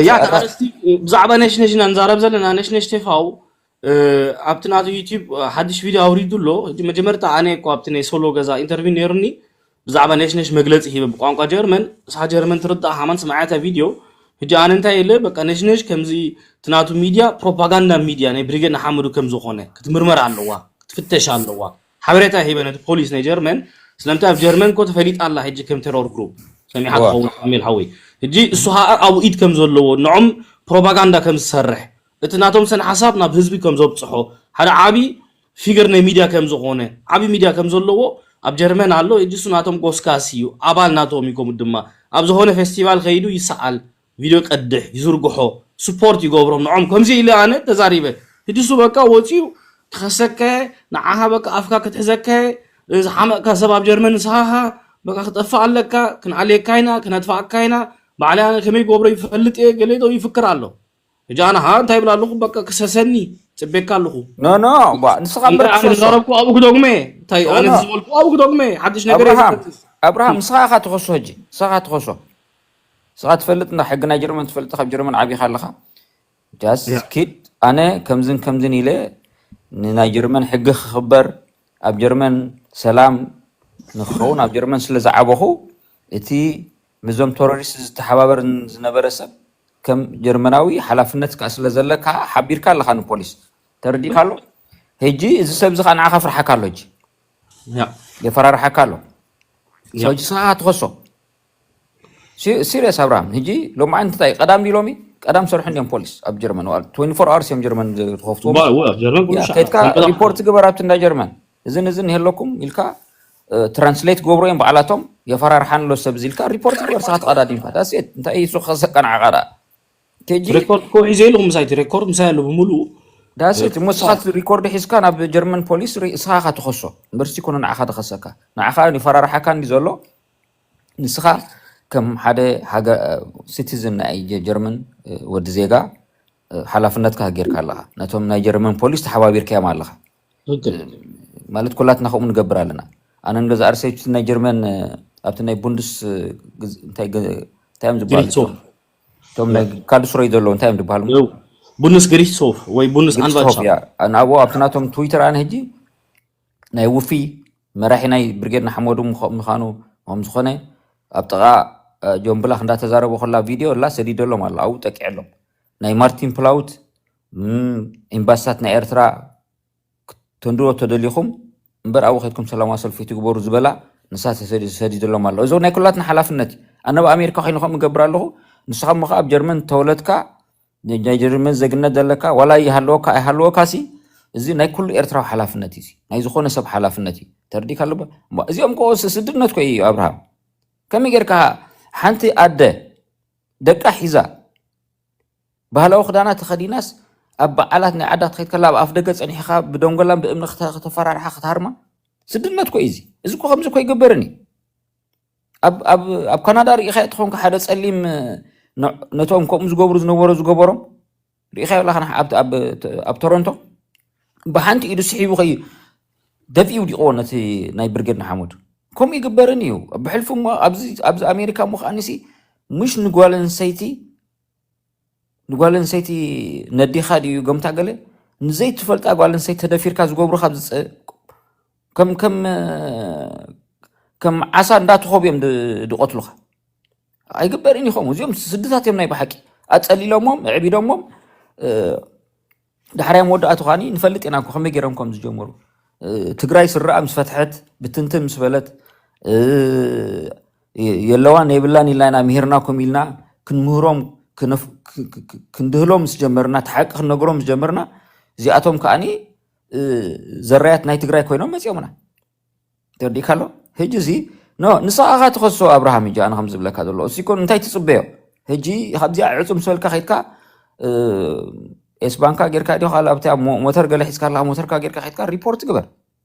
ያ ኣርእስቲ ብዛዕባ ነሽነሽ ኢና ንዛረብ ዘለና ነሽነሽ ቴፋው ኣብቲ ናቱ ዩቲብ ሓድሽ ቪድዮ ኣውሪዱ ኣሎ መጀመርታ ኣነ እኮ ኣብቲ ናይ ሶሎ ገዛ ኢንተርቪው ነይሩኒ ብዛዕባ ነሽነሽ መግለፂ ሂበ ብቋንቋ ጀርመን እሳ ጀርመን ትርዳእ ሃማን ስምዓያ እታ ቪድዮ ሕጂ ኣነ እንታይ ኢለ በቃ ነሽነሽ ከምዚ እቲ ናቱ ሚድያ ፕሮፓጋንዳ ሚድያ ናይ ብሪጌድ ንሓመዱ ከም ዝኾነ ክትምርመር ኣለዋ ክትፍተሽ ኣለዋ ሓበሬታ ሂበ ነቲ ፖሊስ ናይ ጀርመን ስለምንታይ ኣብ ጀርመን እኮ ተፈሊጣ ኣላ ሕጂ ከም ቴሮር ግሩፕ ሰሚዓ ትኸውን ሳሙኤል ሓወይ ሕጂ እሱ ከዓ ኣብኡ ኢድ ከም ዘለዎ ንዖም ፕሮፓጋንዳ ከም ዝሰርሕ እቲ ናቶም ሰነ ሓሳብ ናብ ህዝቢ ከም ዘብፅሖ ሓደ ዓብዪ ፊገር ናይ ሚድያ ከም ዝኾነ ዓብዪ ሚድያ ከም ዘለዎ ኣብ ጀርመን ኣሎ ሕጂ እሱ ናቶም ጎስጋስ እዩ ኣባል ናቶም ይኮሙ ድማ ኣብ ዝኾነ ፌስቲቫል ከይዱ ይሰኣል ቪድዮ ቀድሕ ይዝርግሖ ስፖርት ይገብሮም ንዖም ከምዚ ኢለ ኣነ ተዛሪበ ሕጂ እሱ በቃ ወፂኡ ክኸሰከ ንዓኻ በቃ ኣፍካ ክትሕዘከ ዝሓመቕካ ሰብ ኣብ ጀርመን ንስኻኻ በቃ ክጠፍእ ኣለካ ክንኣልየካ ኢና ክነጥፋእካ ኢና ባዕለይ ኣነ ከመይ ገብሮ ይፈልጥ እየ ገሌ ይፍክር ኣሎ ሕጂ ኣነ ሃ እንታይ ይብል ኣለኹ በቃ ክሰሰኒ ፅቤካ ኣለኹ No, no, ባ ንስኻ እምበር እንታይ ኣነ ክሰሶ ዝዛረብኩ ኣብኡ ክደግመ እንታይ ኣነ ኖ። ዝዝበልኩ ኣብኡ ክደግመ ሓድሽ ነገር ኣብርሃም የዘንትስ ኣብርሃም ንስኻ ኢኻ ትኸሶ ሕጂ ንስኻ ትኸሶ ንስኻ ትፈልጥ እንዳ ሕጊ ናይ ጀርመን ትፈልጥ ካብ ጀርመን ዓቢኻ ኣለኻ ጃስ ያ። ኪድ ኣነ ከምዝን ከምዝን ኢለ ንናይ ጀርመን ሕጊ ክኽበር ኣብ ጀርመን ሰላም ንክኸውን ኣብ ጀርመን ስለ ዝዓበኹ እቲ ምዞም ቴሮሪስት ዝተሓባበር ዝነበረ ሰብ ከም ጀርመናዊ ሓላፍነት ከዓ ስለ ዘለካ ሓቢርካ ኣለካ ንፖሊስ ተረዲእካ ኣሎ ሕጂ እዚ ሰብ እዚ ከዓ ንዓኻ ፍርሓካ ኣሎ ሕጂ ያ የፈራርሓካ ኣሎ ያ ሰው ስኻ ትኸሶ ሲሪየስ ኣብርሃም ሕጂ ሎማዓንቲ እንታይ ቀዳም ዲ ሎሚ ቀዳም ሰርሑ እንዲዮም ፖሊስ ኣብ ጀርመን ዋል twenty-four hours እዮም ጀርመን ዝኸፍትዎም ባ- ው- ኣብ ጀርመን ኩሉ ያ ሻዕ ከይድካ ከም ቀደም ሪፖርት ግበር ኣብቲ እንዳ ጀርመን እዝን እዝን ይህለኩም ኢልካ ትራንስሌት ገብሮ እዮም ባዕላቶም የፈራርሓን ኣሎ ሰብ እዚ ኢልካ ሪፖርት ግበር ስኻ ተቐዳዲምካ ዳሴት እንታይ እሱ ከሰቀ ንዓኻ ደኣ ከጂ ሬኮርድ እኮ ሒዘ ኢልኹ ምሳይ እቲ ሬኮርድ ምሳይ ኣሎ ብምሉኡ ዳሴት እሞ ስኻ ሪኮርድ ሒዝካ ናብ ጀርመን ፖሊስ ርኢ- ስኻ ኢኻ ትኸሶ ዩኒቨርሲቲ ኮነ ንዓኻ ተኸሰካ ንዓኻ ይፈራርሓካ እንዲ ዘሎ ንስኻ ከም ሓደ ሃገ- ሲቲዝን ናይ ጀ- ጀርመን ወዲ ዜጋ ሓላፍነትካ ጌርካ ኣለኻ ነቶም ናይ ጀርመን ፖሊስ ተሓባቢርካዮም ኣለኻ ትክክል ማለት ኩላትና ከምኡ ንገብር ኣለና ኣነ ንገዛ ኣርሰይቲ ናይ ጀርመን ኣብቲ ናይ ቡንድስ እንታይ እዮም ዝበሃሉ? ግሪስሆፍ እቶም ናይ ካልስሮይ ዘለዉ እንታይ እዮም ዝበሃሉ? ቡንስ ግሪስሆፍ ወይ ቡንስ ኣንቫልሻ ያ ናብኡ ኣብቲ ናቶም ትዊተር ኣነ ሕጂ ናይ ውፊ መራሒ ናይ ብርጌድ ንሓመዱ ምዃኑ ከም ዝኾነ ኣብ ጥቓ ጆምብላክ እንዳተዛረበ ከላ ቪድዮ ላ ሰዲደሎም ኣሎ። ኣብኡ ጠቂዐሎም ናይ ማርቲን ፕላውት ኤምባስታት ናይ ኤርትራ ተንድሮ ተደሊኹም እምበር ኣብኡ ከድኩም ሰላማዊ ሰልፊ ትግበሩ ዝበላ ንሳ ሰዲደሎም ኣሎ። እዚ ናይ ኩላትና ሓላፍነት እዩ። ኣነ ኣብ ኣሜሪካ ኮይነ ከምኡ እገብር ኣለኹ። ንስኻ እሞ ኣብ ጀርመን ተወለድካ ናይ ጀርመን ዜግነት ዘለካ ዋላ ይሃለወካ ኣይሃለወካ ሲ እዚ ናይ ኩሉ ኤርትራዊ ሓላፍነት እዩ። ናይ ዝኾነ ሰብ ሓላፍነት እዩ። ተረዲካ ኣሎ። እዚኦም ኮ ስድነት ኮ እዩ ኣብርሃም። ከመይ ጌርካ ሓንቲ ኣደ ደቃ ሒዛ ባህላዊ ክዳና ተኸዲናስ ኣብ በዓላት ናይ ዓዳ ትኸይድ ከላ ኣብ ኣፍ ደገ ጸኒሕኻ ብደንጎላን ብእምኒ ክተ- ክተፈራርሓ ክትሃርማ ስድነት ኮ እዩ። እዚ እዚ ኮ ከምዚ ኮ ይግበርን እዩ። ኣብ ኣብ ኣብ ካናዳ ርኢኻ ትኾንካ ሓደ ጸሊም ነ- ነቶም ከምኡ ዝገብሩ ዝነበሩ ዝገበሮም ርኢኻ ኣለኻ ኣብ ኣብ ቶሮንቶ ብሓንቲ ኢዱ ስሒቡ ከዩ ደፊኡ ውዲቕዎ ነቲ ናይ ብርጌድ ንሓመዱ። ከምኡ ይግበርን እዩ። ብሕልፊ እሞ ኣብዚ ኣብዚ ኣሜሪካ እሞ ከኣኒሲ ምሽ ንጓል ኣንሰይቲ ንጓል ኣንሰይቲ ነዲኻ ድዩ ገምታ ገለ ንዘይትፈልጣ ጓል ኣንሰይቲ ተደፊርካ ዝገብሩ ካብ ዝፀ- ከም ከም ከም ዓሳ እንዳተኸቡ እዮም ድ- ድቐትሉኻ። ኣይግበርን እዩ ከምኡ። እዚኦም ስድታት እዮም ናይ ብሓቂ ኣፀሊሎሞም ኣዕቢዶሞም እ፣ ዳሕራይ መወዳእቱ ከዓኒ ንፈልጥ ኢና እኮ ከመይ ገይሮም ከም ዝጀመሩ። እ፣ ትግራይ ስረኣ ምስ ፈትሐት ብትንትን ምስ በለት እ፣ የለዋን የብላን ኢልና ኢና ምሂርናኩም ኢልና ክንምህሮም ክነፍ- ክ- ክ- ክ- ክንድህሎም ምስ ጀመርና እቲ ሓቂ ክንነግሮም ምስ ጀመርና እዚኣቶም ከዓኒ እ፣ ዘራያት ናይ ትግራይ ኮይኖም መፂኦምና። ተወዲእካ ኣሎ። ሕጂ እዚ ኖ ንስኻ ኢኻ ትኸሶ ኣብርሃም። ሕጂ ኣነ ከም ዝብለካ ዘሎ እሱ ይኮን እንታይ ትፅበዮ? ሕጂ ካብዚኣ ዕፁም ሰልካ ከይድካ እ፣ ኤስ ባንካ ጌርካ ዲኻ ካልእ ኣብቲ ኣብ ሞ- ሞተር ገለ ሒዝካ ኣለካ ሞተርካ ጌርካ ከይድካ ሪፖርት ግበር።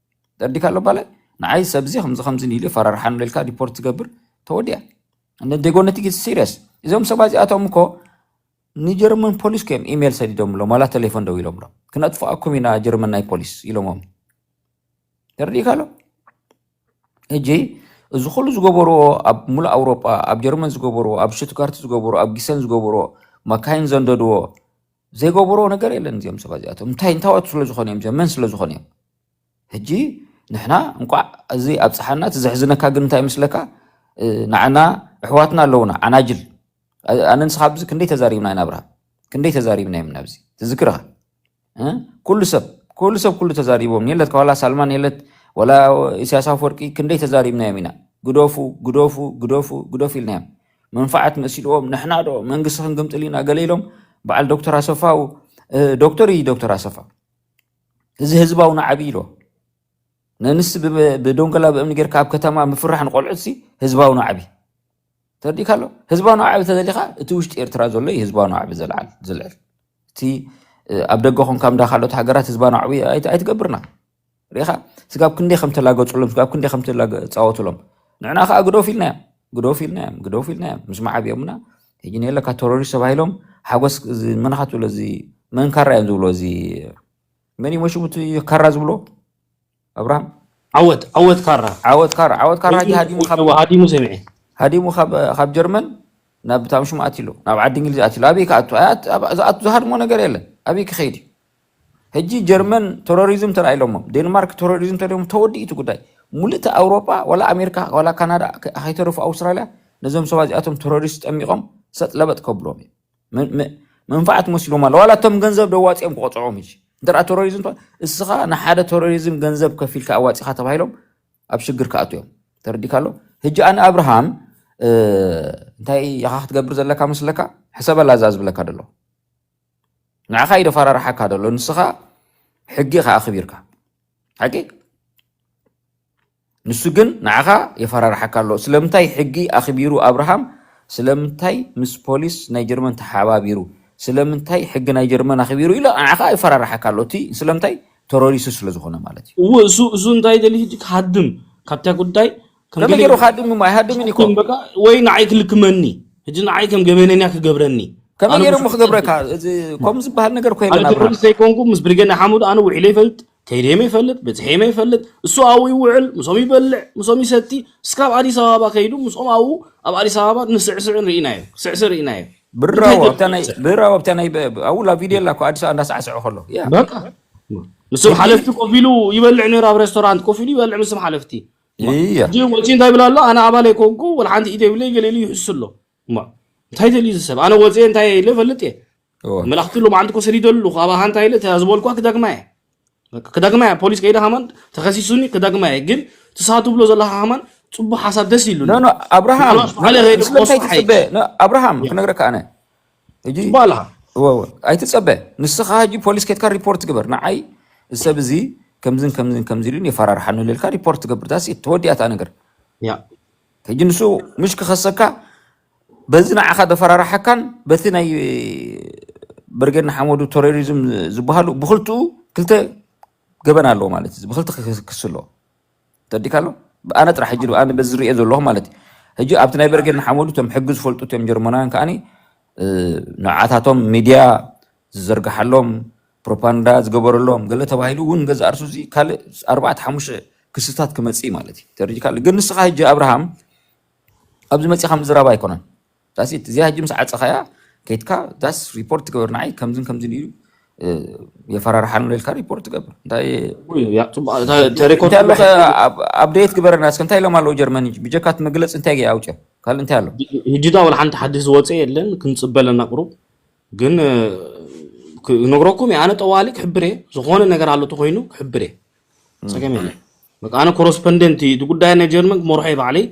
ተወዲእካ ኣሎ ባለ ንዓይ ሰብዚ ከምዚ ከምዚ ኢሉ ፈራርሓን ኢልካ ሪፖርት ትገብር ተወዲያ። እንደ ዴጎነት ጊዜ ሲሪየስ እዞም ሰባት እዚኣቶም እኮ ንጀርመን ፖሊስ እዮም ኢሜል ሰዲዶምሎም ዋላ ቴሌፎን ደው ኢሎምሎም ክነጥፍኣኩም ኢና ጀርመን ናይ ፖሊስ ኢሎሞም። ተረዲእካ ኣሎ። ሕጂ እዚ ኩሉ ዝገበርዎ ኣብ ሙሉእ ኣውሮጳ ኣብ ጀርመን ዝገበርዎ ኣብ ሽቱትጋርት ዝገበርዎ ኣብ ጊሰን ዝገበርዎ መካይን ዘንደድዎ ዘይገበርዎ ነገር የለን። እዚኦም ሰባት እዚኣቶም እንታይ እንታወት ስለ ዝኾኑ እዮም እዚኦም መን ስለ ዝኾኑ እዮም። ሕጂ ንሕና እንቋዕ እዚ ኣብፀሓና እቲ ዘሕዝነካ ግን እንታይ ምስለካ ንዓና ኣሕዋትና ኣለውና ዓናጅል ኣነ ንስኻ ኣብዚ ክንደይ ተዛሪብና ኢና ኣብርሃም ክንደይ ተዛሪብና እዮም ናብዚ ትዝክርኻ ኩሉ ሰብ ኩሉ ሰብ ኩሉ ተዛሪቦም የለት ዋላ ሳልማን የለት ዋላ ኢሳያስ ኣፈወርቂ ክንደይ ተዛሪብናዮም ኢና ግደፉ ግደፉ ግደፉ ግደፉ ኢልናዮም መንፋዓት መሲልዎም ንሕና ዶ መንግስቲ ክንግምጥል ኢና ገለ ኢሎም በዓል ዶክተር ኣሰፋው ዶክተር እዩ ዶክተር ኣሰፋ እዚ ህዝባዊ ናዕቢ ኢልዎ ነንስ ብደንጎላ ብእምኒ ጌርካ ኣብ ከተማ ምፍራሕ ንቆልዑት ሲ ህዝባዊ ናዕቢ ተረዲእካ ኣሎ ህዝባዊ ናዕቢ ተደሊኻ እቲ ውሽጢ ኤርትራ ዘሎ እዩ ህዝባዊ ናዕቢ ዘልዓል ዝልዕል እቲ ኣብ ደገ ኮንካ ምዳ ካልኦት ሃገራት ህዝባዊ ናዕቢ ኣይትገብርና ሪኢኻ ስጋብ ክንደይ ከም ተላገጹሎም ስጋብ ክንደይ ከም ተጻወቱሎም ንዕና ከዓ ግደፉ ኢልናዮም ግደፉ ኢልናዮም ግደፉ ኢልናዮም ምስ መዓብዮምና ሕጂ ነየለካ ተሮሪስት ተባሂሎም ሓጎስ መናኻ ትብሎ እዚ መን ካራ እዮም ዝብሎ እዚ መን እዩ ሽሙ እቲ ካራ ዝብሎ ኣብርሃም ዓወት ዓወት ካራ ዓወት ካራ ዓወት ካራ ሕጂ ሃዲሙ ካብ ሃዲሙ ሰሚዐ ሃዲሙ ካብ ካብ ጀርመን ናብ ታምሹም ኣትሎ ናብ ዓዲ እንግሊዝ ኣትሎ ኣበይ ክኣቱ ዝኣቱ ዝሃድሞ ነገር የለን ኣበይ ክኸይድ እዩ ሕጂ ጀርመን ቴሮሪዝም ተራኢሎሞም ዴንማርክ ቴሮሪዝም ተራኢሎም ተወዲኡ እቲ ጉዳይ ሙልእቲ ኣውሮጳ ዋላ ኣሜሪካ ዋላ ካናዳ ከይተረፉ ኣውስትራልያ ነዞም ሰባት እዚኣቶም ቴሮሪስት ጠሚቖም ሰጥ ለበጥ ከብሎም እዩ መንፋዓት መስሎም ኣሎ ዋላ እቶም ገንዘብ ደዋፂኦም ክቆፅዖም እዩ እንተ ቴሮሪዝም እስኻ ንሓደ ቴሮሪዝም ገንዘብ ከፊልካ ኣዋፂኻ ተባሂሎም ኣብ ሽግር ክኣትዮም ተረዲካ ኣሎ ህጂ ኣነ ኣብርሃም እንታይ ኢኻ ክትገብር ዘለካ መስለካ ሕሰበላ እዛ ዝብለካ ደሎ ንዓኻ ይደፈራርሓካ ደሎ ንስኻ ሕጊ ኢኻ ኣኽቢርካ ሓቂ ንሱ ግን ንዓኻ የፈራርሓካ ኣሎ ስለምንታይ ሕጊ ኣኽቢሩ ኣብርሃም ስለምንታይ ምስ ፖሊስ ናይ ጀርመን ተሓባቢሩ ስለምንታይ ሕጊ ናይ ጀርመን ኣኽቢሩ ኢሎ ንዓኻ የፈራርሓካ ኣሎ እቲ ስለምንታይ ተሮሪስት ስለ ዝኾነ ማለት እዩ እዎ እሱ እሱ እንታይ ደሊ ሕጂ ክሃድም ካብታ ጉዳይ ከመይ ገይሩ ክሃድም እሞ ኣይሃድምን ይኮ በቃ ወይ ንዓይ ክልክመኒ ሕጂ ንዓይ ከም ገበነኛ ክገብረኒ ከመይ ገይሩ እሞ ክገብረካ እዚ ከም ዝበሃል ነገር ኮይነ ኣነ ቴሮሪስት ዘይኮንኩ ምስ ብርጌድ ንሓመዱ ኣነ ውዒለ ይፈልጥ ከይድዮም ይፈልጥ፣ በፅሕዮም ይፈልጥ። እሱ ኣብኡ ይውዕል፣ ምስኦም ይበልዕ፣ ምስኦም ይሰቲ። እስካብ ኣዲስ ኣበባ ከይዱ ምስኦም ኣብኡ ኣብ ኣዲስ ኣበባ ንስዕስዕ ርኢናዮ፣ ስዕስዕ ርኢናዮ። ብራዎ እንታይ ኣብታ ናይ ተልተልተል? ብራዎ ኣብታ ናይ ኣውላ ቪድዮ ኣላ እኮ ኣዲስ ኣበባ እንዳሳዕስዑ ከሎ። ያ። በቃ ምስም ሓለፍቲ ኮፍ ኢሉ ይበልዕ ነይሩ፣ ኣብ ሬስቶራንት ኮፍ ኢሉ ይበልዕ ምስም ሓለፍቲ። እያ። ሕጂ ወፂኡ እንታይ ይብል ኣሎ? ኣነ ኣባል ኣይኮንኩ፣ ወላ ሓንቲ ኢደ ይብለይ፣ ገለ ኢሉ ይሕሱ ኣሎ። እሞ እንታይ ደልዩ እዚ ሰብ? ኣነ ወፅየ እንታይ ኢለ እፈልጥ እየ። እወ። መልእኽቲ ሎማዓንቲ እኮ ሰዲደሉ ኣለኹ። ኣባኻ እንታይ ኢለ እታ ዝበልኳ ክደግማ እየ። በቃ ክደግማ እየ። ፖሊስ ከይደ ሃማን ተኸሲሱኒ ክደግማ እየ። ግን ትሳ ትብሎ ዘለኻ ሃማን ፅቡቅ ሓሳብ ደስ ኢሉኒ። ኖ፣ ኖ፣ ኣብርሃም፣ ምናልባት ባዕለ ከይደ ስለምንታይ ክወስድ ሓይ- ትፅበ? ኖ፣ ኣብርሃም፣ ያ። ክነግረካ ኣነ። ሕጂ ጽቡቅ ኣለኻ። እወ፣ እወ፣ ኣይትጸበ። ንስኻ ሕጂ ፖሊስ ኬድካ ሪፖርት ግበር። ንዓይ እዚ ሰብ እዚ ከምዝን ከምዝን ከምዚ ኢሉን የፈራርሓኒ ኢልካ ሪፖርት ትገብር። ዳስ ተወዲኣታ ነገር። ያ። ሕጂ ንሱ ምሽ ክኸሰካ በዚ ንዓኻ ደፈራርሓካን በቲ ናይ ብርጌድ ንሓመዱ ቴሮሪዝም ዝበሃሉ ብኽልትኡ ክልተ ገበን ኣለዎ ማለት እዩ። ብኽልተ ክስ ኣለዎ። ተረዲእካ ኣሎ? ኣነ ጥራሕ ሕጂ ኣነ በዚ ዝሪኦ ዘለኹ ማለት እዩ። ሕጂ ኣብቲ ናይ ብርጌድ ንሓመዱ እቶም ሕጊ ዝፈልጡ እቶም ጀርመናውያን ከዓኒ፣ እ፣ ንዓታቶም ሚድያ ዝዘርግሓሎም፣ ፕሮፓጋንዳ ዝገበረሎም፣ ገለ ተባሂሉ እውን ገዛ እርሱ እዚ ካልእ ኣርባዕተ ሓሙሽተ ክስታት ክመጽእ እዩ ማለት እዩ። ተረዲእካ ኣሎ? ግን ንስኻ ሕጂ ኣብርሃም ኣብዚ መጺኻ ምዝራብ ኣይኮነን። ዳስ ኢት። እዚኣ ሕጂ ምስ ዓጸኻያ ከይትካ ዳስ ሪፖርት ትገብር ንዓይ ከምዝን ከምዝን እዩ፣ እ፣ የፈራርሓሉ ኢልካ ሪፖርት ትገብር። እንታይ ወይ ያ ጽቡቅ፣ እታ ተሪኮት እንታይ ኣሎ ከ ኣብ-፣ ኣብዴት ግበረና እስከ እንታይ ኢሎም ኣለዉ ጀርመን ሕጂ? ብጀካ እቲ መግለጺ እንታይ ገ ኣውጽኦም? ካልእ እንታይ ኣሎ? ሕጂ ዳ ወላ ሓንቲ ሓድሽ ዝወጸ የለን፣ ክንጽበ ኣለና ቁሩብ። ግን፣ እ፣ ክነግረኩም እየ፣ ኣነ ጠዋሊ ክሕብር እየ፣ ዝኾነ ነገር ኣሎ ተኾይኑ ክሕብር እየ። ጸገም የለን። በቃ ኣነ ኮረስፖንደንት እዩ፣ እቲ ጉዳይ ናይ ጀርመን ክመርሖ እየ ባዕለይ።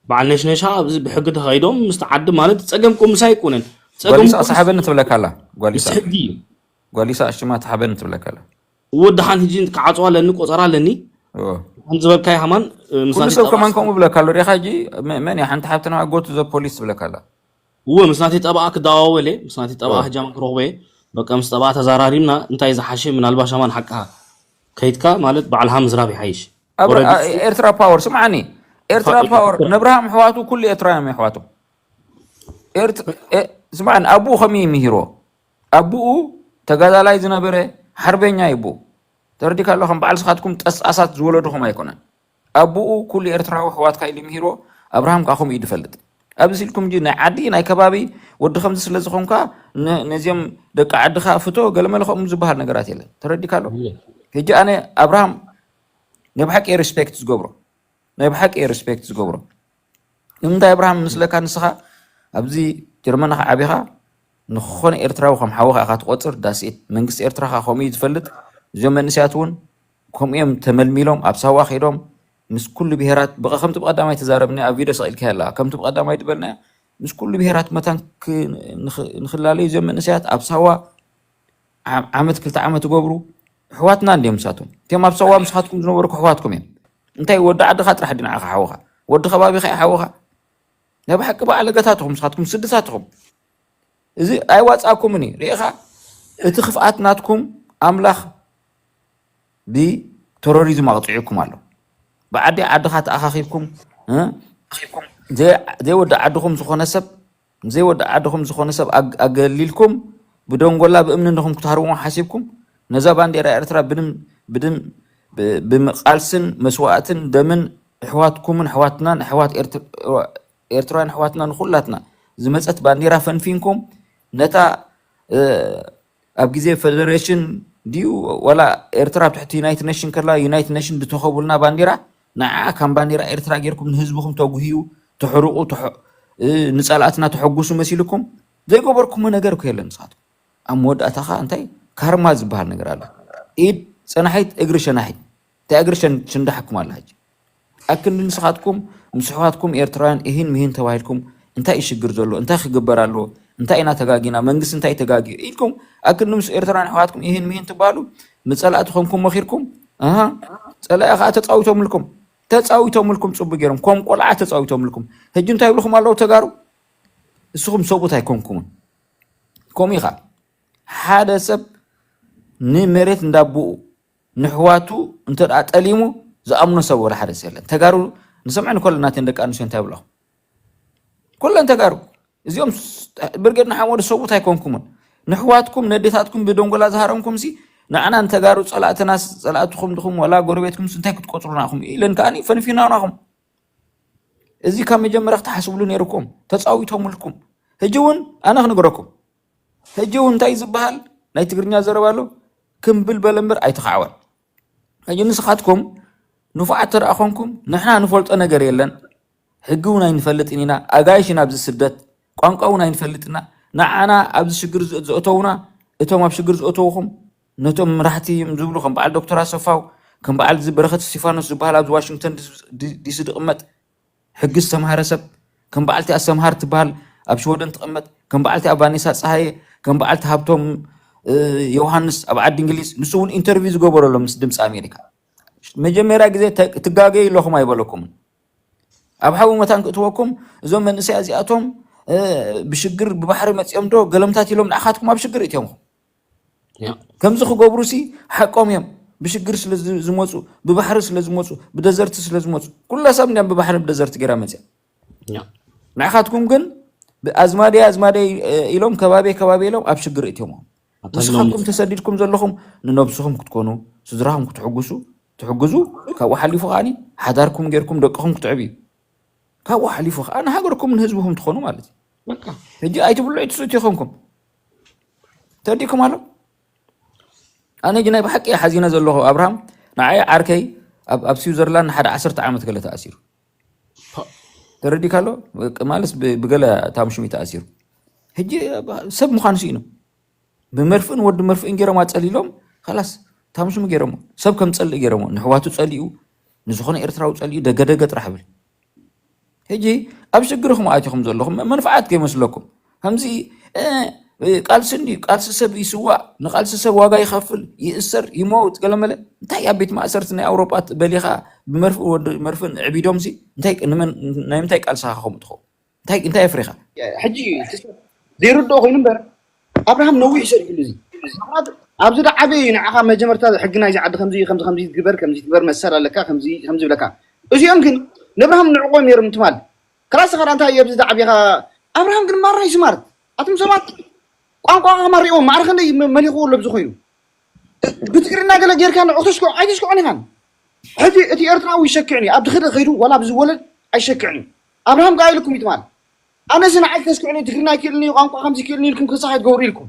በዓል ነሽነሻ ኣብዚ ብሕጊ ተኸይዶም ምስቲ ዓዲ ማለት ጸገም እኮ ምሳይ ኣይኮነን። ጸገም ጓሊሳ እኮ ምስ-፣ ሰሓበኒ ትብለካ ኣላ። ጓሊሳ። ምስ ሕጊ እዩ። ጓሊሳ ሽማ ተሓበኒ ትብለካ ኣላ። ወድሓን ሕጂ ክዓጽዋ ኣለኒ፣ ቆጸራ ኣለኒ። ኦ። ከም ዝበልካዮ ሃማን፣ እ፣ ምስ ኩሉ ናተይ ሰብ ጠባኣ ከማን ከምኡ ብለካ ኣሎ። ሪኻ ሕጂ መ-፣ መን እያ ሓንቲ ሓብትና ኣጎቱ ዘ ፖሊስ ትብለካ ኣላ። እወ፣ ምስ ናተይ ጠባኣ ክደዋወል እየ፣ ምስ ናተይ ጠባኣ ኦ። ሕጂ ሃማን ክረኽቦ እየ። በቃ ምስ ጠባኣ ተዛራሪምና እንታይ ዝሓሸ ምናልባሽ ሃማን ሓቅኻ ከይድካ ማለት ባዕልኻ ምዝራብ ይሓይሽ። ኣብ-፣ ኦረዲ አ-፣ ኤርትራ ፓወር ስምዓኒ። ኤርትራ ፋ-፣ ፓወር ኤርትራ። ነብርሃም ኣሕዋቱ ኩሉ ኤርትራውያን እዮም ኣሕዋቶም። ኤርት-፣ ኤ-፣ ስምዓኒ ኣቡኡ ከመይ እዩ ምሂርዎ? ኣቡኡ ተጋዳላይ ዝነበረ ሓርበኛ እዩ ኣቡኡ። ተረዲካ ኣሎ? ከም በዓል ስኻትኩም ጠስጣሳት ዝወለድኹም ኣይኮነን። ኣቡኡ ኩሉ ኤርትራዊ ኣሕዋትካ ኢሉ ምሂርዎ። ኣብርሃም ከኣ ከምኡ እዩ ዝፈልጥ። ኣብዚ ኢልኩም እንጂ ናይ ዓዲ ናይ ከባቢ ወዲ ከምዚ ስለ ዝኾንካ ነ-፣ ነዚኦም ደቂ ዓድኻ ፍቶ ገለመለ ከምኡ ዝበሃል ነገራት የለን። ተረዲካ ኣሎ? የለን። ሕጂ ኣነ ኣብርሃም ናይ ብሓቂ እየ ሪስፔክት ዝገብሮ። ናይ ብሓቂ እየ ሪስፔክት ዝገብሮ። ንምንታይ ኣብርሃም ምስለካ ንስኻ ኣብዚ ጀርመን ኢኻ ዓቢኻ ንኾነ ኤርትራዊ ከም ሓውኻ ኢኻ ትቆጽር። ዳስኢት መንግስቲ ኤርትራ ኸኣ ከምኡ እዩ ዝፈልጥ። እዚኦም መንእሰያት እውን ከምኡ እዮም ተመልሚሎም ኣብ ሳዋ ከይዶም ምስ ኩሉ ብሄራት ብቐ-፣ ከምቲ ብቐዳማይ ተዛረብና ኣብ ቪድዮ ሰቒልካ ኣላ ከምቲ ብቐዳማይ ዝበልና ምስ ኩሉ ብሄራት መታን ክ-፣ ንኽ-፣ ንኽላለዩ እዚኦም መንእሰያት ኣብ ሳዋ ዓ-፣ ዓመት ክልተ ዓመት ትገብሩ ኣሕዋትና እንድዮም ምሳቶም። እቲኦም ኣብ ሳዋ ምስኻትኩም ዝነበሩ ኣሕዋትኩም እዮም። እንታይ ወዲ ዓድኻ ጥራሕ ድዩ ንዓኻ ሓውኻ? ወዲ ከባቢኻ እዩ ሓውኻ? ናይ ብሓቂ ባዕለገታት ኢኹም ንስኻትኩም፣ ስድታት ኢኹም። እዚ ኣይዋጻእኩምን እዩ። ርኢኻ? እቲ ክፍኣት ናትኩም ኣምላኽ ብተሮሪዝም ኣቕጺዑኩም ኣሎ። ብዓዲ ዓድኻ ተኣኻኺብኩም፣ እ? ዘይ-፣ ዘይወዲ ዓድኹም ዝኾነ ሰብ፣ ዘይወዲ ዓድኹም ዝኾነ ሰብ ኣግ-፣ ኣገሊልኩም፣ ብደንጎላ ብእምኒ እንዲኹም ክትሃርብዎ ሓሲብኩም፣ ነዛ ባንዴራ ኤርትራ ብድም-፣ ብድም-፣ ብ-፣ ብምቓልስን መስዋእትን ደምን ኣሕዋትኩምን ኣሕዋትናን ኣሕዋት ኤርትራ ኤርትራውያን ኣሕዋትና ንኹላትና ዝመጸት ባንዴራ ፈንፊንኩም ነታ፣ እ፣ ኣብ ግዜ ፈደሬሽን ድዩ ዋላ ኤርትራ ኣብ ትሕቲ ዩናይትድ ኔሽን ከላ ዩናይትድ ኔሽን ዝተኸቡልና ባንዴራ ንዓ ከም ባንዴራ ኤርትራ ጌርኩም ንህዝብኹም ተጉህዩ ተሕርቑ ተሐ-፣ እ፣ ንጸላእትና ተሐጉሱ መሲልኩም ዘይገበርኩሞ ነገር እኮ የለን። ንስኻትኩም ኣብ መወዳእታ ኸኣ እንታይ ካርማ ዝበሃል ነገር ኣሎ። ኢድ ጸናሒት እግሪ ሸናሒት እንታይ እግሪ ሸን-፣ ሽንዳሕኩም ኣላ ሕጂ። ኣክንዲ ንስኻትኩም ምስ ኣሕዋትኩም ኤርትራውያን እሂን ምሂን ተባሂልኩም እንታይ እዩ ሽግር ዘሎ? እንታይ ክግበር ኣለዎ? እንታይ ኢና ተጋጊና? መንግስቲ እንታይ ተጋጊዩ? ኢልኩም ኣክንዲ ምስ ኤርትራውያን ኣሕዋትኩም እሂን ምሂን ትበሃሉ ንጸላእቲ ኮንኩም መኺርኩም። ኣሃ፣ ጸላኢ ኸኣ ተጻዊቶምልኩም። ተጻዊቶምልኩም ጽቡቅ ገይሮም። ከም ቆልዓ ተጻዊቶምልኩም። ሕጂ እንታይ ይብልኩም ኣለዉ ተጋሩ? ንስኹም ሰብኡት ኣይኮንኩምን። ከምኡ ኢኻ። ሓደ ሰብ ንመሬት እንዳቦኡ ንሕዋቱ እንተ ደኣ ጠሊሙ ዝኣምኖ ሰብ ወላ ሓደ ሰብ የለን። ተጋሩ ንሰምዐን ከለና እተን ደቂ ኣንስትዮ እንታይ ይብላኹም? ኩለን ተጋሩ እዚኦም ስ-፣ ብርጌድ ንሓመዱ ሰብኡት ኣይኮንኩምን። ንሕዋትኩም ነዴታትኩም ብደንጎላ ዝሃረምኩም ሲ ንዓና ንተጋሩ ጸላእትናስ፣ ጸላእትኹም ድኹም፣ ዋላ ጎረቤትኩምስ እንታይ ክትቆጽሩና ኢኹም ኢለን ከኣኒ ፈንፊናናኹም። እዚ ካብ መጀመርያ ክትሓስብሉ ነይርኩም። ተጻዊቶምልኩም። ሕጂ እውን ኣነ ክነግረኩም። ሕጂ እውን እንታይ ዝበሃል ናይ ትግርኛ ዘረባ ኣሎ? ክምብል በለ እምበር ኣይተኻዕወን። ሕጂ ንስኻትኩም ንፉዓት ተደኣ ኾንኩም፣ ንሕና ንፈልጦ ነገር የለን። ሕጊ እውን ኣይንፈልጥን ኢና። ኣጋይሽ ኢና ኣብዚ ስደት። ቋንቋ እውን ኣይንፈልጥና። ንዓና ኣብዚ ሽግር ዘ-፣ ዘእተዉና፣ እቶም ኣብ ሽግር ዘእተውኹም፣ ነቶም መራሕቲ እዮም ዝብሉ፣ ከም በዓል ዶክተር ኣሰፋው፣ ከም በዓል እዚ በረኸት እስቲፋኖስ ዝበሃል ኣብዚ ዋሽንግተን ዲ-፣ ዲ-፣ ዲሲ ዝቕመጥ፣ ሕጊ ዝተምሃረ ሰብ፣ ከም በዓልቲ ኣስተምሃር ትበሃል ኣብ ሽወደን ትቕመጥ፣ ከም በዓልቲ ኣባኒሳ ፀሃየ፣ ከም በዓልቲ ሃብቶም፣ እ፣ ዮሃንስ ኣብ ዓዲ እንግሊዝ፣ ንሱ እውን ኢንተርቪው ዝገበረሎም ምስ ድምፂ ኣሜሪካ። መጀመርያ ግዜ ተ-፣ ትጋገዩ ኣለኹም ኣይበለኩምን። ኣብ ሓዊ መታን ክእትወኩም፣ እዞም መንእሰያ እዚኣቶም፣ እ፣ ብሽግር ብባሕሪ መፂኦም ዶ ገለምታት ኢሎም ንዓኻትኩም ኣብ ሽግር እትዮምኹም። ያ። ከምዚ ክገብሩ ሲ ሓቆም እዮም። ብሽግር ስለ ዝ-፣ ዝመፁ፣ ብባሕሪ ስለ ዝመፁ፣ ብደዘርቲ ስለ ዝመፁ፣ ኩላ ሰብ እንዲያም ብባሕሪ ብደዘርቲ ገይራ መፅያ። ያ። ንዓኻትኩም ግን ኣዝማደይ ኣዝማደይ፣ እ፣ ኢሎም ከባቢ ከባቢ ኢሎም ኣብ ሽግር እትዮምኹም። ኣታ ንስኻትኩም ኢሎም ተሰዲድኩም ዘለኹም ንነብስኹም ክትኮኑ፣ ስድራኹም ክትሕጉሱ፣ ትሕግዙ፣ ካብኡ ሓሊፉ ከኣኒ ሓዳርኩም ጌርኩም ደቅኹም ክትዕብዩ፣ ካብኡ ሓሊፉ ከኣ ንሃገርኩምን ህዝብኹም ትኾኑ ማለት እዩ። በቃ። ሕጂ ኣይትብልዑ ኣይትስእቱ ይኾንኩም። ተረዲእኩም ኣሎ? ኣነ ሕጂ ናይ ብሓቂ እየ ሓዚነ ዘለኹ ኣብርሃም። ንዓይ ዓርከይ ኣብ፣ ኣብ ስዊዘርላንድ ንሓደ ዓሰርተ ዓመት ገለ ተኣሲሩ። ፓ። ተረዲእካ ኣሎ? ማለትስ ብ-፣ ብገለ ታምሹም እዩ ተኣሲሩ። ሕጂ ሰብ ምዃኑ ስኢኑ። ብመርፍእን ወዲ መርፍእን ገይሮም ኣጸሊሎም፣ ኸላስ ታምሹም ገይሮሞ። ሰብ ከም ጸልእ ገይሮሞ። ንሕዋቱ ጸሊኡ፣ ንዝኾነ ኤርትራዊ ጸሊኡ፣ ደገ ደገ ጥራሕ ብል። ሕጂ ኣብ ሽግርኹም ኣቲኹም ዘለኹም መ-፣ መንፍዓት ከይመስለኩም። ከምዚ፣ እ፣ እ፣ ቃልሲ እንድዩ፣ ቃልሲ ሰብ ይስዋእ፣ ንቃልሲ ሰብ ዋጋ ይኸፍል፣ ይእሰር፣ ይመውት፣ ገለመለ። እንታይ ኣብ ቤት ማእሰርቲ ናይ ኣውሮጳ በሊኻ ብመርፍእ ወዲ መርፍእ ዕቢዶምሲ፣ እንታይ፣ ንመን፣ ናይ ምንታይ ቃልስኻ ከምኡ ትኸውን? እንታይ፣ እንታይ ኣፍሪኻ? ሕጂ ዘይርድኦ ኮይኑ እምበር ኣብርሃም ነዊሕ ይሰርሕሉ እዚ። ምኽንያቱ ኣብዚ ዶ ዓበየ እዩ ንዓኻ መጀመርታ ሕጊ ናይዚ ዓዲ ከምዚ እዩ፣ ከምዚ፣ ከምዚ ትግበር፣ ከምዚ ትግበር፣ መሰል ኣለካ፣ ከምዚ፣ ከምዚ ይብለካ። እዚኦም ግን ንኣብርሃም ንዕቆም ነይሮም ትማል። ክላስ ኸዳ እንታይ ኣብዚ ዶ ዓቢኻ? ኣብርሃም ግን ማራ እዩ ስማርት። ኣቱም ሰባት ቋንቋ ከማሪእዎም ማዕረ ክንደይ መ-፣ መሊኽዎ ኣሎ ኣብዚ ኮይኑ። ብትግርና ገለ ጌርካ ንዑ ተሽክዖ ኣይተሽክዖን ኢኻን። ሕጂ እቲ ኤርትራዊ ይሸክዕን እዩ። ኣብ ድኽድእ ከይዱ ዋላ ኣብዚ ወለድ ኣይሸክዕን እዩ። ኣብርሃም ከኣ ኢልኩም እዩ ትማል። ኣነስ ንዓይ ከስክዕኒ ትግርና ይክእልኒ እዩ፣ ቋንቋ ከምዚ ይክእልኒ ኢልኩም ክሳሕ ኣይትገብሩ ኢልኩም።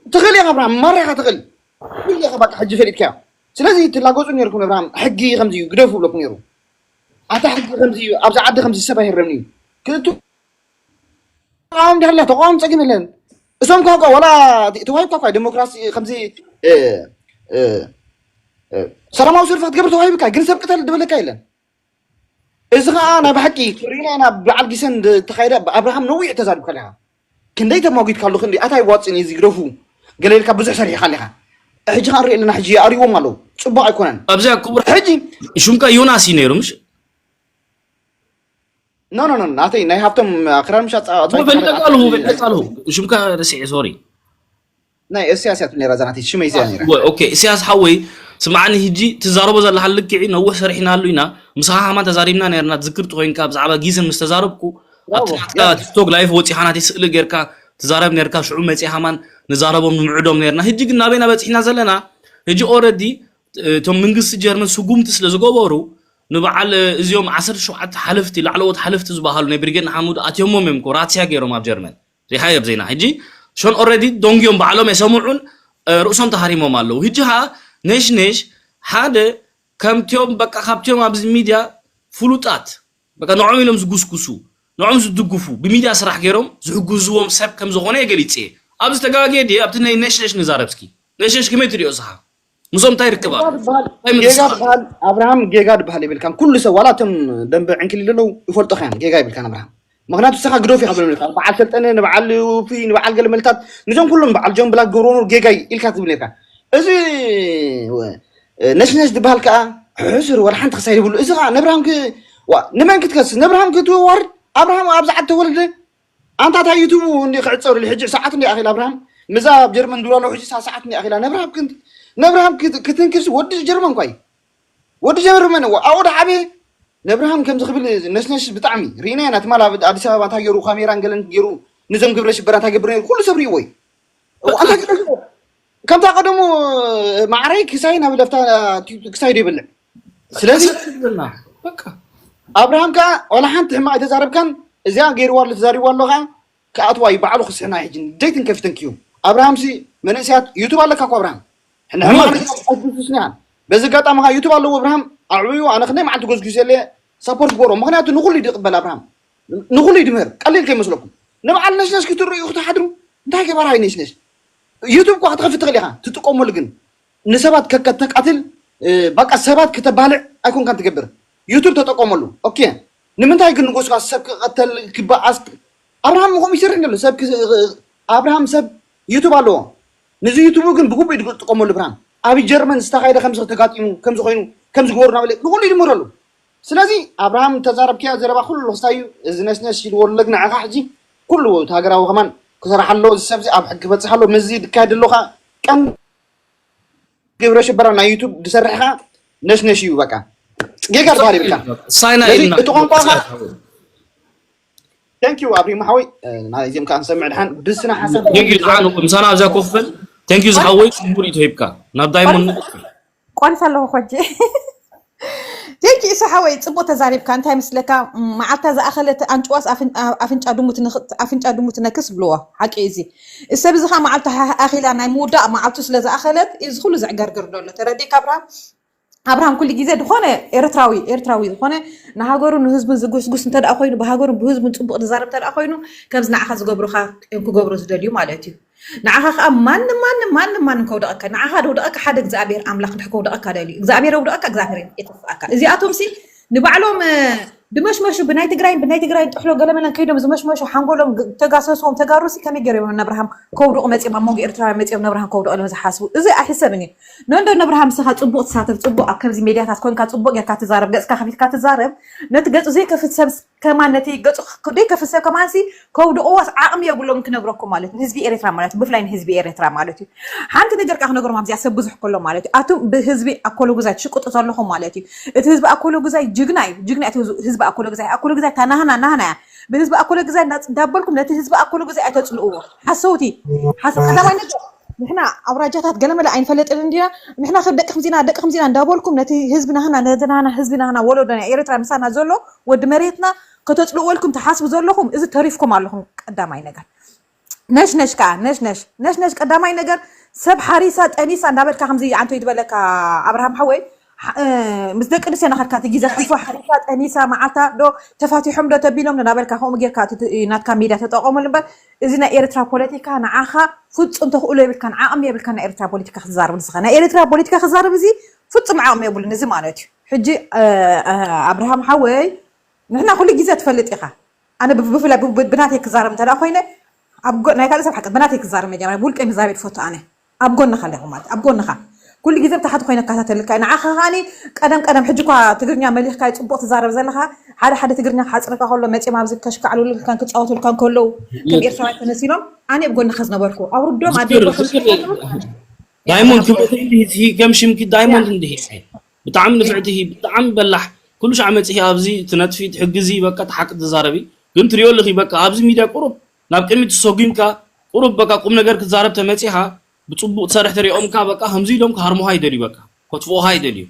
ትኽእል ኢኻ ኣብርሃም፣ ማራ ኢኻ ትኽእል። ኩሉ ኢኻ በቃ ሕጂ ፈሊጥካዮ። ስለዚ ትላገጹ ኔርኩም ኣብርሃም፣ ሕጊ ከምዚ እዩ ግደፉ ብለኩም ነይሩ። ኣታ ሕጊ ከምዚ እዩ፣ ኣብዚ ዓዲ ከምዚ ሰብ ኣይህረምን እዩ። ክእቱ ተቃዋሚ እንዲሃላ ተቃዋሚ ጸገም የለን። እሶም ኳ ኳ ዋላ ተዋሂብካ ኳ ዲሞክራሲ ከምዚ፣ እ፣ እ፣ እ፣ ሰላማዊ ሰልፊ ክትገብር ተዋሂብካ፣ ግን ሰብ ቅተል ድብለካ የለን። እዚ ኸኣ ናይ ብሓቂ ሪኢና ኢና። በዓል ጊሰን ዝተኻየደ ኣብርሃም ነዊሕ ተዛሪብካ ኣለኻ። ክንደይ ተማጒትካሉ፣ ክንደይ ኣታ ይዋጽን እዩ ዝግደፉ ገለ ኢልካ ብዙሕ ሰሪሕካ ኣለኻ። ሕጂ ኸኣ ንርኢ ኣለና፣ ሕጂ ኣሪዎም ኣለዉ። ጽቡቕ ኣይኮነን። ኣብዚኣ ክቡር ሕጂ ሽምካ ዮናስ እዩ ነይሩ፣ ምሽ? ኖ፣ ኖ፣ ኖ፣ ናተይ ናይ ሃብቶም ኣክራር ምሻ ጻ-፣ ጻ-፣ ፈሊጠካ ኣለኹ፣ ፈሊጠካ ኣለኹ። ሽምካ ረሲዐ፣ ሶሪ። ናይ እስያስ እያ ትብል ነይራ እዛ ናተይ ሽመይ እዚኣ ነይራ። ወይ፣ ኦኬ፣ እስያስ ሓወይ፣ ስምዓኒ፣ ሕጂ ትዛረቦ ዘለኻ ልክዕ እዩ፣ ነዊሕ ሰሪሕናሉ ኢና። ምሳኻ ከማን ተዛሪብና ነይርና፣ ትዝክር ተኾይንካ፣ ብዛዕባ ጊሰን ምስ ተዛረብኩ፣ ኣብቲ ናትካ ቲክቶክ ላይፍ ወጺኻ ናተይ ስእሊ ጌርካ ትዛረብ ነይርካ፣ ሽዑ መጺኻ ከማን ንዛረቦም ንምዕዶም ነይርና። ሕጂ ግን ናበይና በጺሕና ዘለና? ሕጂ ኦረዲ እቶም መንግስቲ ጀርመን ስጉምቲ ስለ ዝገበሩ፣ ንበዓል እዚኦም ዓሰርተ ሸውዓተ ሓለፍቲ፣ ላዕለዎት ሓለፍቲ ዝበሃሉ ናይ ብሪጌድ ንሓመዱ ኣትዮሞም እዮም እኮ ራትያ ገይሮም ኣብ ጀርመን። ሪኢኻዮ ኣብ ዜና። ሕጂ ሸን ኦረዲ ደንጉዮም ባዕሎም ኣይሰምዑን፣ እ፣ ርእሶም ተሃሪሞም ኣለዉ። ሕጂ ኸኣ ነሽ ነሽ ሓደ ከምቲኦም በቃ ካብቲኦም ኣብዚ ሚድያ ፍሉጣት በቃ ንዖም ኢሎም ዝጉስጉሱ፣ ንዖም ዝድግፉ፣ ብሚድያ ስራሕ ገይሮም ዝሕግዝዎም ሰብ ከም ዝኾነ እየ ገሊጸ እየ። ኣብዚ ተጋግየ ድየ? ኣብቲ ናይ ነሽ ነሽ ንዛረብ እስኪ። ነሽ ነሽ ከመይ ትሪኦ እስኻ? ምስኦም እንታይ ርክብ ኣሎ? ጌጋ ዝበሃል፣ እንታይ ጌጋ ምትስኻል? ዝበሃል፣ ኣብርሃም ጌጋ ዝበሃል የብልካን። ኩሉ ሰብ ዋላ እቶም ደንበ ዕንክሊል ኣለዉ ይፈልጦ ኸያን ጌጋ የብልካን ኣብርሃም። ምኽንያቱ ንስኻ ግደፉ ኢኻ ትብሎም ነርካ። በዓል ሰልጠነ፣ ንበዓል ውፉይ፣ ንበዓል ገለ መልታት፣ ነዞም ኩሎም በዓል ጆን ብላክ ገብርዎ ጌጋ ኢልካ ትብል ነርካ። እዚ፣ እ፣ ነሽነሽ ዝበሃል ከኣ ሕሱር ወላ ሓንቲ ክሳይ ይብሉ። እዚ ኸኣ ነብርሃም ክ-፣ ዋ፣ ንመን ክትከስስ? ነብርሃም ክትዋርድ? ኣብርሃም ኣብዚ ዓዲ ተወልደ? ኣንታ እታ ዩቱቡ እንዲ ክዕጸሩ ሕጂ ሰዓት እንዲ ኣኺላ ኣብርሃም። ምዛ ኣብ ጀርመን ድሮ ኣለዉ ሕጂ ሰዓት እንዲ ኣኺላ። ነብርሃም ክን-፣ ነብርሃም ክት-፣ ክትንክስ ወዲ ጀርመን እኳ እዩ። ወዲ ጀርመን እዎ። ኣብኡ ደሓበ ነብርሃም ከምዚ ክብል ነሽነሽ ብጣዕሚ ርኢና ኢና። ትማል ኣብ ኣዲስ ኣበባ እንታይ ገይሩ፣ ካሜራን ገለን ገይሩ፣ ንዞም ግብረ ሽበራ እንታይ ገብር ነይሩ፣ ኩሉ ሰብ ርእይዎ እዩ። እዎ፣ ኣንታ ገይሩ ከምታ ቀደሙ ማዕረይ ክሳይ ናብ ለፍታ ክሳይ ዶ ይበልዕ። ስለዚ ይብልና በቃ ኣብርሃም ከኣ ዋላ ሓንቲ ሕማቕ ኣይተዛረብካን። እዚኣ ገይርዋ ኣሎ ተዛሪብዋ ኣሎ ከኣ ክኣትዋ እዩ ባዕሉ ክስሕና። ሕጂ ደይትን ከፊተን ክዩ ኣብርሃም ሲ መንእሰያት ዩቱብ ኣለካ እኮ ኣብርሃም ሕና ሕማቕ ነገር ኣይትስስንያን። በዚ ኣጋጣሚ ከኣ ዩቱብ ኣለዎ ኣብርሃም ኣዕብዩ። ኣነ ክንደይ መዓልቲ ጎዝጉዘለየ ሳፖርት ግበሮ ምክንያቱ ንኩሉ ይድቕበል ኣብርሃም ንኩሉ ይድምህር። ቀሊል ከይመስለኩም ንበዓል ነሽነሽ ክትርእዩ ክትሓድሩ እንታይ ገባራ ይነሽነሽ ዩቱብ እኳ ክትኸፍት ትኽእል ኢኻ ትጥቀመሉ ግን ንሰባት ከተቃትል በቃ ሰባት ክተባልዕ ኣይኮንካን ትገብር። ዩቱብ ተጠቀመሉ ኦኬ። ንምንታይ ግን ንጎስጓስ ሰብ ክቐተል ክበኣስ ኣብርሃም ምኹም ይሰርሕ ዘሎ ሰብ ኣብርሃም ሰብ ዩቱብ ኣለዎ። ንዚ ዩቱቡ ግን ብግቡእ እዩ ዝጥቀመሉ ብርሃን ኣብ ጀርመን ዝተኻየደ ከምዚ ተጋጢሙ ከምዚ ኮይኑ ከምዚ ግበሩ ናበለ ንኹሉ ይድምረሉ። ስለዚ ኣብርሃም ተዛረብክያ ዘረባ ኩሉ ክሳዩ እዚ ነሽነሽ ኢልዎ ኣለግ ንዓኻ ሕጂ ኩሉ እቲ ሃገራዊ ከማን ክሰርሓ ኣለዎ። እዚ ሰብዚ ኣብ ሕጊ ክበፅሕ ኣለዎ። ምስዚ ዝካየድ ኣለኻ ቀን ግብረ ሽበራ ናይ ዩቱብ ዝሰርሕኻ ነሽነሽ እዩ በቃ ጌጋ ዝበሃል ይብልካ። ሳይና ስለዚ ኢልና እቲ ቋንቋኻ thank you ኣብሪም ሓወይ ናይዚኦም ከዓ ንሰምዕ ድሓን ብስነ ሓሳብ ቴንክ ዩ ዝዓኑ ምሳና ኣብዚኣ ኮፍ በል። ቴንክ ዩ ዝሓወይ ጽቡቅ ሪኢቶ ሂብካ ናብ ዳይሞንድ ንቀጽል። ቆልፍ ኣለኹ ኮጂ ቴንኪ ኢሱ ሓወይ ጽቡቅ ተዛሪብካ። እንታይ ምስለካ መዓልታ ዝኣኸለት ኣንጭዋስ ኣፍን- ኣፍንጫ ድሙ ትንኽ- ኣፍንጫ ድሙ ትነክስ ብልዎ ሓቂ እዚ ሰብ እዚ ካ መዓልቱ ሓ- ኣኺላ ናይ ምውዳእ መዓልቱ ስለ ዝኣኸለት እዚ ኩሉ ዘዕገርግር ዘሎ ተረዲእካ ኣብርሃም ኣብርሃም ኩሉ ግዜ ዝኾነ ኤርትራዊ ኤርትራዊ ዝኾነ ንሃገሩ ንህዝቡን ዝጉስጉስ እንተ ደኣ ኮይኑ ብሃገሩን ብህዝቡን ጽቡቅ ዝዛረብ እንተ ደኣ ኮይኑ ከምዚ ንዓኻ ዝገብሩኻ እዮም ክገብሩ ዝደልዩ ማለት እዩ ንዓኻ ከዓ ማንም ማንም ማንም ማንም ከውደቐካ ንዓኻ ደውደቐካ ሓደ እግዚኣብሔር ኣምላኽ ድሕ ከውደቐካ ደልዩ እግዚኣብሔር የውደቐካ እግዚኣብሔር የጥፍኣካ እዚኣቶም ሲ ንባዕሎም ድመሽመሹ ብናይ ትግራይን ብናይ ትግራይን ጥሕሎ ገለመለን ከይዶም ዝመሽመሹ ሓንጎሎም ተጋሰስዎም ተጋሩ ሲ ከመይ ገይሮም ነብርሃም ከውድቑ መፂኦም ኣብ መንጎ ኤርትራውያን መፂኦም ነብርሃም ከውድቑ ሎም ዝሓስቡ እዚ ኣይሕሰብን እዩ ነንዶ ነብርሃም ንስኻ ፅቡቅ ትሳተፍ ፅቡቅ ኣብ ከምዚ ሜድያታት ኮንካ ፅቡቅ ጌርካ ትዛረብ ገፅካ ከፊትካ ትዛረብ ነቲ ገፁ ዘይከፍት ሰብ ከማን ነቲ ገፁ ዘይከፍት ሰብ ከማን ሲ ከውድቕዎስ ዓቕሚ የብሎም ክነግረኩም ማለት ንህዝቢ ኤርትራ ማለት ብፍላይ ንህዝቢ ኤርትራ ማለት እዩ ሓንቲ ነገር ካ ክነግሮም ኣብዚኣ ሰብ ብዙሕ ከሎ ማለት እዩ ኣቱም ብህዝቢ ኣኮሎጉዛይ ትሽቅጡ ዘለኹም ማለት እዩ እቲ ህዝቢ ኣኮሎጉዛይ ጅግና እዩ ጅግና እቲ ህዝቢ ኣኮሎጉዛይ ኣኮሎጉዛይ ታናህና ናህና እያ ብህዝቢ ኣኮሎጉዛይ እንዳበልኩም ነቲ ህዝቢ ኣኮሎጉዛይ ኣይተፅልእዎ ሓሰውቲ ሓሰው ቀዳማይ ነገር ንሕና ኣውራጃታት ገለመለ ኣይንፈልጥን እንዲና ንሕና ደቂ ከምዚና ደቂ ከምዚና እንዳበልኩም ነቲ ህዝቢ ናህና ነቲ ናህና ህዝቢ ናህና ወለዶ ናይ ኤርትራ ምሳና ዘሎ ወዲ መሬትና ከተፅልእወልኩም ትሓስቡ ዘለኹም እዚ ተሪፍኩም ኣለኹም ቀዳማይ ነገር ነሽነሽ ከዓ ነሽነሽ ነሽነሽ ቀዳማይ ነገር ሰብ ሓሪሳ ጠኒሳ እንዳበልካ ከምዚ ዓንቶ ይትበለካ ኣብርሃም ሓወይ ምስ ደቂ ኣንስትዮ ናኸድካ እቲ ግዜ ሕልፎ ሓሪሳ ጠኒሳ መዓልታ ዶ ተፋቲሖም ዶ ተቢሎም ዶ ናበልካ ከምኡ ጌርካ ናትካ ሚድያ ተጠቐመሉ እምበር እዚ ናይ ኤርትራ ፖለቲካ ንዓኻ ፍፁም ተኽእሎ የብልካን ዓቕሚ የብልካን ናይ ኤርትራ ፖለቲካ ክትዛረብ ንስኻ ናይ ኤርትራ ፖለቲካ ክዛረብ እዚ ፍፁም ዓቕሚ የብሉን እዚ ማለት እዩ ሕጂ ኣብርሃም ሓወይ ንሕና ኩሉ ግዜ ትፈልጥ ኢኻ ኣነ ብፍላይ ብናተይ ክዛረብ እንተ ኮይነ ናይ ካልእ ሰብ ሓቂ ብናተይ ክዛረብ መጀመርያ ብውልቀይ ምዛረብ ትፈቱ ኣነ ኣብ ጎንኻ ኣለኹ ማለት ኣብ ጎንኻ ኩሉ ግዜ ብታሕቲ ኮይነ እከታተልካ ንዓኻ ከዓኒ ቀደም ቀደም ሕጂ እኳ ትግርኛ መሊኽካ ጽቡቕ ትዛረብ ዘለኻ ሓደ ሓደ ትግርኛ ክሓጽረካ ከሎ መጺኦም ኣብዚ ከሽካዕልሉልካን ክጻወቱልካን ከለዉ ከም ኤርትራውያን ተመሲሎም ኣነ ኣብ ጎንኻ ዝነበርኩ ኣውርዶም ኣደ ዳይሞንድ ክብረት እንዲህ ከም ሽምኪ ዳይሞንድ እንዲህ ብጣዕሚ ንፍዕቲ ብጣዕሚ በላሕ ኩሉ ሻዕ መጺኺ ኣብዚ ትነጥፊ ትሕግዚ በቃ ተሓቂ ትዛረቢ ግን ትሪኦ ኣለኺ በቃ ኣብዚ ሚድያ ቁሩብ ናብ ቅድሚት ትሰጒምካ ቁሩብ በቃ ቁም ነገር ክትዛረብ ተመጺኻ ብጽቡቕ ትሰርሕ ተሪኦምካ በቃ ከምዚ ኢሎም ክሃርሙኻ ይደልዩ በቃ ከጥፍኡኻ ይደልዩ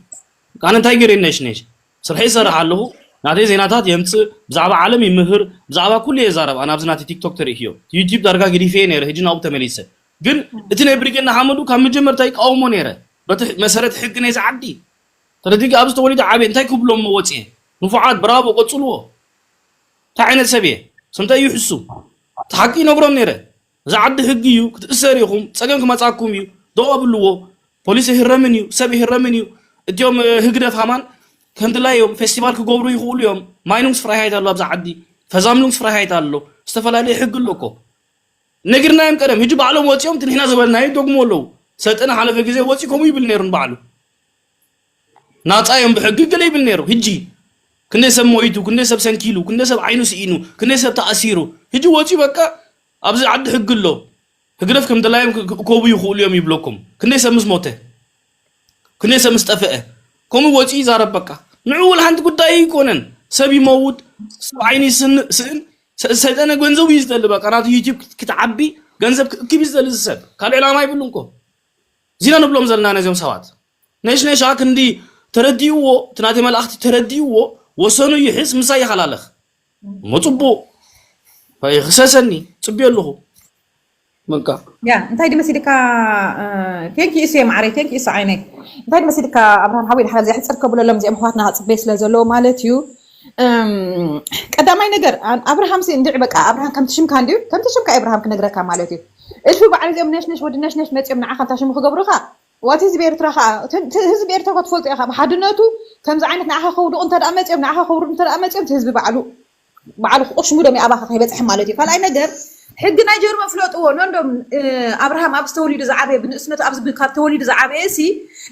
ኣነ እንታይ ገይረ ነሽ ነሽ ስርሐ ይሰርሕ ኣለኹ ናተይ ዜናታት የምጽእ ብዛዕባ ዓለም ይምህር ብዛዕባ ኩሉ የዛረብ ኣነ ኣብዚ ናተይ ቲክቶክ ተርእክዮ ዩቲዩብ ዳርጋ ገዲፈ ነይረ ሕጂ ናብኡ ተመሊሰ ግን እቲ ናይ ብሪጌድ ንሓመዱ ካብ መጀመርታ ይቃወሞ ነይረ በቲ መሰረት ሕጊ ናይዚ ዓዲ ተረዲእካ ኣብዚ ተወሊደ ዓብየ እንታይ ክብሎም ወፅየ ንፉዓት ብራቮ ቀፅልዎ እንታይ ዓይነት ሰብ እየ ሰምታይ እዩ ሕሱ እቲ ሓቂ ይነግሮም ነይረ እዚ ዓዲ ሕጊ እዩ ክትእሰር ኢኹም ፀገም ክመፃኩም እዩ ደው ኣብልዎ ፖሊስ ይህረምን እዩ ሰብ ይህረምን እዩ እቲኦም ህግደፍ ሃማን ከምድላዮም ፌስቲቫል ክገብሩ ይኽእሉ እዮም ማይኑንግስ ፍራይሃይት ኣሎ ኣብዚ ዓዲ ፈዛምኑንግስ ፍራይሃይት ኣሎ ዝተፈላለየ ሕጊ ኣሎ እኮ ነጊርናዮም ቀደም ሕጂ ባዕሎም ወፂኦም እቲ ንሕና ዝበልናዮ ይደግሙ ኣለዉ ሰልጠነ ሓለፈ ግዜ ወፂ ከምኡ ይብል ነይሩ ንባዕሉ ናፃ እዮም ብሕጊ ገለ ይብል ነይሩ ሕጂ ክንደይ ሰብ ሞይቱ ክንደይ ሰብ ሰንኪሉ ክንደይ ሰብ ዓይኑ ስኢኑ ክንደይ ሰብ ተኣሲሩ ሕጂ ወፂ በቃ ኣብዚ ዓዲ ሕጊ ኣሎ ህግደፍ ከም ድላዮም ክእከቡ ይኽእሉ እዮም ይብለኩም ክንደይ ሰብ ምስ ሞተ ክንደይ ሰብ ምስ ጠፍአ ከምኡ ወፂ ይዛረብ በቃ ንዑ ወላ ሓንቲ ጉዳይ ኣይኮነን ሰብ ይመውት ሰብ ዓይኒ ስእን ሰይጣነ ገንዘቡ እዩ ዝደሊ በቃ ናቱ ዩቲብ ክትዓቢ ገንዘብ ክእክብ እዩ ዝደሊ ዝሰብ ካልእ ዕላማ ይብሉ እንኮ እዚና ንብሎም ዘለና ነዚኦም ሰባት። ነሽነሽ ኣክንዲ ተረዲእዎ፣ እቲ ናተይ መልእኽቲ ተረዲእዎ፣ ወሰኑ ይሕዝ፣ ምሳይ ይኸላለኽ። እሞ ጽቡቕ። ይኽሰሰኒ፣ ጽብዮ ኣለኹ። በቃ። ያ እንታይ ድመሲልካ? ቴንክ ዩ እሱ የማዕረይ፣ ቴንክ ዩ እሱ ዓይነይ። እንታይ ድመሲልካ? ኣብርሃም ሓወይ፣ ድሓር ዚኣ ሕፅር ከብለሎም እዚኦም ኣሕዋትና ክፅበይ ስለ ዘለዎ ማለት እዩ። እም፣ ቀዳማይ ነገር፣ ኣን- ኣብርሃም ሲ እንድዒ በቃ ኣብርሃም ከምቲ ሽምካ እንድዩ፣ ከምቲ ሽምካ ኣብርሃም ክነግረካ ማለት እዩ። እልፊ በዓል እዚኦም ነሽነሽ ወዲ ነሽነሽ መፂኦም ንዓኻ እንታይ ሽሙ ክገብሩኻ? ዋት ህዝቢ ኤርትራ ከዓ እቲ ህዝቢ ኤርትራ ክትፈልጦ ኢኻ። ብሓድነቱ ከምዚ ዓይነት ንዓኻ ከውድቑ እንተ ደኣ መፂኦም፣ ንዓኻ ከውርዱ እንተ ደኣ መፂኦም፣ እቲ ህዝቢ ባዕሉ ባዕሉ ክቑሽሙ ዶ ኣባኻ ከይበፅሕ ማለት እዩ። ካልኣይ ነገር ሕጊ ናይ ጀርመን ፍለጥዎ። ኖንዶም ኣብርሃም ኣብዚ ተወሊዱ ዝዓበየ፣ ብንእስነቱ ኣብዚ ካብ ተወሊዱ ዝዓበየ ሲ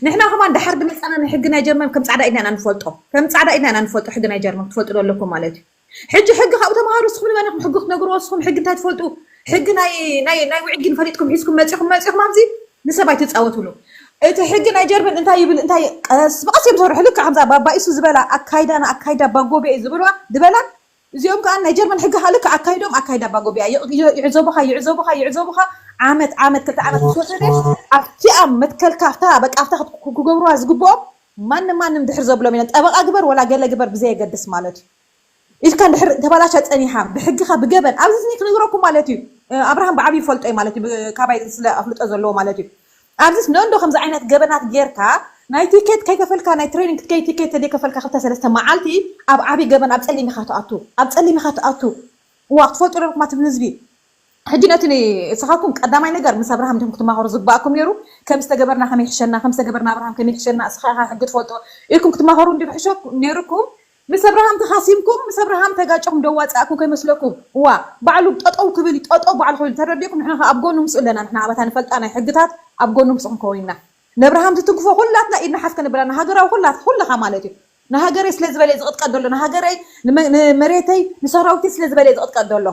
ንሕና ከማን ድሓር ድመፃና ናይ ሕጊ ናይ ጀርመን ከም ፃዕዳ ኢድና ኢና ንፈልጦ፣ ከም ፃዕዳ ኢድና ኢና ንፈልጦ። ሕጊ ናይ ጀርመን ክትፈልጡ ዶ ኣለኩም ማለት እዩ። ሕጂ ሕጊ ካብኡ ተምሃሩ። እስኹም ንመን ኢኹም ሕጊ ክትነግርዎ? እስኹም ሕጊ እንታይ ትፈልጡ? ሕጊ ናይ ናይ ናይ ውዕጊን ፈሊጥኩም ሒዝኩም መፂኹም መፂኹም ኣብዚ ንሰብ ኣይትፃወትሉ። እቲ ሕጊ ናይ ጀርመን እንታይ ይብል? እንታይ ቀስ ብቀስ እዮም ዝሰርሑ። ልክዕ ከምዛ ባባ ኢሱ ዝበላ ኣካይዳና ኣካይዳ ባጎቤ ዝበልዋ ዝበላ እዚኦም ከዓ ናይ ጀርመን ሕጊ ከዓ ልክዕ ኣካይዶም ኣካይዳ ባጎቤ እያ። ይዕ- ይዕ- ይዕዘቡኻ ይዕዘቡኻ ይዕዘቡኻ ዓመት ዓመት ክልተ ዓመት ምስ ወሰደ ኣብቲኣ መትከልካ ኣብታ በቃ ኣብታ ክት- ክገብሩዋ ዝግብኦም ማንም ማንም ድሕር ዘብሎም የለን። ጠበቃ ግበር ወላ ገለ ግበር ብዘየገድስ ማለት እዩ። ኢልካ እንድሕር ተባላሻ ፀኒሓ ብሕግኻ ብገበን ኣብዚ ስኒ ክነግረኩም ማለት እዩ። ኣብርሃም ብዓብዩ ይፈልጦ እዩ ማለት እዩ። ብ- ካባይ ስለ ኣፍልጦ ዘለዎ ማለት እዩ። ኣብዚስ ነንዶ ከምዚ ዓይነት ገበናት ጌርካ ናይ ቲኬት ከይከፈልካ ናይ ትሬኒንግ ክትከይድ ቲኬት ተደይከፈልካ ክልተ ሰለስተ መዓልቲ ኣብ ዓብዪ ገበን ኣብ ፀሊም ኢኻ ትኣቱ ኣብ ፀሊም ኢኻ ትኣቱ። እዋ ክትፈልጡ ኣለኩም ኣትብል ህዝቢ ሕጂ ነቲ ንስኻኩም ቀዳማይ ነገር ምስ ኣብርሃም እንዲኹም ክትማኸሩ ዝግባኣኩም ነይሩ። ከም ዝተገበርና ከመይ ይሕሸና ከም ዝተገበርና ኣብርሃም ከመይ ይሕሸና እስኻ ኢኻ ሕጊ ትፈልጦ ኢልኩም ክትማኸሩ እንዲ ሕሾ ነይሩኩም። ምስ ኣብርሃም ተኻሲምኩም ምስ ኣብርሃም ተጋጨኹም ደዋፃእኩም ከይመስለኩም። እዋ ባዕሉ ጠጠው ክብል እዩ፣ ጠጠው ባዕሉ ክብል ተረዲእኩም። ንሕና ከ ኣብ ጎኑ ምስኡ ኣለና። ንሕና ኣባታ ንፈልጣ ናይ ሕግታት ኣብ ጎኑ ምስኡ ክንከውን ኢና። ንኣብርሃም ትትንክፎ ኩላትና ኢድና ሓፍ ከነብላ ንሃገራዊ ኩላት ኩልኻ ማለት እዩ። ንሃገረይ ስለ ዝበለ ዝቕጥቀጥ ዘሎ ንሃገረይ ንመ- ንመሬተይ ንሰራዊተይ ስለ ዝበለ ዝቕጥቀጥ ዘሎ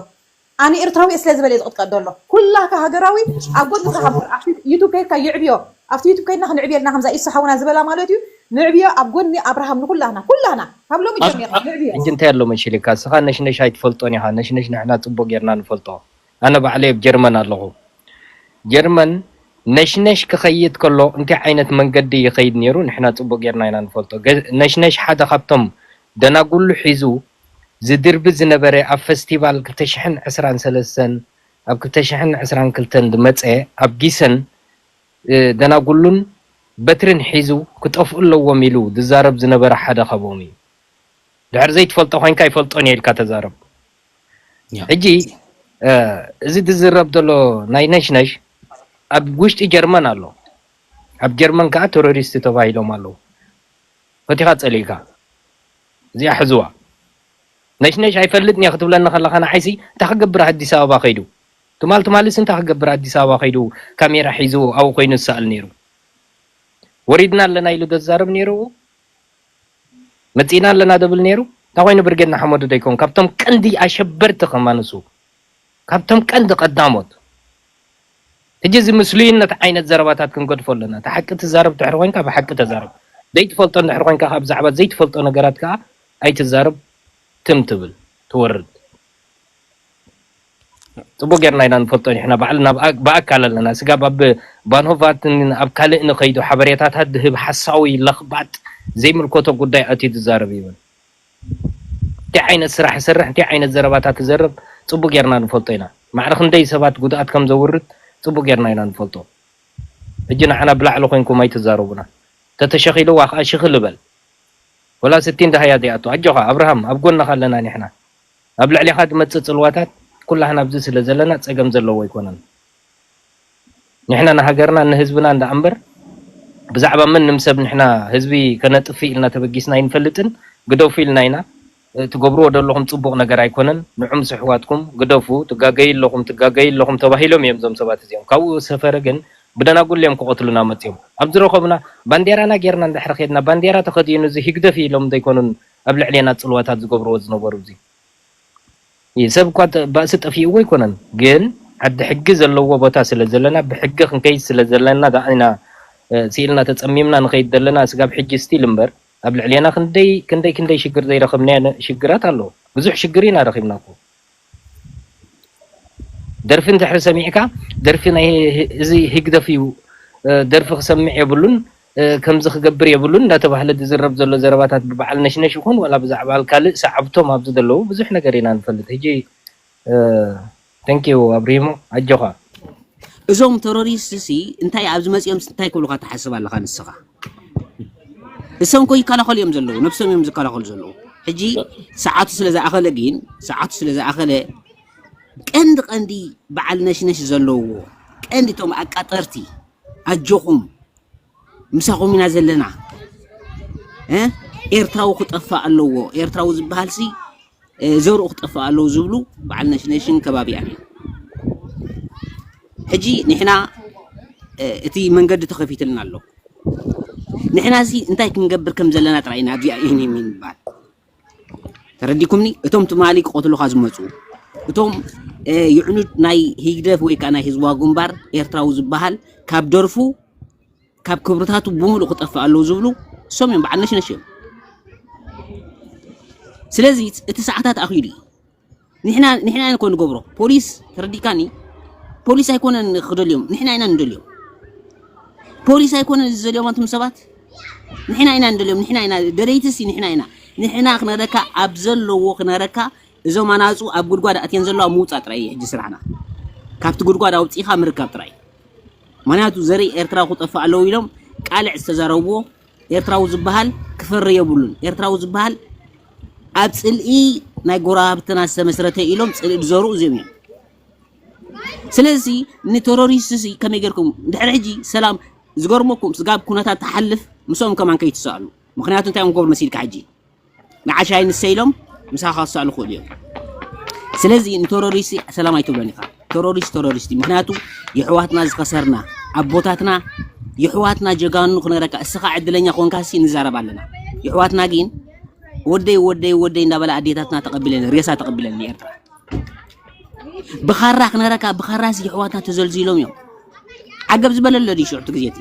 ኣነ ኤርትራዊ እየ ስለ ዝበለ ዝቕጥቀጥ ዘሎ ኩላካ ሃገራዊ ኣብ ጎንኻ ካብ ኣብቲ ዩቱብ ከይድካ ይዕብዮ ኣብቲ ዩቱብ ከይድና ክንዕብየልና ከምዛ ኢሱ ሓውና ዝበላ ማለት እዩ። ንዕብዮ ኣብ ጎኒ ኣብርሃም ንኩላህና ኩላህና ካብ ሎሚ ጀሚርና ንዕብዮ። ሕጂ እንታይ ኣሎ መሽልካ እስኻ ነሽነሽ ኣይትፈልጦን ኢኻ ነሽነሽ ንሕና ጽቡቅ ጌርና ንፈልጦ ኣነ ባዕለይ ኣብ ጀርመን ኣለኹ ጀርመን ነሽነሽ ክኸይድ ከሎ እንታይ ዓይነት መንገዲ ይኸይድ ነይሩ ንሕና ጽቡቅ ጌርና ኢና ንፈልጦ ገ- ነሽነሽ ሓደ ካብቶም ደናጉሉ ሒዙ ዝድርቢ ዝነበረ ኣብ ፈስቲቫል ክልተ ሽሕን ዕስራን ሰለስተን ኣብ ክልተ ሽሕን ዕስራን ክልተን ዝመፀ ኣብ ጊሰን ደናጉሉን በትርን ሒዙ ክጠፍኡ ኣለዎም ኢሉ ዝዛረብ ዝነበረ ሓደ ካብኦም እዩ። ድሕር ዘይትፈልጦ ኮይንካ ይፈልጦን እየ ኢልካ ተዛረብ። ሕጂ እዚ ዝዝረብ ዘሎ ናይ ነሽነሽ ኣብ ውሽጢ ጀርመን ኣሎ። ኣብ ጀርመን ከዓ ቴሮሪስት ተባሂሎም ኣለዉ። ፈቲኻ ፀሊእካ እዚኣ ሕዝዋ። ነሽነሽ ኣይፈልጥን እየ ክትብለኒ ከለኻ ንዓይሲ እንታይ ክገብር ኣዲስ ኣበባ ከይዱ ትማል ትማልስ እንታይ ክገብር ኣዲስ ኣበባ ከይዱ ካሜራ ሒዙ ኣብኡ ኮይኑ ዝሰኣል ነይሩ ወሪድና ኣለና ኢሉ ዶ ዝዛረብ ነይሩ መፂእና ኣለና ደብል ነይሩ እንታይ ኮይኑ ብርጌድ ንሓመዱ ዶ ይከውን ካብቶም ቀንዲ ኣሸበርቲ ከማንሱ ካብቶም ቀንዲ ቀዳሞት ሕጂ እዚ ምስሉይነት ዓይነት ዘረባታት ክንገድፎ ኣለና። እቲ ሓቂ ትዛረብ ድሕሪ ኮይንካ ብሓቂ ተዛረብ። ዘይትፈልጦ እንድሕር ኮይንካ ከዓ ብዛዕባ ዘይትፈልጦ ነገራት ከዓ ኣይትዛረብ ትም ትብል ትወርድ። ፅቡቅ ጌርና ኢና ንፈልጦ ንሕና ባዕልና ብኣካል ኣለና። ስጋብ ኣብ ባንሆቫትን ኣብ ካልእ ንኸይዱ ሓበሬታታት ድህብ ሓሳዊ ለኽባጥ ዘይምልከቶ ጉዳይ ኣትዩ ዝዛረብ ይብል። እንታይ ዓይነት ስራሕ ይሰርሕ እንታይ ዓይነት ዘረባታት ይዘርብ ፅቡቅ ጌርና ንፈልጦ ኢና ማዕረ ክንደይ ሰባት ጉድኣት ከም ዘውርድ ፅቡቅ ጌርና ኢና ንፈልጦ ሕጂ ንዓና ብላዕሊ ኮይንኩም ኣይትዛረቡና ተተሸኺልዋ ከዓ ሽኽል በል ወላ ስቲ እንዳሃያ ዲኣቶ ኣጆኻ ኣብርሃም ኣብ ጎንኻ ኣለና ኒሕና ኣብ ልዕሊኻ ዝመፅእ ፅልዋታት ኩላህና ኣብዚ ስለ ዘለና ፀገም ዘለዎ ኣይኮነን ንሕና ንሃገርና ንህዝብና እንዳ እምበር ብዛዕባ መንም ሰብ ንሕና ህዝቢ ከነጥፍእ ኢልና ተበጊስና ኣይንፈልጥን ግደፉ ኢልና ኢና ትገብርዎ ዘለኹም ፅቡቕ ነገር ኣይኮነን ንዑ ምስ ኣሕዋትኩም ግደፉ ትጋገዩ ኣለኹም ትጋገዩ ኣለኹም ተባሂሎም እዮም እዞም ሰባት እዚኦም ካብኡ ሰፈረ ግን ብደናጉል እዮም ክቐትሉና መፅዮም ኣብ ዝረኸቡና ባንዴራና ጌርና እንድሕር ኸድና ባንዴራ ተኸዲኑ እዚ ህግደፍ ኢሎም ዘይኮኑን ኣብ ልዕሌና ፅልዋታት ዝገብርዎ ዝነበሩ እዚ ሰብ እኳ ባእሲ ጠፊእዎ ኣይኮነን ግን ዓዲ ሕጊ ዘለዎ ቦታ ስለ ዘለና ብሕጊ ክንከይድ ስለ ዘለና ደኣ ኢና ስኢልና ተፀሚምና ንኸይድ ዘለና ስጋብ ሕጂ ስቲል እምበር ኣብ ልዕሌና ክንደይ ክንደይ ክንደይ ሽግር ዘይረኸብናዮ ሽግራት ኣሎ ብዙሕ ሽግር ኢና ረኺብና እኮ ደርፊ እንድሕር ሰሚዕካ ደርፊ ናይ እዚ ህግደፍ እዩ ደርፊ ክሰምዕ የብሉን፣ ከምዚ ክገብር የብሉን እንዳተባህለ ዝዝረብ ዘሎ ዘረባታት ብበዓል ነሽነሽ ይኹን ዋላ ብዛዕባ ካልእ ሰዓብቶም ኣብዚ ዘለዉ ብዙሕ ነገር ኢና ንፈልጥ። ሕጂ thank you ኣብሪሞ ኣጆኻ። እዞም ተሮሪስት ሲ እንታይ ኣብዚ መጺኦም እንታይ ክብሉካ ትሓስብ ኣለኻ ንስኻ? እሶም ኮ ይከላኸሉ እዮም ዘለዉ፣ ነብሶም እዮም ዝከላኸሉ ዘለዉ። ሕጂ ሰዓቱ ስለ ዝኣኸለ ግን ሰዓቱ ስለ ዝኣኸለ ቀንዲ ቀንዲ በዓል ነሽነሽ ዘለውዎ ቀንዲ እቶም ኣቃጠርቲ ኣጆኹም ምሳኹም ኢና ዘለና። ኤርትራዊ ክጠፍእ ኣለዎ፣ ኤርትራዊ ዝበሃል ሲ ዘርኡ ክጠፍእ ኣለዎ ዝብሉ በዓል ነሽነሽን ከባቢኣን እዮም። ሕጂ ንሕና እቲ መንገዲ ተኸፊትልና ኣሎ። ንሕና ሲ እንታይ ክንገብር ከም ዘለና ጥራይ ኢና ኣብዚኣ ይህን ይህን ይበሃል። ተረዲኩምኒ? እቶም ትማሊ ክቐትሉኻ ዝመፁ እቶም የዕኑድ ናይ ህግደፍ ወይ ከዓ ናይ ህዝባዊ ግንባር ኤርትራዊ ዝበሃል ካብ ደርፉ ካብ ክብርታቱ ብምሉእ ክጠፍእ ኣለዉ ዝብሉ እሶም እዮም፣ በዓል ነሽነሽ እዮም። ስለዚ እቲ ሰዓታት ኣኺሉ እዩ። ንሕና ንሕና ኣይኮን ንገብሮ ፖሊስ ተረዲካኒ። ፖሊስ ኣይኮነን ክደልዮም፣ ንሕና ኢና ንደልዮም። ፖሊስ ኣይኮነን ዝደልዮም ኣንቱም ሰባት፣ ንሕና ኢና ንደልዮም። ንሕና ኢና ደለይቲ ሲ ንሕና ኢና። ንሕና ክነረካ ኣብ ዘለዎ ክነረካ እዞም ኣናፁ ኣብ ጉድጓድ ኣትየን ዘለዋ ምውፃእ ጥራይ እዩ ሕጂ ስራሕና። ካብቲ ጉድጓድ ኣውፂኻ ምርካብ ጥራይ። ምክንያቱ ዘርኢ ኤርትራዊ ክጠፍእ ኣለዉ ኢሎም ቃልዕ ዝተዛረብዎ ኤርትራዊ ዝበሃል ክፈሪ የብሉን። ኤርትራዊ ዝበሃል ኣብ ፅልኢ ናይ ጎረባብትና ዝተመስረተ ኢሎም ፅልኢ ዝዘርኡ እዚኦም እዮም። ስለዚ ንተሮሪስት ሲ ከመይ ጌርኩም ድሕሪ ሕጂ ሰላም ዝገርመኩም ስጋብ ኩነታት ትሓልፍ ምስኦም ከማን ከይትሰኣሉ። ምክንያቱ እንታይ እዮም ክገብሩ መሲልካ ሕጂ ንዓሻይ ንሰ ኢሎም ምሳኻ ክሰኣሉ ክእሉ እዮም። ስለዚ ንተሮሪስት ሰላም ኣይትብሎን ኢኻ። ተሮሪስት ተሮሪስት እዩ። ምክንያቱ የሕዋትና ዝኸሰርና ኣቦታትና የሕዋትና ጀጋኑ ክነረካ እስኻ ዕድለኛ ኮንካ ሲ ንዛረብ ኣለና። የሕዋትና ግን ወደይ ወደይ ወደይ እንዳበላ ኣዴታትና ተቐቢለን ሬሳ ተቐቢለን ንኤርትራ ብኻራ ክነረካ ብኻራ ሲ የሕዋትና ተዘልዚሎም እዮም። ዓገብ ዝበለለ ድዩ ሽዑ እቲ ግዜ እቲ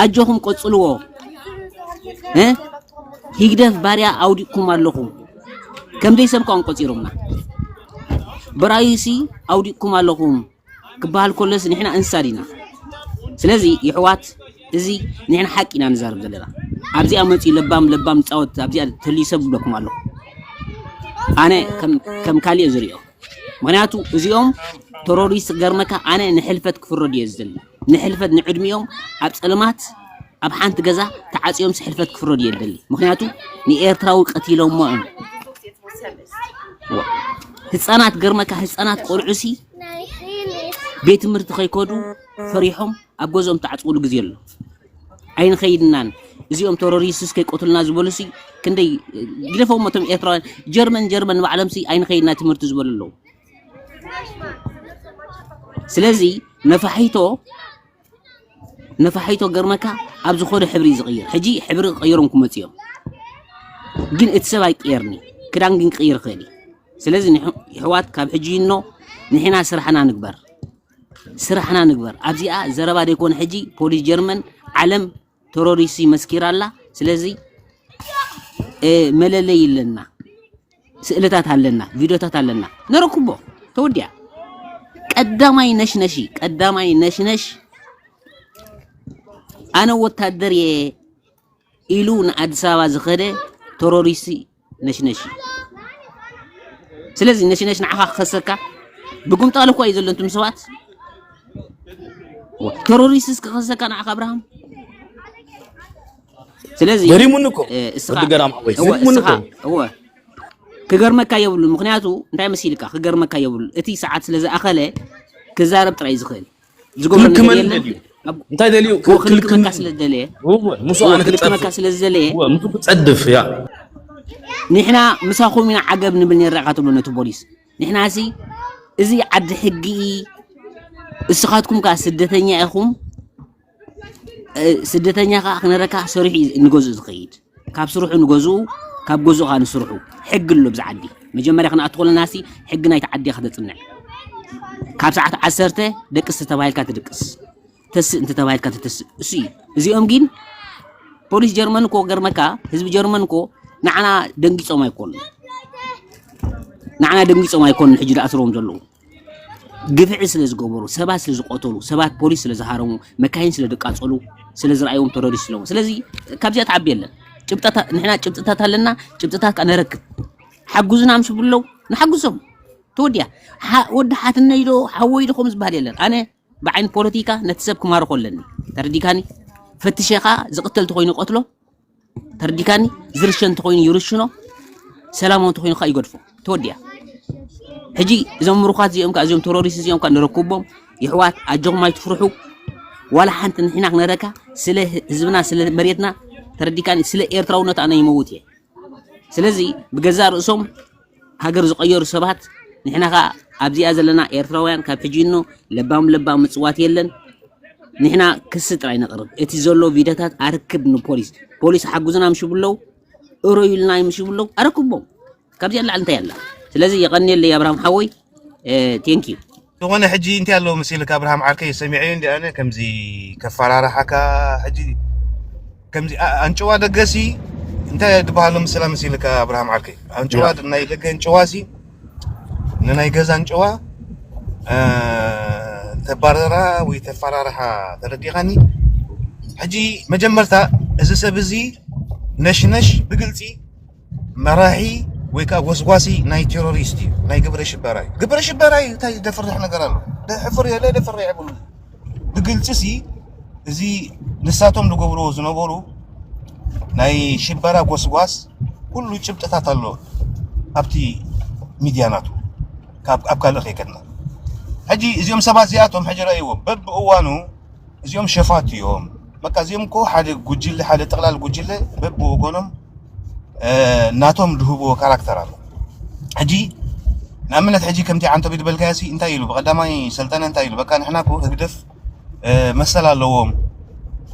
ኣጆኹም ቀጽልዎ። ሂግደፍ ባርያ ኣውዲቅኩም ኣለኹም። ከም ደይ ሰብ ከውን ቆጺሮምና። በራዩሲ ኣውዲቅኩም ኣለኹም ክበሃል ከሎስ ንሕና እንስሳ ዲና? ስለዚ ይሕዋት እዚ ንሕና ሓቂ ኢና ንዛረብ ዘለና። ኣብዚኣ መጺኡ ለባም ለባም ጻወት ኣብዚኣ ተልዩ ሰብ ብለኩም ኣለኹ። ኣነ ከም ከም ካልእ ዝሪኦ ምክንያቱ እዚኦም ተሮሪስት ገርመካ ኣነ ንሕልፈት ክፍረድ እየ ዝደሊ። ንሕልፈት ንዕድሚኦም ኣብ ጸለማት ኣብ ሓንቲ ገዛ ተዓጽዮም ሕልፈት ክፍረድ እየ ዝደሊ። ምክንያቱ ንኤርትራዊ ቀቲሎሞ እዮም። ህፃናት ገርመካ ህፃናት ቆልዑ ሲ ቤት ትምህርቲ ከይከዱ ፈሪሖም ኣብ ገዝኦም ተዓፅቁሉ ግዜ ኣሎ። ኣይንኸይድናን እዚኦም ተሮሪስትስ ከይቆትሉና ዝበሉ ሲ ክንደይ ግደፎም እቶም ኤርትራውያን ጀርመን ጀርመን ባዕሎም ሲ ኣይንኸይድና ትምህርቲ ዝበሉ ኣለዉ። ስለዚ ነፋሒቶ ነፋሒቶ ገርመካ ኣብ ዝኾነ ሕብሪ ዝቕይር ሕጂ ሕብሪ ቀይሮም ክመፁ እዮም። ግን እቲ ሰብ ኣይቅየርኒ ክዳን ግን ክቕይር ይኽእል እዩ። ስለዚ ንሕ- ይሕዋት ካብ ሕጂ ኖ ንሕና ስራሕና ንግበር ስራሕና ንግበር። ኣብዚኣ ዘረባ ደይኮነ ሕጂ ፖሊስ ጀርመን ዓለም ተሮሪስት መስኪራ ኣላ። ስለዚ እ፣ መለለይ ኣለና፣ ስእልታት ኣለና፣ ቪዲዮታት ኣለና። ነረኩቦ ተወዲያ ቀዳማይ ነሽነሺ ቀዳማይ ነሽነሽ ኣነ ወታደር እየ ኢሉ ንኣዲስ ኣበባ ዝኸደ ተሮሪስት ነሽነሽ እዩ። ስለዚ ነሽነሽ ንዓኻ ክኸሰካ ብጉምጣ ልኳ እዩ ዘሎ። እንቱም ሰባት ተሮሪስት ክኸሰካ ንዓኻ ኣብርሃም። ስለዚ ገሪሙኒ እኮ እ፣ እስኻ ወዲ ገራም ሓወይ እወ ገሪሙኒ እስኻ እኮ እወ ክገርመካ የብሉ። ምክንያቱ እንታይ መሲልካ ክገርመካ የብሉ። እቲ ሰዓት ስለ ዝኣኸለ ክዛረብ ጥራይ ዝኽእል ዝገብሮ ነገር ክልክመኒ የለን። ደልዩ ኣብ እንታይ ደልዩ እወ ክልክመኒ ክልክመካ ስለ ዝደለየ እወ ምስኡ እወ ኣነ ክልክመካ ክጸድፍ ስለ ዝደለየ እወ ምስኡ ክጸድፍ ያ ንሕና ምሳኹም ኢና ዓገብ ንብል ነርካ ትብሎ ነቲ ፖሊስ። ንሕና ሲ እዚ ዓዲ ሕጊ እዩ። እስኻትኩም ከኣ ስደተኛ ኢኹም። እ፣ ስደተኛ ከኣ ክነረካ ሰሪሑ እዩ ንገዝኡ ዝኸይድ። ካብ ስርሑ ንገዝኡ ካብ ገዝኡ ከኣ ንስርሑ ሕጊ ኣሎ ብዚ ዓዲ። መጀመርያ ክንኣቱ ከለና ሲ ሕጊ ናይቲ ዓዲ ኢኻ ተጽንዕ። ካብ ሰዓት ዓሰርተ ደቅስ ተባሂልካ ትድቅስ፣ ተስእ እንተተባሂልካ ትተስእ እሱ እዩ። እዚኦም ግን ፖሊስ ጀርመን እኮ ገርመካ ህዝቢ ጀርመን እኮ ንዓና ደንጊጾም ኣይኮኑን ንዓና ደንጊጾም ኣይኮኑን ሕጂ ዝኣስርዎም ዘለዉ ግፍዒ ስለ ዝገበሩ፣ ሰባት ስለ ዝቐተሉ፣ ሰባት ፖሊስ ስለ ዝሃረሙ፣ መካይን ስለ ዝቃጸሉ፣ ስለ ዝረኣይዎም ተሮሪስት ስለሞ። ስለዚ ካብዚኣ ትዓቢ የለን። ጭብጠታ ንሕና ጭብጥታት ኣለና፣ ጭብጥታት ከኣ ነረክብ። ሓጉዝና ምስ ብለው ንሓጉዞም። ተወዲያ። ሓ- ወዲ ሓትነይ ዶ ሓወይ ዶ ከም ዝበሃል የለን። ኣነ ብዓይኒ ፖለቲካ ነቲ ሰብ ክማርኾ ኣለኒ። ተረዲካኒ? ፈትሸ ከኣ ዝቕተል ተኾይኑ ይቐትሎ። ተረዲካኒ? ዝርሸን ተኾይኑ ይርሽኖ። ሰላማዊ ተኾይኑ ከኣ ይገድፎ። ተወዲያ። ሕጂ እዞም ምሩኻት እዚኦም ከኣ እዚኦም ተሮሪስት እዚኦም ከኣ ንረክቦም። ይሕዋት ኣጆኹም ኣይትፍርሑ። ዋላ ሓንቲ ንሕና ክነረካ ስለ ህዝብና ስለ መሬትና ተረዲካኒ? ስለ ኤርትራውነት ኣነ ይመውት እየ። ስለዚ ብገዛእ ርእሶም ሃገር ዝቐየሩ ሰባት ንሕና ከኣ ኣብዚኣ ዘለና ኤርትራውያን ካብ ሕጂ እኖ ለባም ለባም ምጽዋት የለን። ንሕና ክሲ ጥራይ ነቕርብ። እቲ ዘሎ ቪድዮታት ኣርክብ ንፖሊስ። ፖሊስ ሓጉዝና ምሽ ብለው፣ እረዩልና ምሽ ብለው፣ ኣረክቦም። ካብዚኣ ንላዕሊ እንታይ ኣላ? ስለዚ የቐንየለይ ኣብርሃም ሓወይ፣ ቴንክ ዩ። ዝኾነ ሕጂ እንታይ ኣለዎ መሲልካ ኣብርሃም ዓርከይ ሰሚዐዮ እንዲ ኣነ ከምዚ ከፈራርሓካ ሕጂ ከምዚ ኣ- ኣንጭዋ ደገሲ እንታይ ድበሃሎ ምስላ መሲልካ ኣብርሃም ዓርከይ ኣንጭዋ ናይ ደገ ኣንጭዋ ሲ ንናይ ገዛ ኣንጭዋ እ፣ ተባረራ ወይ ተፈራርሓ ተረዲኻኒ። ሕጂ መጀመርታ እዚ ሰብ እዚ ነሽነሽ ብግልፂ መራሒ ወይ ከዓ ጎስጓሲ ናይ ቴሮሪስት እዩ፣ ናይ ግብረ ሽበራ እዩ። ግብረ ሽበራ እዩ፣ እንታይ ደፍርሕ ነገር ኣሎ? ደሕፍር የለ ደፍር የብሉ። ብግልፂ ሲ እዚ ንሳቶም ዝገብርዎ ዝነበሩ ናይ ሽበራ ጎስጓስ ኩሉ ጭብጥታት ኣሎ ኣብቲ ሚድያ ናቱ፣ ካብ ኣብ ካልእ ከይከድና። ሕጂ እዚኦም ሰባት እዚኣቶም ሕጂ ረእይዎም፣ በብእዋኑ እዚኦም ሸፋት እዮም። በቃ እዚኦም እኮ ሓደ ጉጅለ፣ ሓደ ጠቕላል ጉጅለ በብወገኖም እ፣ ናቶም ዝህብዎ ካራክተር ኣሎ። ሕጂ ንኣብነት ሕጂ ከምቲ ዓንተቢ ዝበልካዮ ሲ እንታይ ኢሉ ብቐዳማይ ሰልጠነ እንታይ ኢሉ በቃ ንሕና እኮ ህግደፍ እ፣ መሰል ኣለዎም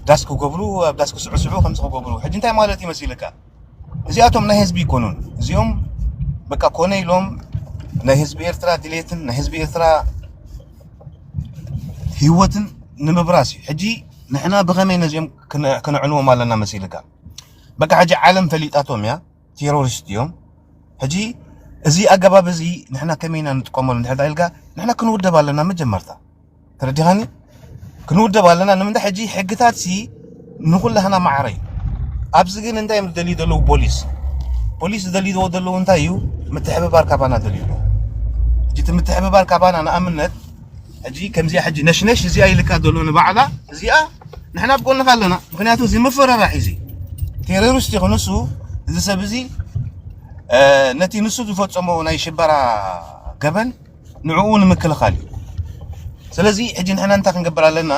ዳስ ክገብሩ ኣብ ዳስ ክስዕስዑ ከምዚ ክገብሩ ሕጂ እንታይ ማለት ይመስልካ? እዚኣቶም ናይ ህዝቢ ይኮኑን እዚኦም በቃ ኮነ ኢሎም ናይ ህዝቢ ኤርትራ ድሌትን ናይ ህዝቢ ኤርትራ ህይወትን ንምብራስ እዩ። ሕጂ ንሕና ብኸመይ ነዚኦም ክነ- ክነዕንዎም ኣለና መሲልካ? በቃ ሕጂ ዓለም ፈሊጣቶም እያ ቴሮሪስት እዮም። ሕጂ እዚ ኣገባብ እዚ ንሕና ከመይ ኢና ንጥቀመሉ እንድሕር ኢልካ ንሕና ክንውደብ ኣለና መጀመርታ ተረዲኻኒ? ክንውደብ ኣለና ንምንታይ ሕጂ ሕግታት ሲ ንኩላህና ማዕረ እዩ። ኣብዚ ግን እንታይ እዮም ዝደልዩ ዘለዉ ፖሊስ ፖሊስ ዝደልይዎ ዘለዉ እንታይ እዩ? ምትሕብባር ካባና ደልዩ ኣለዉ። ሕጂ እቲ ምትሕብባር ካባና ንኣብነት ሕጂ ከምዚኣ ሕጂ ነሽነሽ እዚኣ ኢልካ ዘሎ ንባዕላ እዚኣ ንሕና ኣብ ጎንኻ ኣለና። ምክንያቱ እዚ ምፍርራሕ እዚ ቴሮሪስት ይኹን ንሱ እዚ ሰብ እዚ እ፣ ነቲ ንሱ ዝፈጸሞ ናይ ሽበራ ገበን ንዕኡ ንምክልኻል እዩ። ስለዚ ሕጂ ንሕና እንታይ ክንገብር ኣለና?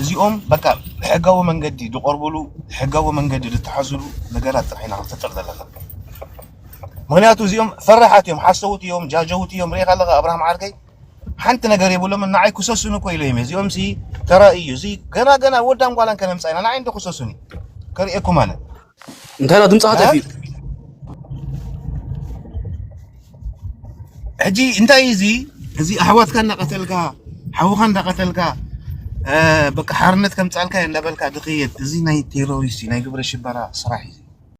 እዚኦም በቃ ብሕጋዊ መንገዲ ዝቐርብሉ ብሕጋዊ መንገዲ ዝተሓዝሉ ነገራት ጥራሕ ኢና ክንፈጥር ዘለና። ምክንያቱ እዚኦም ፈራሓት እዮም፣ ሓሰውቲ እዮም፣ ጃጀውቲ እዮም። ርኢኻ ኣለኻ ኣብርሃም ዓርከይ ሓንቲ ነገር የብሎምን። ንዓይ ክሰሱን እኮ ኢለ እዚኦም ሲ ተራ እዩ እዚ ገና ገና ወዳን ጓላን ከነምፃ ኢና ንዓይ እንዶ ክሰሱን እዩ ከርእየኩም ኣነ እንታይ ነው ድምፅኻ ጠፊኡ? ሕጂ እንታይ እዚ እዚ ኣሕዋትካ እንዳቀተልካ ሓውካ እንዳቀተልካ በቃ ሓርነት ከምፃልካ እንዳበልካ ድክየድ እዚ ናይ ቴሮሪስት ናይ ግብረ ሽበራ ስራሕ እዩ።